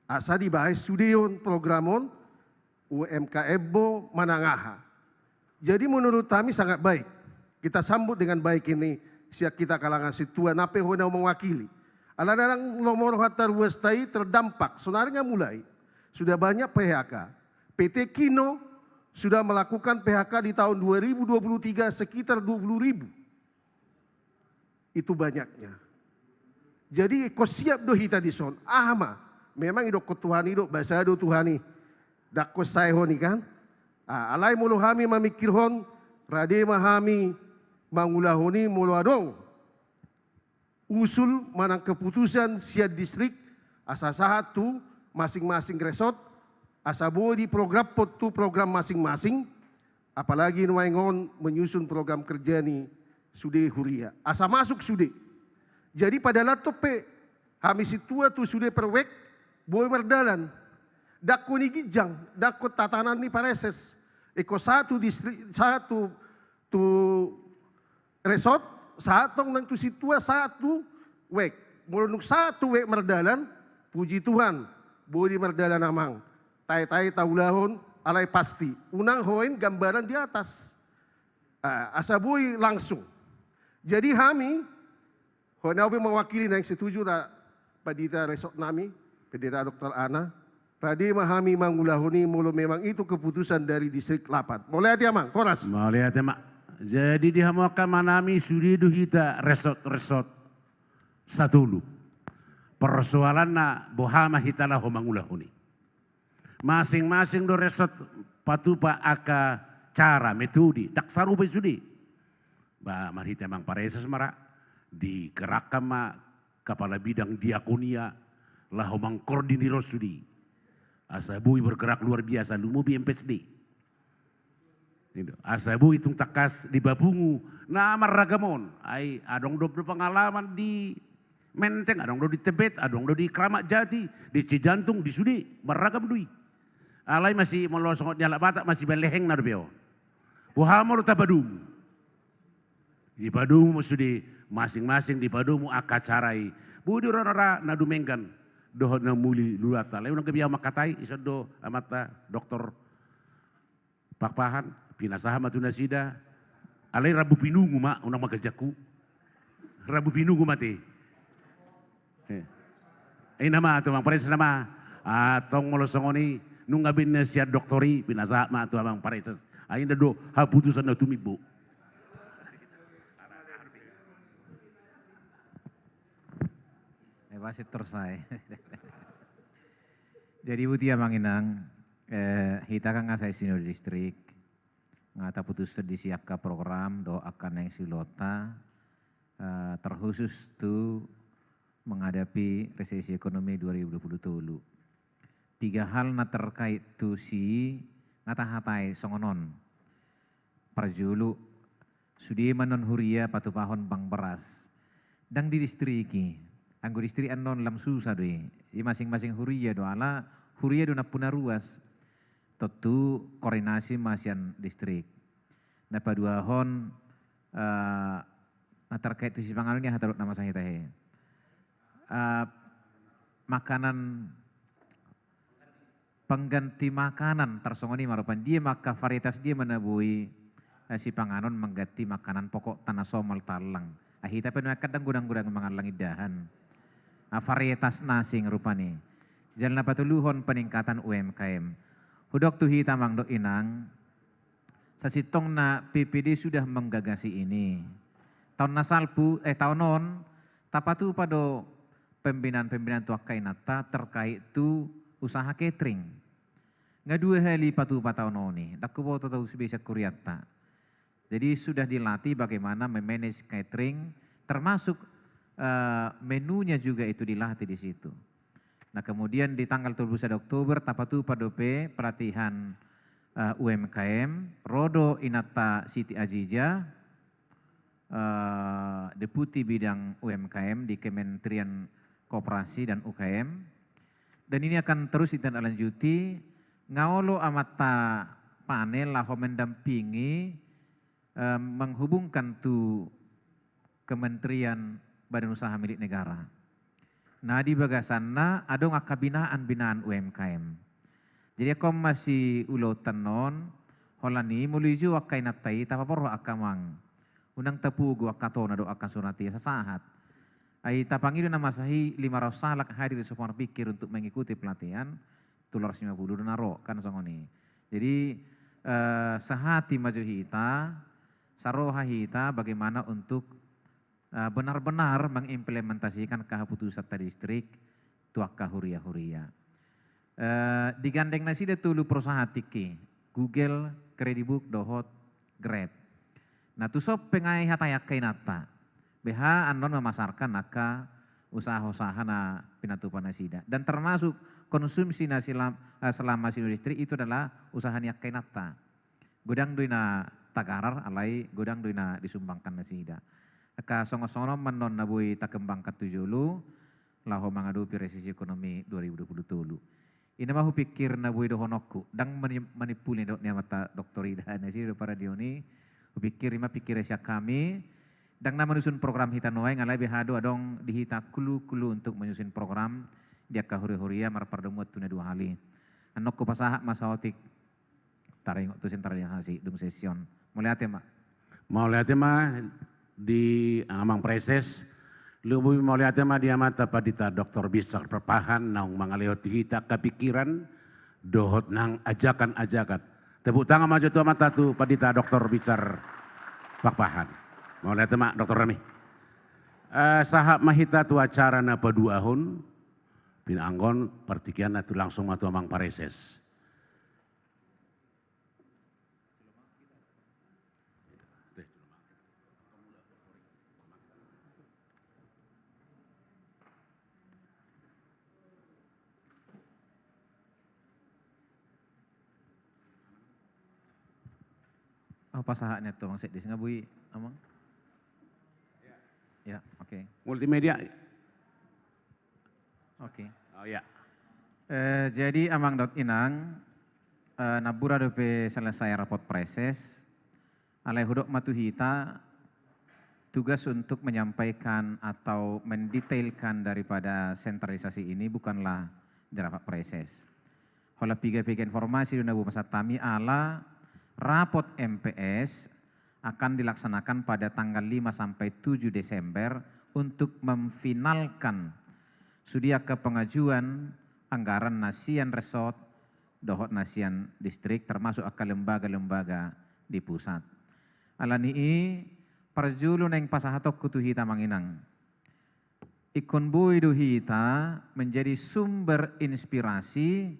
Asa dibahen sude on program on, U M K M do manang aha. Jadi menurut kami sangat baik. Kita sambut dengan baik ini, sian hita kalangan sintua, na pe ho na mewakili. Alana ndang lomo rohanta ruasta i terdampak, sonari nga mulai. Sudah banyak P H K. P T Kino sudah melakukan P H K di tahun dua ribu dua puluh tiga sekitar dua puluh ribu. Itu banyaknya. Jadi, ingkon siap do hita dison. Aha ma? Memang idokkon Tuhan i do, basa do Tuhan i. Ndang ingkon saehon i kan? Ah, alai molo hami mamingkirhon, rade ma hami mangulahon i molo adong usul manang keputusan sian distrik, asa sahat tu masing-masing resort, asa boi diprogramhon tu program masing-masing, apalagi nuaeng on menyusun program kerja ni sude huria. Asa masuk sude. Jadi padalanhon pe hami sintua tu sude per wijk boi mardalan. Ndang ingkon i ginjang, ndang ingkon tatanan ni pareses. Ingkon sahat tu distrik, sahat tu, tu resort, sahat tong nang tu sintua, sahat tu wijk. Molo dung sahat tu wijk mardalan, puji Tuhan, boi do i mardalan amang. Tahe-tahe taulahon, alai pasti. Unang ho baen gambaran di atas. Ah, asa boi langsung. Jadi hami, ho na pe mewakili naeng setuju ra pandita resort nami, Pendeta Doktor Ana, rade ma hami mangulahon i molo memang itu keputusan dari Distrik delapan. Mauliate amang, horas. Mauliate ma. Jadi di hamu angka amanami, sude do hita resort-resort satolu. Persoalanna boha ma hita laho mangulahon i. Masing-masing do resort patupa angka cara, metode, ndang sarupa i sude. Ba, marhite amang pareses ma ra, digerakkan ma kepala bidang diakonia laho mangkoordinir sude. Asa boi bergerak luar biasa, lumobi M P S D. Gitu. Asa boi tung tangkas dipapungu na marragam on. Ai adong do pengalaman di Menteng, adong do di Tebet, adong do di Keramat Jati, di Cijantung, di sude, marragam do i. Alai masih molo songon di halak Batak masih beleheng na dope on. Boha molo tapadomu. Dipadomu ma sude masing-masing, dipadomu angka cara i. Boi do ra na dumenggan dohot na muli luata. Alai unang gabe ahu mangkatai, ison do amanta Doktor Pakpahan, pinasahat ma tu nasida. Alai rambu pinungu ma, unang ma ganjangku. Rambu pinungu ma ate. Eh. Eh, nama tu amang pareses nama. Antong molo songon i, nunga binaen sian doktor i, pinasahat ma tu amang pareses. Ai inda do haputusan na tumimbo. Eh, wasit terus ai. Jadi, botima amang inang, eh, hita kan nga sai sinode distrik, nga taputushon disi angka program dohot angka naeng siulaonta, eh, terkhusus tu menghadapi resesi ekonomi dua ribu dua puluh tolu. Piga hal na terkait tusi nga tahatai songon on. Parjolo, sude ma annon huria patupahon bank beras. Ndang di distrik i. Anggo distrik annon lam susah do i. Di masing-masing huria do ala, huria do nampuna ruas. Tontu koordinasi ma sian distrik. Na paduahon, eh, na terkait tusi panganon i aha tadok na masa hita he. Eh, makanan pengganti makanan tarsongon i ma rupani, dia ma angka varietas dia ma na boi, eh, sipanganon mengganti makanan pokok tana somal tallang. Ah, hita pe nuaeng kan ndang godang-godang mangallang indahan. Ah, varietas na asing rupani. Jala na patoluhon peningkatan U M K M. Hudok tu hita amang dohot inang, sasintongna P P D sudah menggagas ini. Taon na salpu, eh, taon on, tapatupa do pembinaan-pembinaan tu angka inanta terkait tu usaha catering. Nga dua hali patupa taon on i, ndang huboto tau sude sian hurianta. Jadi sudah dilatih bagaimana memanage catering, termasuk, eh, menunya juga itu dilatih di situ. Nah, kemudian di tanggal dua puluh satu Oktober, tapatupa dope pelatihan, eh, U M K M, ro do inanta Siti Aziza, eh, Deputi Bidang U M K M di Kementerian Koperasi dan U K M. Dan ini akan terus ditindaklanjuti, nga olo amanta panel laho mendampingi, eh, menghubungkan tu Kementerian Badan Usaha Milik Negara. Na di bagasanna adong angka binaan-binaan U M K M. Jadi angka on ma siulaonta annon, holan i molo dijou angka inanta i tapaborhat angka amang. Unang tapugu angka tona dohot angka surat i, sasahat. Ai tapangido na masa i lima ratus halak hadir di Sopo Marpikir untuk mengikuti pelatihan, tu dua ratus lima puluh do na ro, kan songon i. Jadi, eh, sahati ma jo hita, saroha hita bagaimana untuk, eh, benar-benar mengimplementasikan kehaputusan ta distrik tu angka huria-huria. Eh, digandeng nasida tolu perusahaan tingki, Google, Credibook, dohot Grab. Nah, tu son pe nga dihatai angka inanta. Beha annon memasarkan angka usaha-usaha na pinatupa nasida. Dan termasuk konsumsi na silam-, eh, selama sinode distrik itu adalah usaha ni angka inanta. Godang do i na tagarar, alai godang do i na disumbangkan nasida. Angka songon-songon on ma annon na boi takembangkan tu jolo, laho mangadopi resesi ekonomi dua ribu dua puluh tolu. I na ma hupikir na boi dohononku, ndang mani-, manimpuli dok ni amanta doktor i, da nasida do paradion i, hupikir i ma pikir sian hami, ndang na manyusun program hita nuaeng, alai beha do adong di hita clue-clue untuk menyusun program di angka huria-huria marpardomuan tu na dua hali. Annon hupasahat ma saotik. Taringot tusi, taringot hasi dung session. Mauliate ma. Mauliate ma di amang preses. Lobi mauliate ma di amanta Pandita Doktor Binsar Pakpahan naung mangalehon tu hita angka pikiran dohot nang ajakan-ajakan. Tepuk tangan ma jo tu amanta tu Pandita Doktor Binsar Pakpahan. Mauliate ma doktor nami. Eh, sahat ma hita tu acara na paduahon, pinaanggo partingkian na tu langsung ma tu amang pareses. Oh, pasahat ni tu amang sekdes nga boi, amang? Ya, oke. Multimedia. Oke. Oh, ya. Eh, jadi amang dohot inang, eh, nampuna dope selesai rapot preses, alai hudok ma tu hita, tugas untuk menyampaikan atau mendetailkan daripada sentralisasi ini bukanlah di rapat preses. Holan piga-piga informasi do na boi pasahat hami, ala rapot M P S akan dilaksanakan pada tanggal lima sampai tujuh Desember untuk memfinalkan sude angka pengajuan anggaran na sian resort dohot na sian distrik, termasuk angka lembaga-lembaga di pusat. Alani i, parjolo naeng pasahatonku tu hita, Amang Inang. Ingkon boi do hita menjadi sumber inspirasi,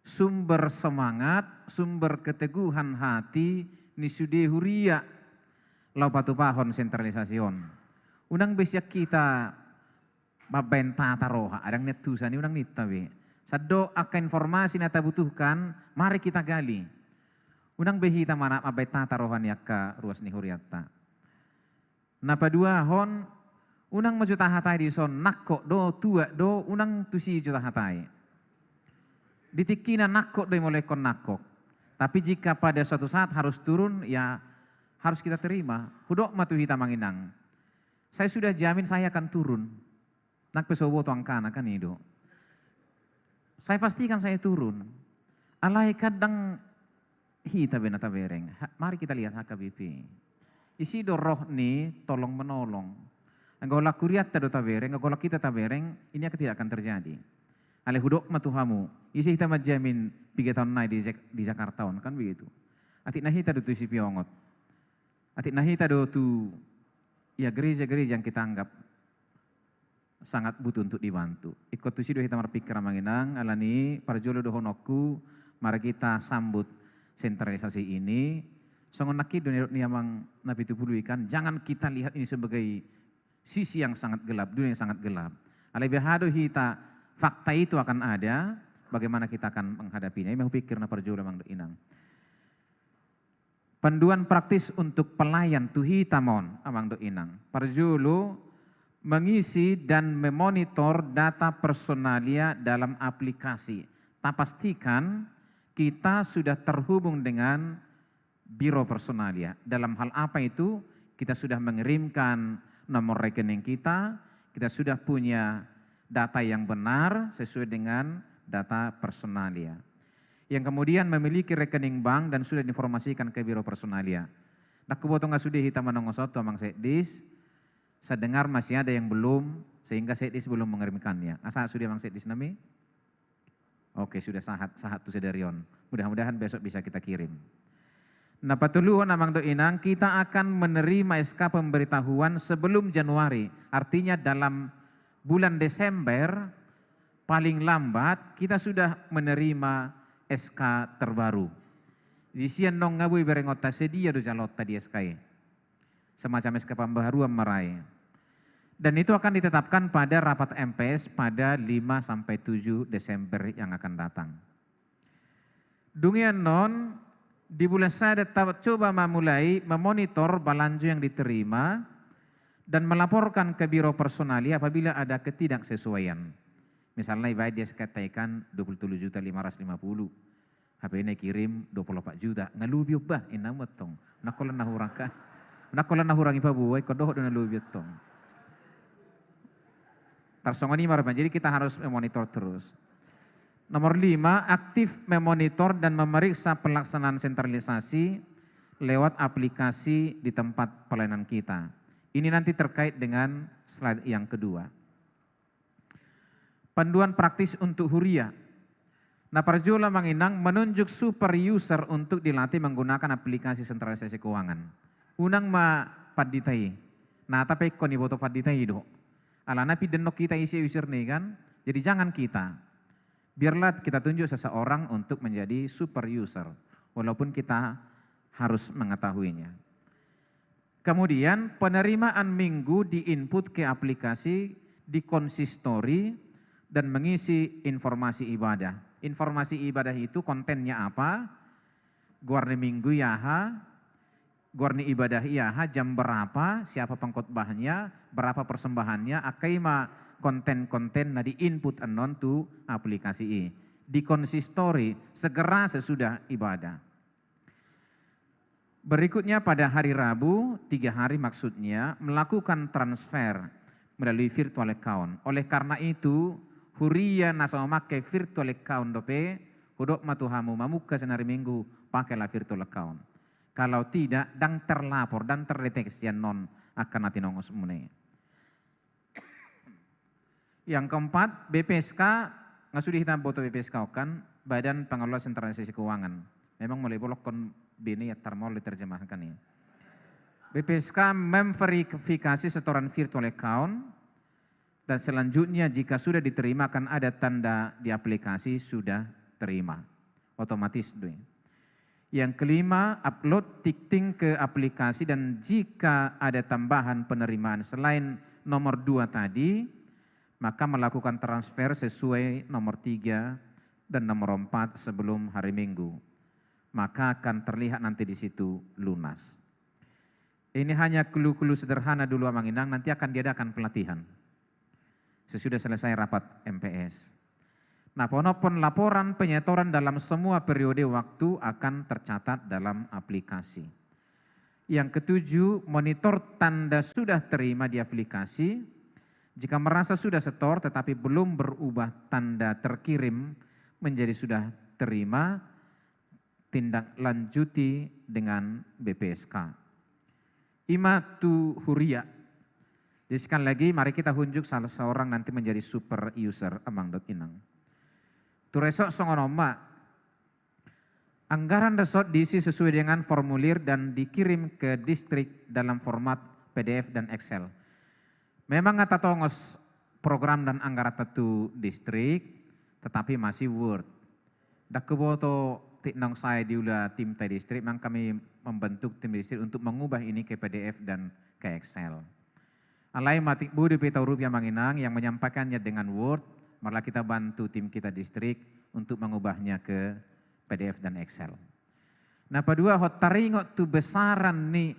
sumber semangat, sumber keteguhan hati ni sude huria laho patupahon sentralisasi on. Unang be sian hita mambaen tata roha, adong nian tusan i, unang ninta be. Sandok angka informasi na tabutuhkan, mari kita gali. Unang be hita mana mambaen tata roha ni angka ruas ni hurianta. Na paduahon, unang ma jo tahatai dison, nangkok do, tuat do, unang tusi jo tahatai. Di tingkina nangkok do i, mulai ingkon nangkok. Tapi jika pada suatu saat harus turun, ya harus kita terima. Hudok ma tu hita, Amang Inang. Saya sudah jamin saya akan turun. Nang pe so huboto angkana kan i do. Saya pastikan saya turun. Alai kadang hita be na tabereng. Ha, mari kita lihat H K B P. Isi do roh ni tolong menolong. Anggo holan hurianta do tabereng, anggo holan hita tabereng, ini akan, tidak akan terjadi. Alai hudok ma tu hamu, ise hita manjamin piga taon nai di Jak-, di Jakarta on, kan begitu. Atik na hita do tu sipiongot. Atik na hita do tu, ya, gereja-gereja yang kita anggap sangat butuh untuk dibantu. Ingkon tusi do hita marpikir, Amang Inang, alani i parjolo dohononku, mari kita sambut sentralisasi ini. Songon nangkin do nidok ni Amang Napitupulu i kan, jangan kita lihat ini sebagai sisi yang sangat gelap, dunia yang sangat gelap. Alai beha do hita, fakta itu akan ada, bagaimana kita akan menghadapinya. I ma hupikir na parjolo, Amang dohot Inang. Panduan praktis untuk pelayan tu hita ma on, Amang dohot Inang. Parjolo, mengisi dan memonitor data personalia dalam aplikasi. Tapastikan kita sudah terhubung dengan Biro Personalia. Dalam hal apa itu? Kita sudah mengirimkan nomor rekening kita, kita sudah punya data yang benar sesuai dengan data personalia. Yang kemudian memiliki rekening bank dan sudah diinformasikan ke Biro Personalia. Ndang huboto nga sude hita manongos on tu Amang Sekdis, saya dengar masih ada yang belum, sehingga Sekdis belum mengirimkannya. Nga sahat sude Amang Sekdis nami? Oke, sudah sahat, sahat tu sadari on. Mudah-mudahan besok bisa kita kirim. Na patoluhon, Amang dohot Inang, kita akan menerima S K pemberitahuan sebelum Januari. Artinya dalam bulan Desember, paling lambat kita sudah menerima S K terbaru. Di sian nunga boi berengonta, sedia do jaloonta di S K i. Semacam S K pembaharuan ma ra i. Dan itu akan ditetapkan pada rapat M P S pada lima sampai tujuh Desember yang akan datang. Dung i annon, di bulan sada ta coba ma mulai memonitor balanjo yang diterima dan melaporkan ke Biro Personalia apabila ada ketidaksesuaian. Misalna ibaen di S K-ta i kan dua puluh tolu juta lima ratus lima puluh. Hape na dikirim dua puluh opat juta, nga lobi on bah, inna hamu antong. Nang holan na hurang kan. Nang holan na hurang ipaboa, ingkon dohot do na lobi antong. Tarsongon i ma rupani, jadi kita harus memonitor terus. Nomor lima, aktif memonitor dan memeriksa pelaksanaan sentralisasi lewat aplikasi di tempat pelayanan kita. Ini nanti terkait dengan slide yang kedua. Panduan praktis untuk huria. Na parjolo, Amang Inang, menunjuk super user untuk dilatih menggunakan aplikasi sentralisasi keuangan. Unang ma pandita i. Na, tapi ingkon iboto pandita i do. Alana pinda annon hita ise user-na i kan. Jadi jangan kita. Biarlah kita tunjuk seseorang untuk menjadi super user, walaupun kita harus mengetahuinya. Kemudian, penerimaan minggu di-input ke aplikasi di konsistori dan mengisi informasi ibadah. Informasi ibadah itu kontennya apa? Goar ni minggu i aha, goar ni ibadah i aha, jam berapa, siapa pengkhotbahnya, berapa persembahannya, angka i ma konten-konten na di-input annon tu aplikasi i. Di konsistori, segera sesudah ibadah. Berikutnya pada hari Rabu, tiga hari maksudnya, melakukan transfer melalui virtual account. Oleh karena itu, huria na so mangke virtual account dope, hudok ma tu hamu, mamungka sian hari Minggu, pakailah virtual account. Kalau tidak, ndang terlapor, ndang terdeteksi annon angka na tinongosmuna i. Yang keempat, B P S K Nga sude hita boto B P S K on kan, Badan Pengelola Sentralisasi Keuangan. Memang mulai bolok kon bini ya tarmol diterjemahkan ya. B P S K memverifikasi setoran virtual account dan selanjutnya jika sudah diterima akan ada tanda di aplikasi sudah terima. Otomatis do i. Yang kelima, upload tikting ke aplikasi dan jika ada tambahan penerimaan selain nomor dua tadi, maka melakukan transfer sesuai nomor tiga dan nomor empat sebelum hari Minggu. Maka akan terlihat nanti di situ lunas. Ini hanya clue-clue sederhana dulu Amang Inang, nanti akan diadakan pelatihan sesudah selesai rapat M P S. Nah, penonton laporan penyetoran dalam semua periode waktu akan tercatat dalam aplikasi. Yang ketujuh, monitor tanda sudah terima di aplikasi. Jika merasa sudah setor tetapi belum berubah tanda terkirim menjadi sudah terima, tindak lanjuti dengan B P S K. Ima tu huria. Jadi sekali lagi, mari kita hunjuk salah seorang nanti menjadi super user, Amang dot Inang. Tu resort songon on ma. Anggaran resort diisi sesuai dengan formulir dan dikirim ke distrik dalam format P D F dan Excel. Memang nga tatongos program dan anggaran tu distrik, tetapi masih Word. Ndang huboto tingki naung sae diula tim ta di distrik, memang kami membentuk tim di distrik untuk mengubah ini ke P D F dan ke Excel. Alai matik budi pe tau rupiah Amang Inang yang menyampaikannya dengan Word, marilah kita bantu tim kita distrik untuk mengubahnya ke P D F dan Excel. Na paduahon, taringot tu besaran ni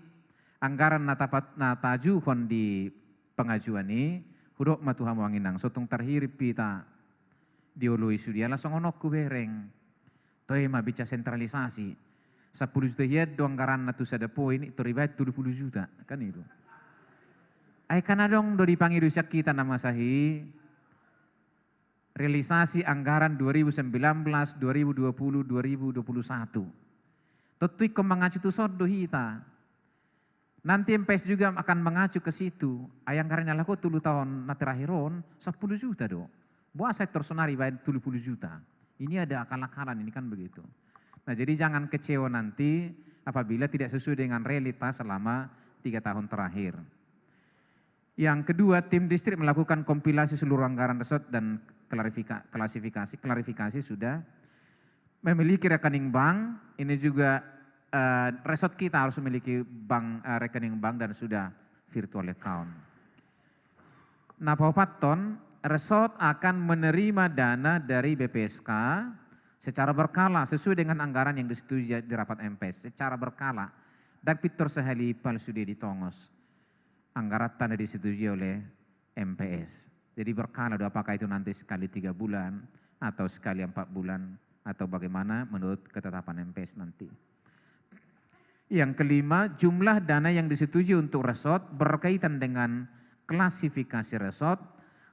anggaran na tapat-, na taajuhon di pengajuan i, hudok ma tu hamu Amang Inang, so tung tarhirim hita dioloi sude ala songon on hubereng. Toe ma bicara sentralisasi. Sampulu juta hian do anggaranna tu sada poin i, tor dibaen tolu pulu juta, kan i do. Ai kan adong do dipangido sian hita na masa i, realisasi anggaran dua ribu sembilan belas, dua ribu dua puluh, dua ribu dua puluh satu. Tontu ingkon mangacu tu son do hita. Nanti M P S juga akan mengacu ke situ. Ai anggaran na laho tolu taon na terakhir on, sampulu juta do. Boasa tor sonari baen tolu pulu juta. Ini ada akal-akalan ini, kan begitu. Nah, jadi jangan kecewa nanti apabila tidak sesuai dengan realita selama tiga tahun terakhir. Yang kedua, tim distrik melakukan kompilasi seluruh anggaran resort dan klarifika-, klasifikasi, klarifikasi sudah. Memiliki rekening bank, ini juga, eh, resort kita harus memiliki bank, eh, rekening bank dan sudah virtual account. Na paopathon, resort akan menerima dana dari B P S K secara berkala sesuai dengan anggaran yang disetujui di rapat M P S, secara berkala. Ndang pintor sahali ipal sude ditongos anggaran na disetujui oleh M P S. Jadi berkala do, apakah itu nanti sekali tiga bulan, atau sekali empat bulan, atau bagaimana menurut ketetapan M P S nanti. Yang kelima, jumlah dana yang disetujui untuk resort berkaitan dengan klasifikasi resort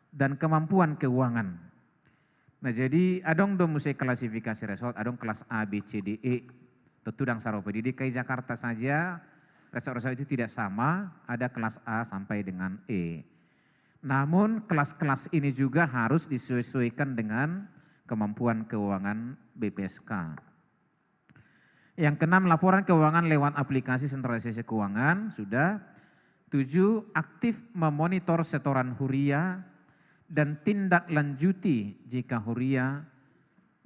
dan kemampuan keuangan. Nah, jadi adong do muse klasifikasi resort, adong kelas A, B, C, D, E. Tontu ndang sarupa di D K I Jakarta saja, resort-resort itu tidak sama, ada kelas A sampai dengan E. Namun kelas-kelas ini juga harus disesuaikan dengan kemampuan keuangan B P S K. Yang keenam, laporan keuangan lewat aplikasi sentralisasi keuangan, sudah. Tujuh, aktif memonitor setoran huria dan tindak lanjuti jika huria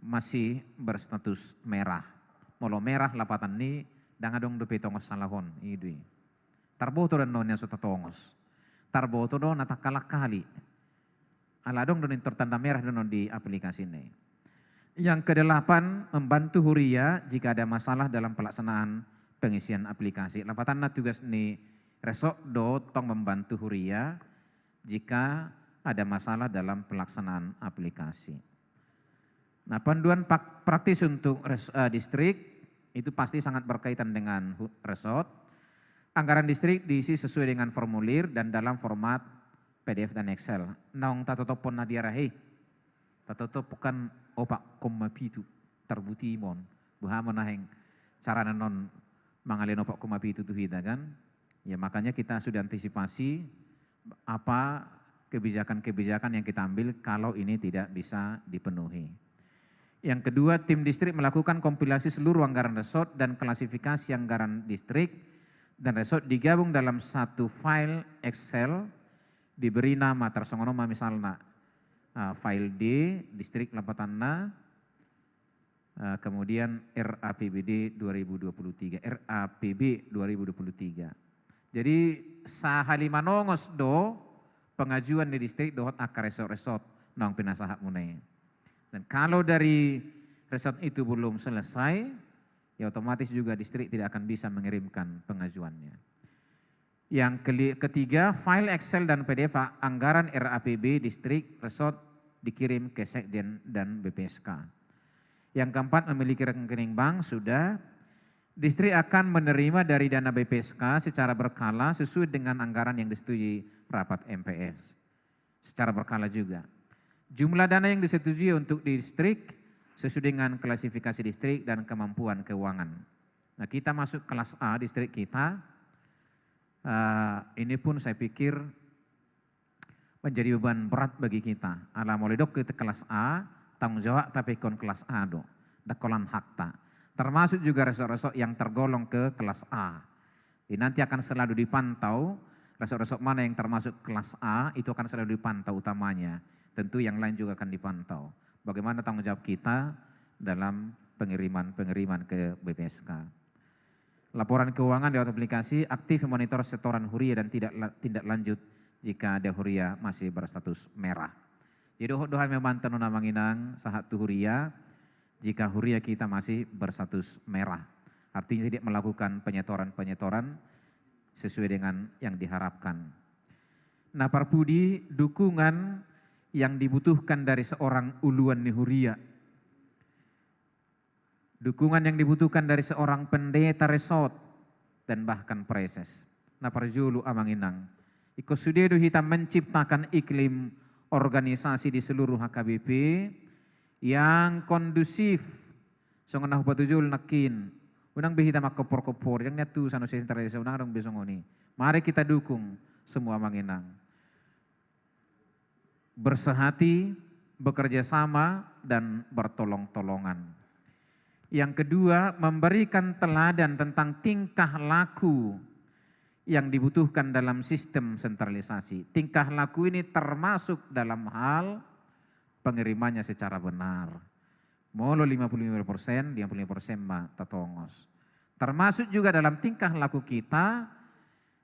masih berstatus merah. Molo merah lapatan ni, ndang adong dope tongos salahon, i do i. Tarboto do annon nian so tatongos. Tarboto do na tangkal-angkali. Ala adong do nintor tanda merah do annon di aplikasi ni. Yang kedelapan, membantu huria jika ada masalah dalam pelaksanaan pengisian aplikasi. Lapatanna tugas ni resort do tong membantu huria jika ada masalah dalam pelaksanaan aplikasi. Nah, panduan pak-, praktis untuk res-, eh, distrik itu pasti sangat berkaitan dengan hu-, resort. Anggaran distrik diisi sesuai dengan formulir dan dalam format P D F dan Excel. Naung tatotophon na diarah i. Tatotop kan opat koma pitu, tarbuti mon. Boha ma naeng carana non mangalehon opat koma pitu tu hita kan. Ya, makanya kita sudah antisipasi apa kebijakan-kebijakan yang kita ambil kalau ini tidak bisa dipenuhi. Yang kedua, tim distrik melakukan kompilasi seluruh anggaran resort dan klasifikasi anggaran distrik dan resort digabung dalam satu file Excel, diberi nama, tarsongon on ma misalna, ah, file D, distrik lapatanna, ah, kemudian R A P B D dua ribu dua puluh tiga, R A P B dua ribu dua puluh tiga. Jadi, sahali manongos do pengajuan di distrik dohot angka resort-resort naung pinasahatmuna i. Dan kalau dari resort itu belum selesai, ya otomatis juga distrik tidak akan bisa mengirimkan pengajuannya. Yang keli-, ketiga, file Excel dan P D F anggaran R A P B distrik resort dikirim ke Sekjen dan B P S K. Yang keempat, memiliki rekening bank, sudah. Distrik akan menerima dari dana B P S K secara berkala sesuai dengan anggaran yang disetujui rapat M P S. Secara berkala juga. Jumlah dana yang disetujui untuk distrik sesuai dengan klasifikasi distrik dan kemampuan keuangan. Nah, kita masuk kelas A distrik kita. Eh, ini pun saya pikir menjadi beban berat bagi kita. Ala molo didok kita kelas A, tanggung jawabta pe ingkon kelas A do. Ndang holan hakta. Termasuk juga resort-resort yang tergolong ke kelas A. Jadi nanti akan selalu dipantau, resort-resort mana yang termasuk kelas A, itu akan selalu dipantau utamanya. Tentu yang lain juga akan dipantau. Bagaimana tanggung jawab kita dalam pengiriman-pengiriman ke B P S K. Laporan keuangan lewat aplikasi, aktif memonitor setoran huria dan tidak la-, tindak lanjut jika ada huria masih berstatus merah. Jadi, dohot do hami mantan, Amang Inang, sahat tu huria, jika huria kita masih berstatus merah. Artinya tidak melakukan penyetoran-penyetoran sesuai dengan yang diharapkan. Na parpudi, dukungan yang dibutuhkan dari seorang uluan ni huria. Dukungan yang dibutuhkan dari seorang pendeta resort dan bahkan praeses. Na parjolo, Amang Inang, ingkon sude do hita menciptakan iklim organisasi di seluruh H K B P yang kondusif. Songon na hupatujolo nangkin, unang be hita mangkompor-kompor, yang nian tu sana sentralisasi, unang adong be songon i. Mari kita dukung semua, Amang Inang. Bersehati, bekerja sama, dan bertolong-tolongan. Yang kedua, memberikan teladan tentang tingkah laku yang dibutuhkan dalam sistem sentralisasi. Tingkah laku ini termasuk dalam hal pengirimannya secara benar. Molo lima puluh lima persen, lima puluh lima persen ma tatongos. Termasuk juga dalam tingkah laku kita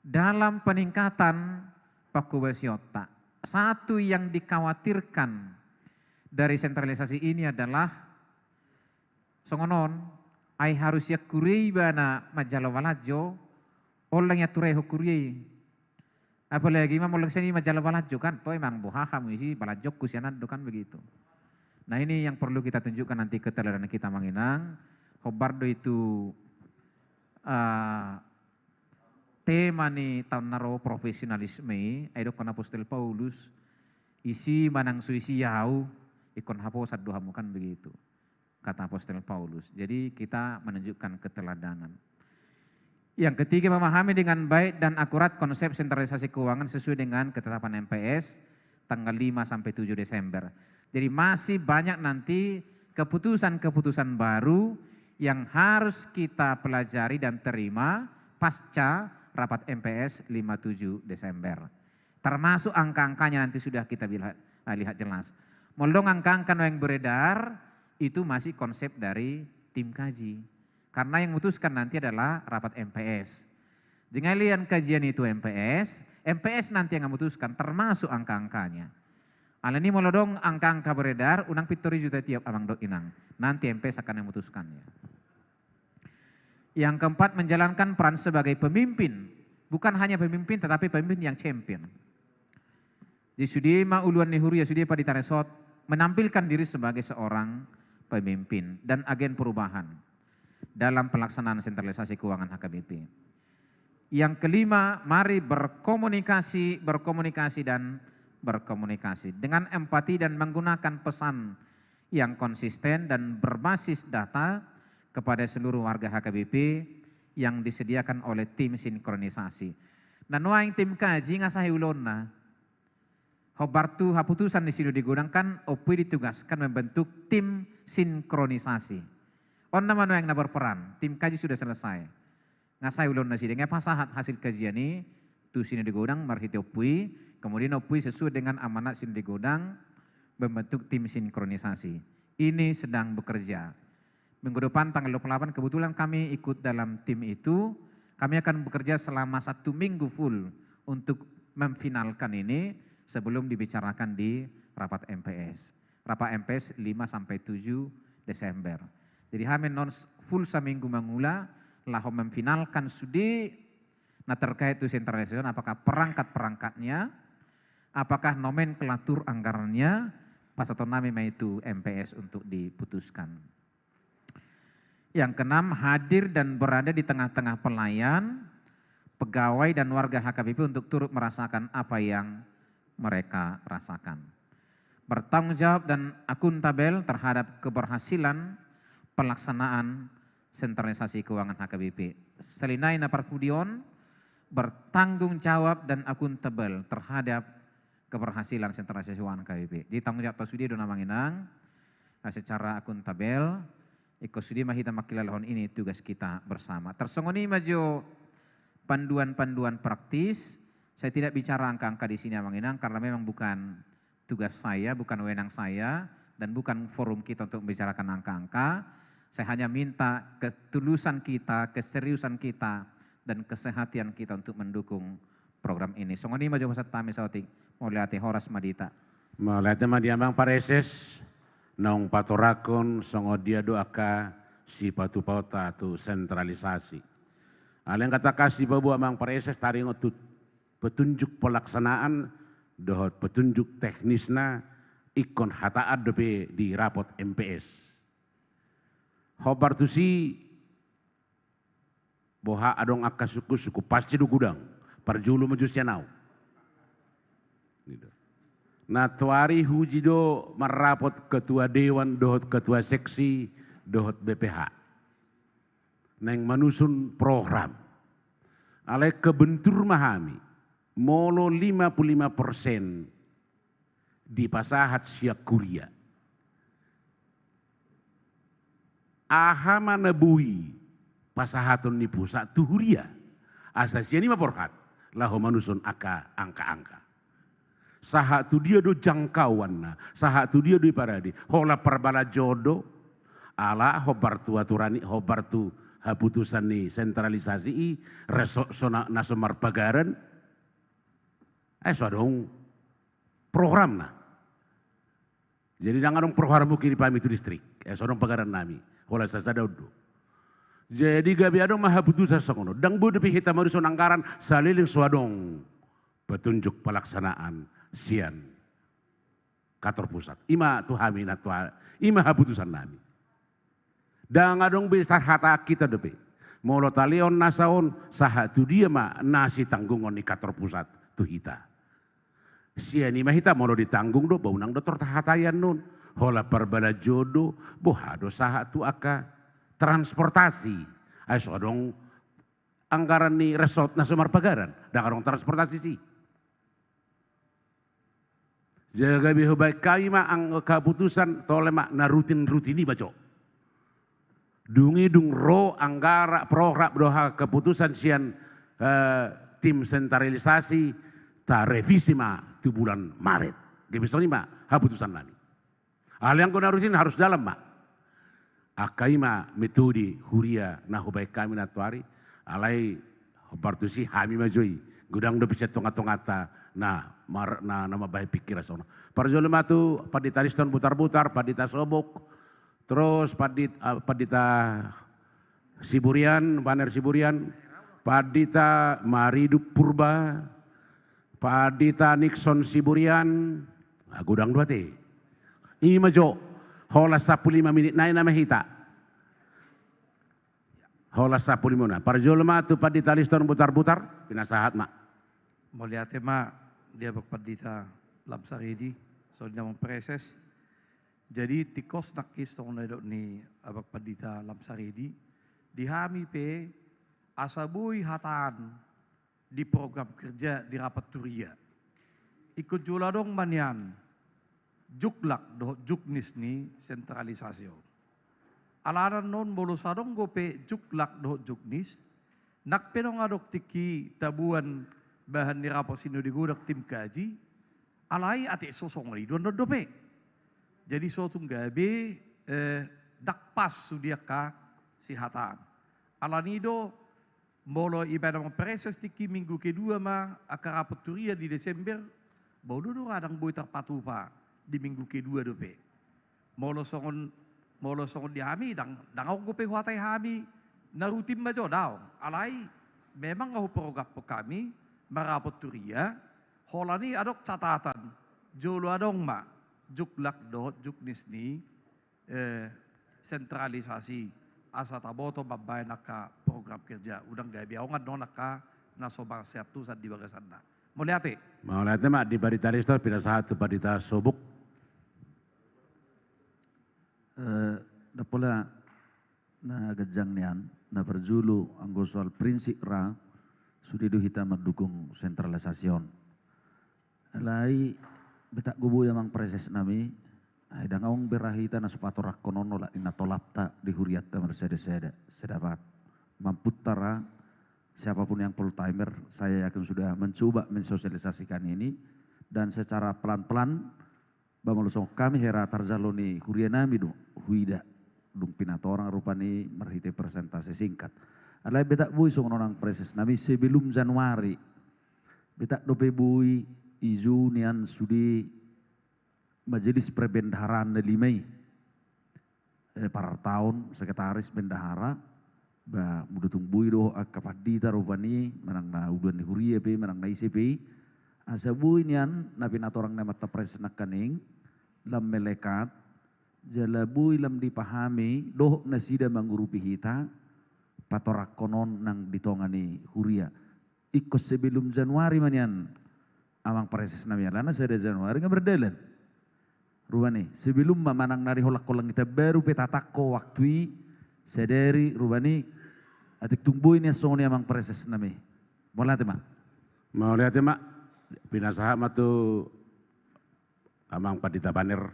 dalam peningkatan pangkobasionta. Satu yang dikhawatirkan dari sentralisasi ini adalah songon on, ai harus sian huria ibana manjalo balanjo, on leng ia tu rehon huria i. Apalagi ma molo sian i manjalo balanjo kan, toe mang boha hamu isi balanjongku sian an do kan begitu. Nah, ini yang perlu kita tunjukkan nanti keteladanan kita, Amang Inang. Hombar do itu, ah, tema ni taon na ro, profesionalisme i, ai dokkon apostel Paulus, isi manang so isi au, ingkon haposan do hamu kan begitu, kata apostel Paulus. Jadi kita menunjukkan keteladanan. Yang ketiga, memahami dengan baik dan akurat konsep sentralisasi keuangan sesuai dengan ketetapan M P S tanggal lima sampai tujuh Desember. Jadi masih banyak nanti keputusan-keputusan baru yang harus kita pelajari dan terima pasca rapat M P S lima tujuh Desember. Termasuk angka-angkanya nanti sudah kita bila-, eh, lihat jelas. Molo adong angka-angka naung beredar, itu masih konsep dari tim kaji. Karena yang memutuskan nanti adalah rapat M P S. Dengan lian kajian itu M P S, M P S nanti yang memutuskan, termasuk angka-angkanya. Alani molo adong angka-angka beredar, unang pintor i juta tiop, Amang dohot Inang. Nanti M P S akan memutuskannya. Yang keempat, menjalankan peran sebagai pemimpin. Bukan hanya pemimpin, tetapi pemimpin yang champion. Jadi sude ma uluan ni huria, sude pandita resort, menampilkan diri sebagai seorang pemimpin dan agen perubahan dalam pelaksanaan sentralisasi keuangan H K B P. Yang kelima, mari berkomunikasi, berkomunikasi, dan berkomunikasi dengan empati dan menggunakan pesan yang konsisten dan berbasis data kepada seluruh warga H K B P yang disediakan oleh tim sinkronisasi. Nah, nuaeng tim kaji nga sahe ulaonna. Hombar tu haputusan ni Sinode Godang kan Ompu i ditugaskan membentuk tim sinkronisasi. On nama nuaeng na berperan, tim kaji sudah selesai. Nga sae ulaonna nasida, nga pasahat hasil kajian i tu Sinode Godang marhite Ompu i, kemudian Ompu i sesuai dengan amanat Sinode Godang membentuk tim sinkronisasi. Ini sedang bekerja. Minggu depan tanggal dua puluh delapan kebetulan kami ikut dalam tim itu. Kami akan bekerja selama satu minggu full untuk memfinalkan ini sebelum dibicarakan di rapat M P S. Rapat M P S lima sampai tujuh Desember. Jadi hami annon full saminggu mangula laho memfinalkan sude na terkait tu sentralisasi on, apakah perangkat-perangkatnya, apakah nomenklatur anggarannya, pasahaton nami ma i tu M P S untuk diputuskan. Yang keenam, hadir dan berada di tengah-tengah pelayan, pegawai dan warga H K B P untuk turut merasakan apa yang mereka rasakan. Bertanggung jawab dan akuntabel terhadap keberhasilan pelaksanaan sentralisasi keuangan H K B P. Selain na parpudi on, bertanggung jawab dan akuntabel terhadap keberhasilan sentralisasi keuangan H K B P. Jadi tanggung jawab ta sude do na amang inang, eh, secara akuntabel, ingkon sude ma hita mangkilalahon ini tugas kita bersama. Tarsongon i ma jo panduan-panduan praktis, saya tidak bicara angka-angka di sini amang inang, karena memang bukan tugas saya, bukan wewenang saya, dan bukan forum kita untuk membicarakan angka-angka. Saya hanya minta ketulusan kita, keseriusan kita, dan kesehatian kita untuk mendukung program ini. Songon i ma jo pasahat hami saotik. Mauliate, horas ma di hita. Mauliate ma di amang pareses, naung patorangkon songon dia do angka sipatupaonta tu sentralisasi. Alai angka tangkas dipaboa amang pareses taringot tu petunjuk pelaksanaan dohot petunjuk teknisna ingkon hatahonon dope di rapot M P S. Hombar tusi, boha adong angka sungkun-sungkun, pasti do godang, parjolo ma jo sian au. Nantoari huuji do marrapot ketua dewan dohot ketua seksi dohot B P H. Naeng manusun program. Alai kebentur ma hami, molo lima puluh lima persen dipasahat sian huria, aha ma na boi pasahaton ni pusat tu huria? Asa sian i ma borhat laho manuson angka angka-angka. Sahat tu dia do jangkauanna, sahat tu dia do diparade? Holan parbalanjoon do? Ala hombar tu aturan i, hombar tu haputusan ni sentralisasi i, resort so na, na so marpagaran, ai so adong programna. Jadi ndang adong program hukirim hami tu distrik, ai so adong pagaran nami, holan sasada on do. Jadi gabe adong ma haputusan songon on. Ndang boi dope hita manuson anggaran saleleng so adong petunjuk pelaksanaan sian kantor pusat. I ma tu hami nantoari, i ma haputusan nami. Ndang adong be tarhatahon hita dope. Molo talehon nasa on, sahat tu dia ma na sitanggungon ni kantor pusat tu hita? Sian i ma hita, molo ditanggung do, ba unang do tarhatahon annon. Holan parbalanjoon do, boha do sahat tu angka transportasi? Ai so adong anggaran ni resort na so marpagaran, ndang adong transportasi disi. Jadi gabe hubaen hami ma angka haputusan, tole ma na rutin-rutin i ma jo. Dung i dung ro anggaran, program dohot haputusan sian, eh, tim sentralisasi, tarevisi ma tu bulan Maret. Gabe songon i ma haputusan nami. Alai anggo na rutin harus jalan ma. Angka i ma metode huria na hubaen hami nantoari. Alai hombar tusi, hami ma jo i, godang dope sian tonga-tonganta na mar-, na, na mambahen pingkiran songon on. Parjolo ma tu Pandita Liston Butarbutar, Pandita Sobok, terus Pandit-, eh, Pandita Siburian, Baner Siburian, Pandita Maridup Purba, Pandita Nixon Siburian, ah, godang do ate. I ma jo, holan sampulu lima minit nai nama hita. Holan sampulu lima na. Parjolo ma tu Pandita Liston Butarbutar, pinasahat ma. Mauliate ma di Abang Pandita Lamsaridi, songon i amang pareses. Jadi tingkos nangkin songon na nidok ni Abang Pandita Lamsaridi, di hami pe asa boi hatahonon di program kerja di rapat huria. Ingkon jolo adong ma nian juklak dohot juknis ni sentralisasi on. Alana on molo so adong dope juklak dohot juknis, nang pe nunga adong tingki taboan bahan ni rapot sinode godang tim kaji, alai atik so songon i do annon dope. Jadi so tung gabe, eh, ndang pas sude angka sihataan. Alani do molo ibaen amang praeses tingki minggu kedua ma angka rapot huria di Desember, molo do ra ndang boi tarpatupa di minggu kedua dope. Molo songon, molo songon di hami, ndang, ndang adong dope huhatai hami na rutin ma jo, daong. Alai memang nga huprographon hami marapot huria, holan i adong catatan, jolo adong ma juklak dohot juknis ni, eh, sentralisasi, asa taboto mambaen angka program kerja, unang gabe adong annon angka na so marsiantusan di bagasanna. Mauliate. Mauliate ma di Pandita Risto, pinasahat tu Pandita Sobuk. Eh, ndang pola na ganjang nian, na parjolo anggo soal prinsip ra, sude do hita mandukung sentralisasi on. Alai, betanggo boi amang praeses nami, ai ndang adong be ra hita na so patorangkon on olat ni na tolapta di hurianta marsada-sada, sedapat. Mampunta ra, siapapun yang full timer, saya yakin sudah mencoba mensosialisasikan ini, dan secara pelan-pelan, ba molo songon hami hera tarjalo ni huria nami do huida, dung pinatorang rupani marhite presentasi singkat. Alai betang boi songon on amang praeses nami sebelum Januari. Betang dope boi i jo nian sude majelis perbendaharaan na lima i. Eh, parartaon, sekretaris, bendahara, ba, molo tung boi dohot angka pandita rupani, manang na uluan ni huria pe, manang na ise pe i, asa boi nian na pinatorang ni amanta praeses nangkaning, lam melekat, jala boi lam dipahami, dohot nasida mangurupi hita, patorangkon on nang di tonga ni huria. Ingkon sebelum Januari ma nian amang praeses nami, alana sada Januari nga mardalan. Rupani, sebelum ma manang na diholang-holangi tambaru pe tatangko waktu i, sadari rupani, atik tung boi nian songon i amang praeses nami. Mauliate ma. Mauliate ma, pinasahat ma tu amang Pandita Baner.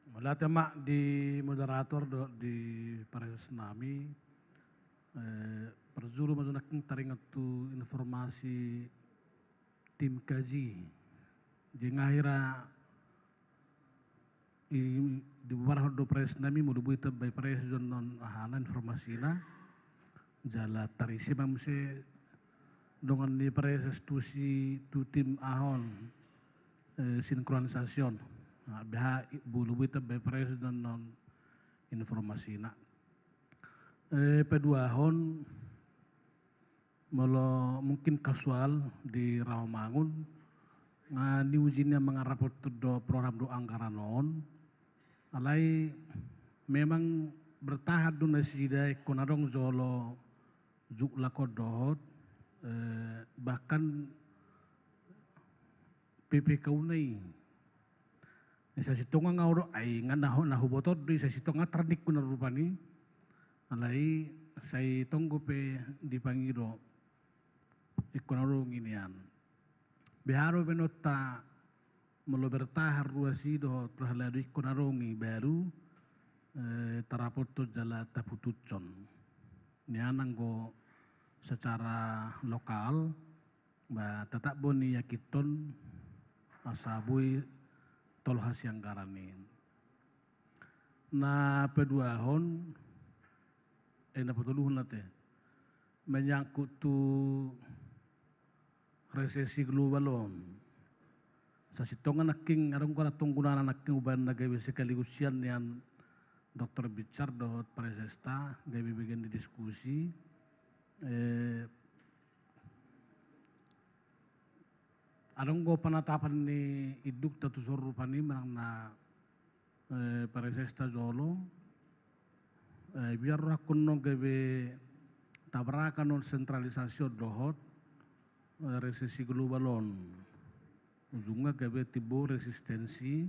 Mauliate ma di moderator dohot di praeses nami, eh, parjolo ma jo nangkin taringot tu informasi tim kaji. Jadi nga hira i, dibubarhon do praeses nami, molo boi tambai praeses jo annon ahana informasina, jala tarise ma muse dongan ni praeses tu si, tu tim aha on, eh, sinkronisasi on. Nah, beha i, molo boi tambai praeses jo annon informasina. Eh, paduahon, molo mungkin kasual di Rawamangun, nga niuji nian amang rapothon do program dohot anggaran on, alai memang bertahan do nasida ingkon adong jolo juklak on dohot, eh, bahkan P P K U na i. Sasintongna nga adong, ai nga na hu-, na huboto do i sasintongna tarningkuna rupani. Alai sai tonggo pe dipangido ingkon adong i nian. Beha do baenonta molo bertahan ruas i dohot parhalado ingkon adong i baru, eh, tarapothon jala taputushon. Nian anggo secara lokal, ba, tetap boi niyakinhon asa boi tolhas i anggaran i. Na paduahon, eh, na patoluhon ate, menyangkut tu resesi global on. Sasintongna nangkin, adong do antong gunana nangkin umbahen na gabe sekaligus sian nian dokter Bichar dohot praesesta, gabe bagian ni diskusi. Eh, adong do penetapan ni indukta tu son rupani manang na, eh, praesesta jolo. Eh, biar rohangkon on gabe tabrakan on sentralisasi on dohot, eh, resesi global on. Ujungna gabe timbul resistensi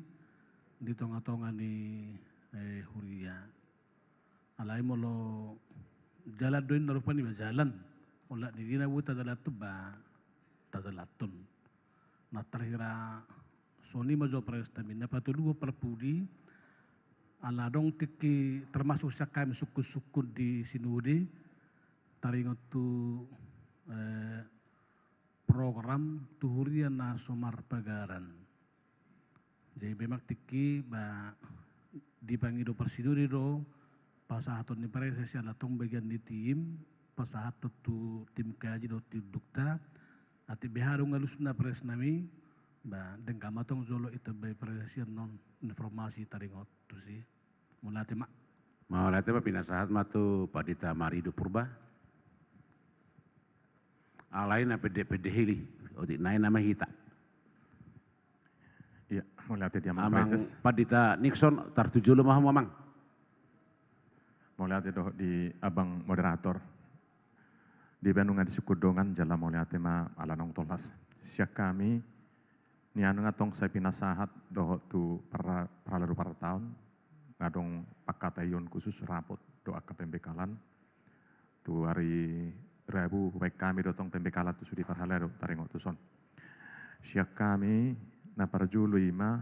di tonga-tonga ni, eh, huria. Alai molo jalan do inna rupani, ba jalan. Olat ni dina boi tadalaton ba tadalaton. Na tarhira soni ma jo praes nami na patoluhon parpudi. Ala adong tingki termasuk sian hami sungkun-sungkun di sinode taringot tu eh, program tu huria na so marpagaran. Jadi memang tingki ba dipangido parsinode do pasahaton ni praes i ala tong bagian ni tim pasahaton tu tim kaji do tim dukta. Ate beha dung alusna praes nami ba denggan ma tong jolo ita bai praes i annon informasi taringot tusi. Mauliate ma. Mauliate ma pinasahat ma tu Pandita Marido Purba. Alai na pede-pede hili otik nai nama hita. Iya, mauliate di amang Amang Praeses. Pandita Nixon tartuju lo ma hamu amang. Mauliate dohot di abang moderator. Di baen nunga disungkun dongan jala mauliate ma ala naung tolhas. Sian hami nian nunga tong sai pinasahat dohot tu parhalado parhalado on. Nga adong pangkataion khusus rapot do angka pembekalan. Tu ari Rabu hubaen hami do tong pembekalan tu sude parhalado taringot tuson. Sian hami na parjolo i ma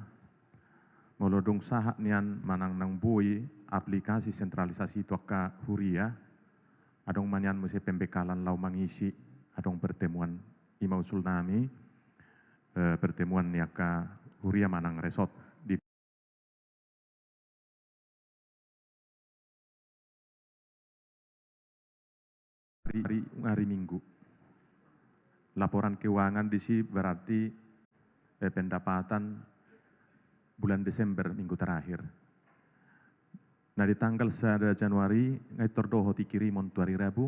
molo dung sahat nian manang naung boi aplikasi sentralisasi tu angka huria. Adong ma nian muse pembekalan laho mangisi adong pertemuan i ma usul nami. Eh, pertemuan ni angka huria manang resort di hari, hari Minggu. Laporan keuangan disi berarti eh, pendapatan bulan Desember minggu terakhir. Na di tanggal sada Januari nga intor do ho dikirimon tu ari Rabu.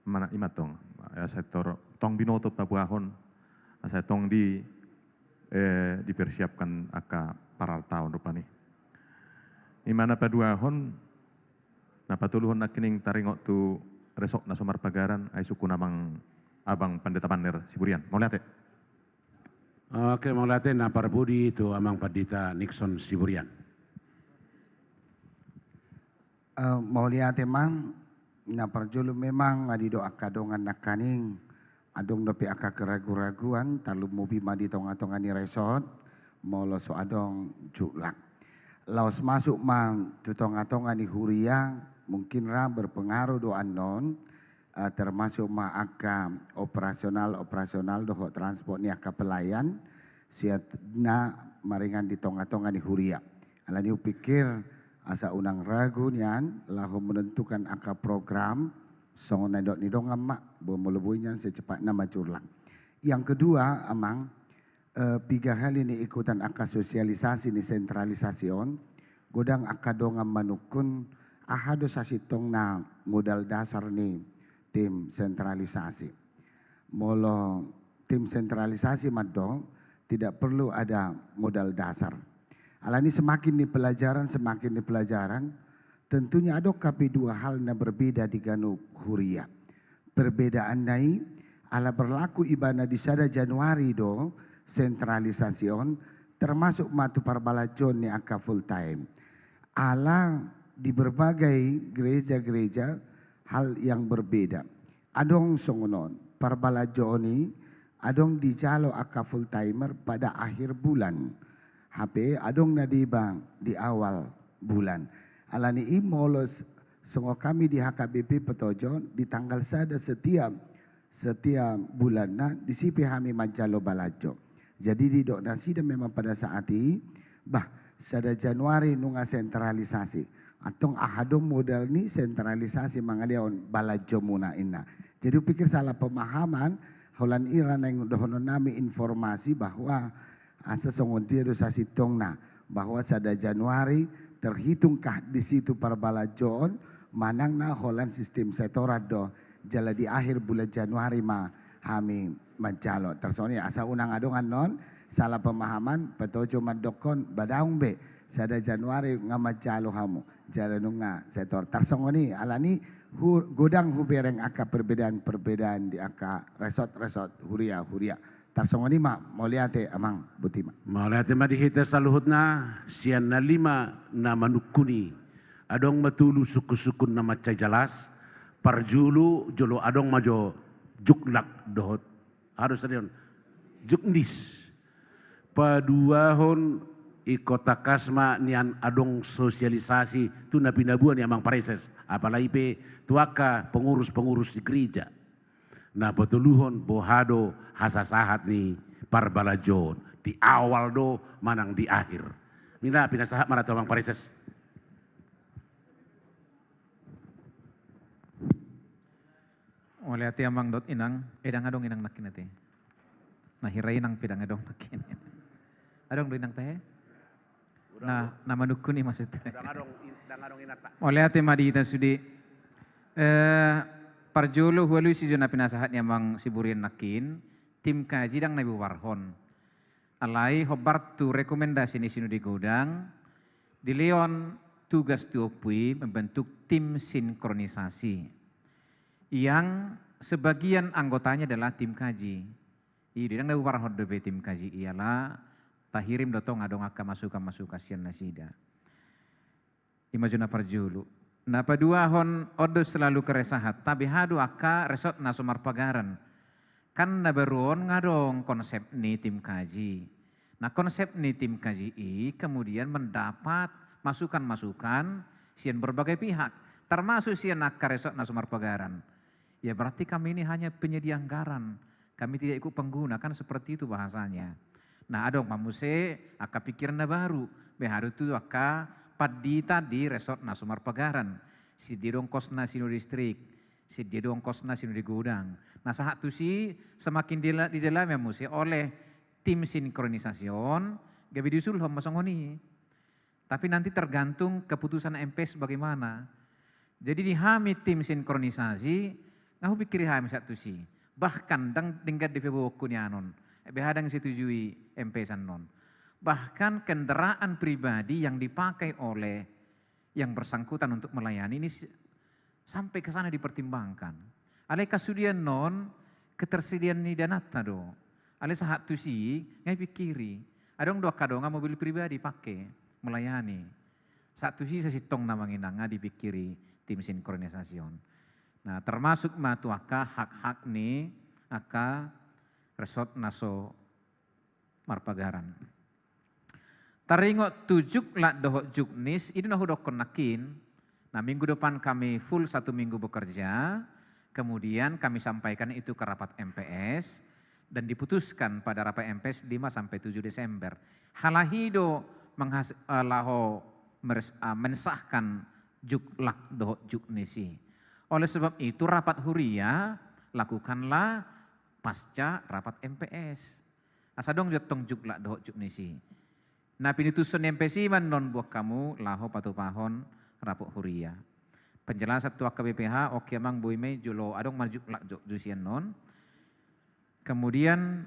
Mana ima tong asa intor tong binoto pabuahon asa tong di eh, dipersiapkan angka parhalado on rupani. Ima na paduahon na patoluhon nangkining taringot tu resort na so marpagaran ai sungkun amang abang Pandita Panner Siburian. Mauliate. Oke, mauliate na parpudi tu amang Pandita Nixon Siburian. Eh, mauliate ma. Na parjolo memang nga didok angka dongan nangkaning adong dope angka keragu-raguan tarlumobi ma di tonga-tonga ni resort molo so adong juklak. Laos masuk ma tu tonga-tonga ni huria mungkin ra berpengaruh do annon eh, termasuk ma angka operasional-operasional dohot transport ni angka pelayan sian na maringan di tonga-tonga ni huria. Alani hupikir asa unang ragu nian laho menentukan angka program songon na nidok ni dongan ma bo molo boi nian secepatna ma juklak. Yang kedua amang eh, piga hali ni ikutan angka sosialisasi ni sentralisasi on godang angka dongan manungkun aha do sasintongna modal dasar ni tim sentralisasi. Molo tim sentralisasi mandok tidak perlu ada modal dasar. Alani semakin ni pelajaran semakin ni pelajaran tentunya adong hape dua hal na berbeda di ganup huria. Perbedaanna i ala berlaku ibana di sada Januari do sentralisasi on termasuk ma tu parbalanjoon ni angka full time. Ala di berbagai gereja-gereja hal yang berbeda. Adong songon on parbalanjoon i adong dijalo angka full timer pada akhir bulan. Hape adong na diba di awal bulan. Alani i molo songon hami di H K B P Petojo di tanggal sada setiap setiap bulanna disi pe hami manjalo balanjo. Jadi didok nasida memang pada saat i bah sada Januari nunga sentralisasi. Antong aha do modal ni sentralisasi mangaliaon balanjomuna inna. Jadi hupikir salah pemahaman holan i ra naeng dohonon nami informasi bahwa asa songon dia do sasintongna bahwa sada Januari terhitungkah di situ parbalanjoon manang na holan sistem setoran do jala di akhir bulan Januari ma hami manjalo. Tarsongon i asa unang adong annon salah pemahaman Petojo mandokkon badaung be sada Januari nga manjalo hamu jala nunga setor. Tarsongon i alani hu, godang hubereng angka perbedaan-perbedaan di angka resort-resort huria-huria. Tarsongon i ma mauliate amang boti ma. Mauliate ma di hita saluhutna sian na lima na manungkuni. Adong ma tolu sungkun-sungkun na mansai jalas. Parjolo, jolo adong ma jo juklak dohot, aha do songon i, juknis. Paduahon, ingkon tangkas ma nian adong sosialisasi tu na pinaboa ni amang pareses, apalagi pe tu angka pengurus-pengurus di gereja. Na patoluhon, boha do hasasahat ni parbalajoon, di awal do manang di akhir. Ninna pinasahat ma ra tu amang pareses. Mauliate amang dohot inang, eh, ndang adong inang nangkin ate. Na hira inang pe ndang adong nangkin. Adong do inang tahe? Na, na manungkun i maksudna. Ndang adong in-, ndang adong inanta. Mauliate ma di hita sude. Eh, parjolo hualusi jo na pinasahat ni amang Siburian nangkin, tim kaji ndang na dibubarhon. Alai hombar tu rekomendasi ni Sinode Godang, dilehon tugas tu ompu i membentuk tim sinkronisasi yang sebagian anggotanya adalah tim kaji. I do, ndang na dibubarhon dope tim kaji i ala tahirim do tong adong angka masukan-masukan sian nasida. I ma jo na parjolo. Na paduahon, on do selalu keresahanta, beha do angka resort na so marpagaran. Kan na baru on nga adong konsep ni tim kaji. Nah, konsep ni tim kaji i kemudian mendapat masukan-masukan sian berbagai pihak, termasuk sian angka resort na so marpagaran. Ya, berarti kami ini hanya penyedia anggaran. Kami tidak ikut pengguna, kan seperti itu bahasanya. Nah, adong ma muse angka pikiran na baru, beha do tu angka pandita di resort na so marpagaran. Sian dia do ongkosna Sinode Distrik, sian dia do ongkosna Sinode Godang. Nah, sahat tusi semakin dila-, didalami ma muse oleh tim sinkronisasi on, gabe diusulhon ma songon i. Tapi nanti tergantung keputusan M P S bagaimana. Jadi di hami tim sinkronisasi, nga hupikiri hami sahat tusi. Bahkan ndang denggan dope bohongku nian on. Beha ndang disetujui M P S annon. Bahkan kendaraan pribadi yang dipakai oleh yang bersangkutan untuk melayani ini si-, sampai ke sana dipertimbangkan. Alai kasudian on, ketersediaan ni dananta do. Alai sahat tusi, nga dipikiri. Adong do angka dongan mobil pribadi pake, melayani. Sahat tusi sasintongna amang inang nga dipikiri tim sinkronisasi on. Nah, termasuk ma tu angka hak-hak ni angka resort na so marpagaran. Taringot tu juklak dohot juknis, i do na hudokkon nangkin. Nah, minggu depan kami full satu minggu bekerja, kemudian kami sampaikan itu ke rapat M P S, dan diputuskan pada rapat M P S lima sampai tujuh Desember. Hal i do menghas-, eh, laho meres-, eh, mensahkan juklak dohot juknis i. Oleh sebab itu, rapat huria lakukanlah pasca rapat M P S. Asa adong jo tong juklak dohot juknis i. Na pinutushon ni M P S i ma annon buat hamu laho patupahon rapat huria. Penjelasan tu angka B P H, oke amang, boi ma i, jolo adong ma juklak juknis i annon. Kemudian,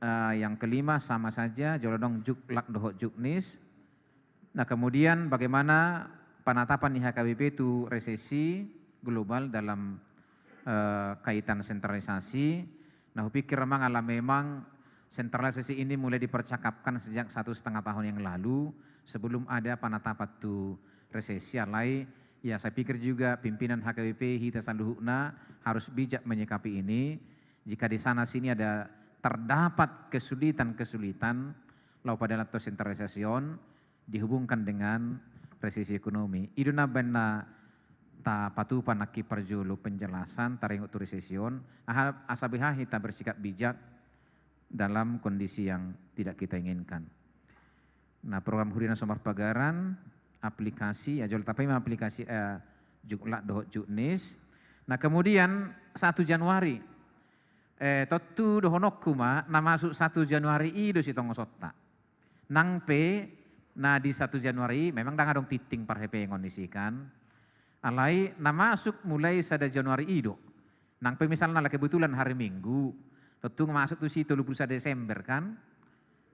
eh, yang kelima sama saja, jolo adong juklak dohot juknis. Nah, kemudian bagaimana penatapan di H K B P tu resesi global dalam, eh, kaitan sentralisasi? Nah, hupikir amang, ala memang sentralisasi ini mulai dipercakapkan sejak satu setengah tahun yang lalu, sebelum ada penatapan tu resesi, alai, ya, saya pikir juga pimpinan H K B P, hita saluhutna harus bijak menyikapi ini. Jika di sana sini ada terdapat kesulitan-kesulitan, laho padalan tu sentralisasi on, dihubungkan dengan resesi ekonomi. I do na baen na tapatupa nangkin parjolo penjelasan taringot tu resesi on, aha, asa beha hita bersikap bijak dalam kondisi yang tidak kita inginkan. Nah, program huria na so marpagaran, aplikasi, ya, jolo tapaima aplikasi, eh, juklak dohot juknis. Nah, kemudian satu Januari, eh, tontu dohononku ma, na masuk satu Januari i do sitongosonta. Nang pe na di satu Januari, memang ndang adong tingting parhepengon disi kan. Alai na masuk mulai sada Januari i do. Nang pe misalna lah kebetulan hari Minggu, tontu masuk tusi tolu pulu sada Desember kan,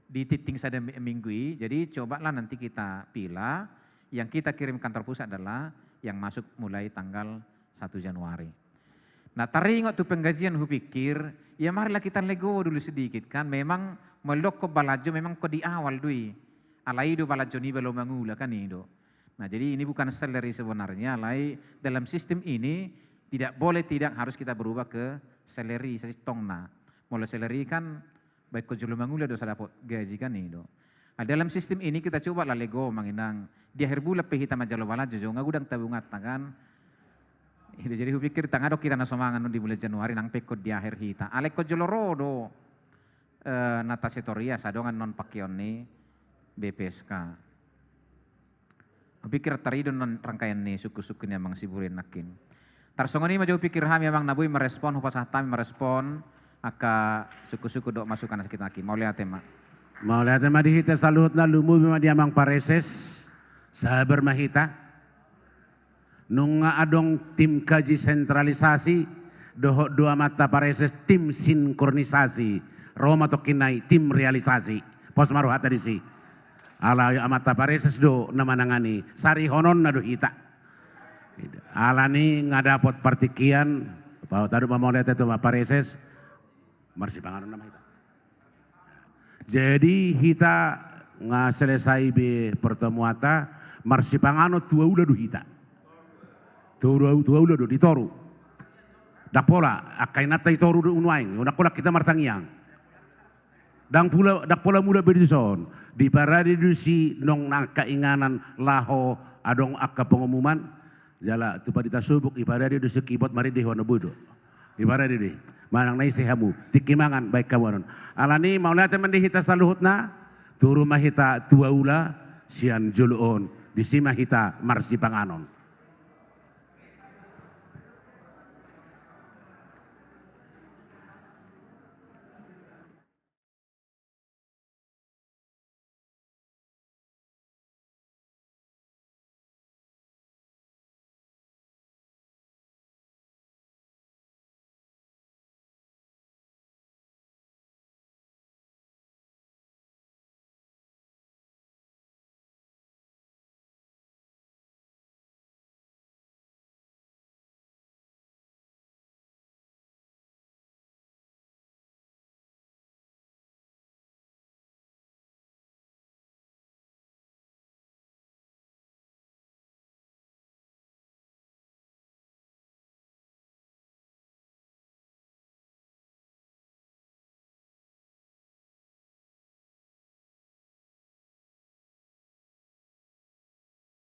di tingting sada mi-, minggu i. Jadi cobalah nanti kita pilih, yang kita kirim kantor pusat adalah yang masuk mulai tanggal satu Januari. Nah, taringot tu penggajian hupikir, ya marilah kita legowo dulu sedikit kan, memang molo dokkon balajo memang ingkon di awal do i. Alai i do balajo niba laho mangula kan i do. Nah, jadi ini bukan salary sebenarnya, alai dalam sistem ini Tidak boleh tidak, harus kita berubah ke salary sasintongna. Molo salary kan baen ho jolo mangula do asa dapot gaji kan i do. Nah, dalam sistem ini kita coba lalego manginang di akhir bulan pe hita manjalo balanjo jo, nga godang tabunganta kan. I do, jadi hupikir tang adong hita na so mangan on di bulan Januari nang pe ingkon di akhir hita. Alai ingkon jolo ro do eh, na tasetor i asa adong annon pakeon ni B P S K. Hupikir taridon non rangkaian ni sungkun-sungkun ni amang Siburian nangkin. Tarsongon i ma jo hupikir hami amang na boi marespon, hupasahat hami marespon angka sungkun-sungkun dohot masukan na sahat nangkin. Mauliate ma. Mauliate ma di hita saluhutna, lumobi ma di amang Pareses. Sabar ma hita. Nunga adong tim kaji sentralisasi dohot do amanta Pareses tim sinkronisasi. Ro ma tongkin nai tim realisasi. Pos ma rohanta disi. Alai amanta Pareses do na manangani, sarihononna do hita. Alani nga dapot partingkian, pasahat ma mauliate tu amanta Pareses. Marsipanganon nama hita. Jadi hita nga selesai be pertemuanta, marsipanganon tu aula do hita. Tu aula, tu aula do di toru. Ndang pola angka inanta i toru do nuaeng, ndang pola hita martangiang. Ndang pola, ndang pola mulak be dison. Diparade do disi nang angka inganan laho adong angka pengumuman. Jala tu pandita subuk diparade do disi, kibot marende ho na boi do. Diparade do i. Manang na ise hamu, tingki mangan baen hamu annon. Alani mauliate ma di hita saluhutna, turu ma hita tu aula sian jolo on, disi ma hita marsipanganon.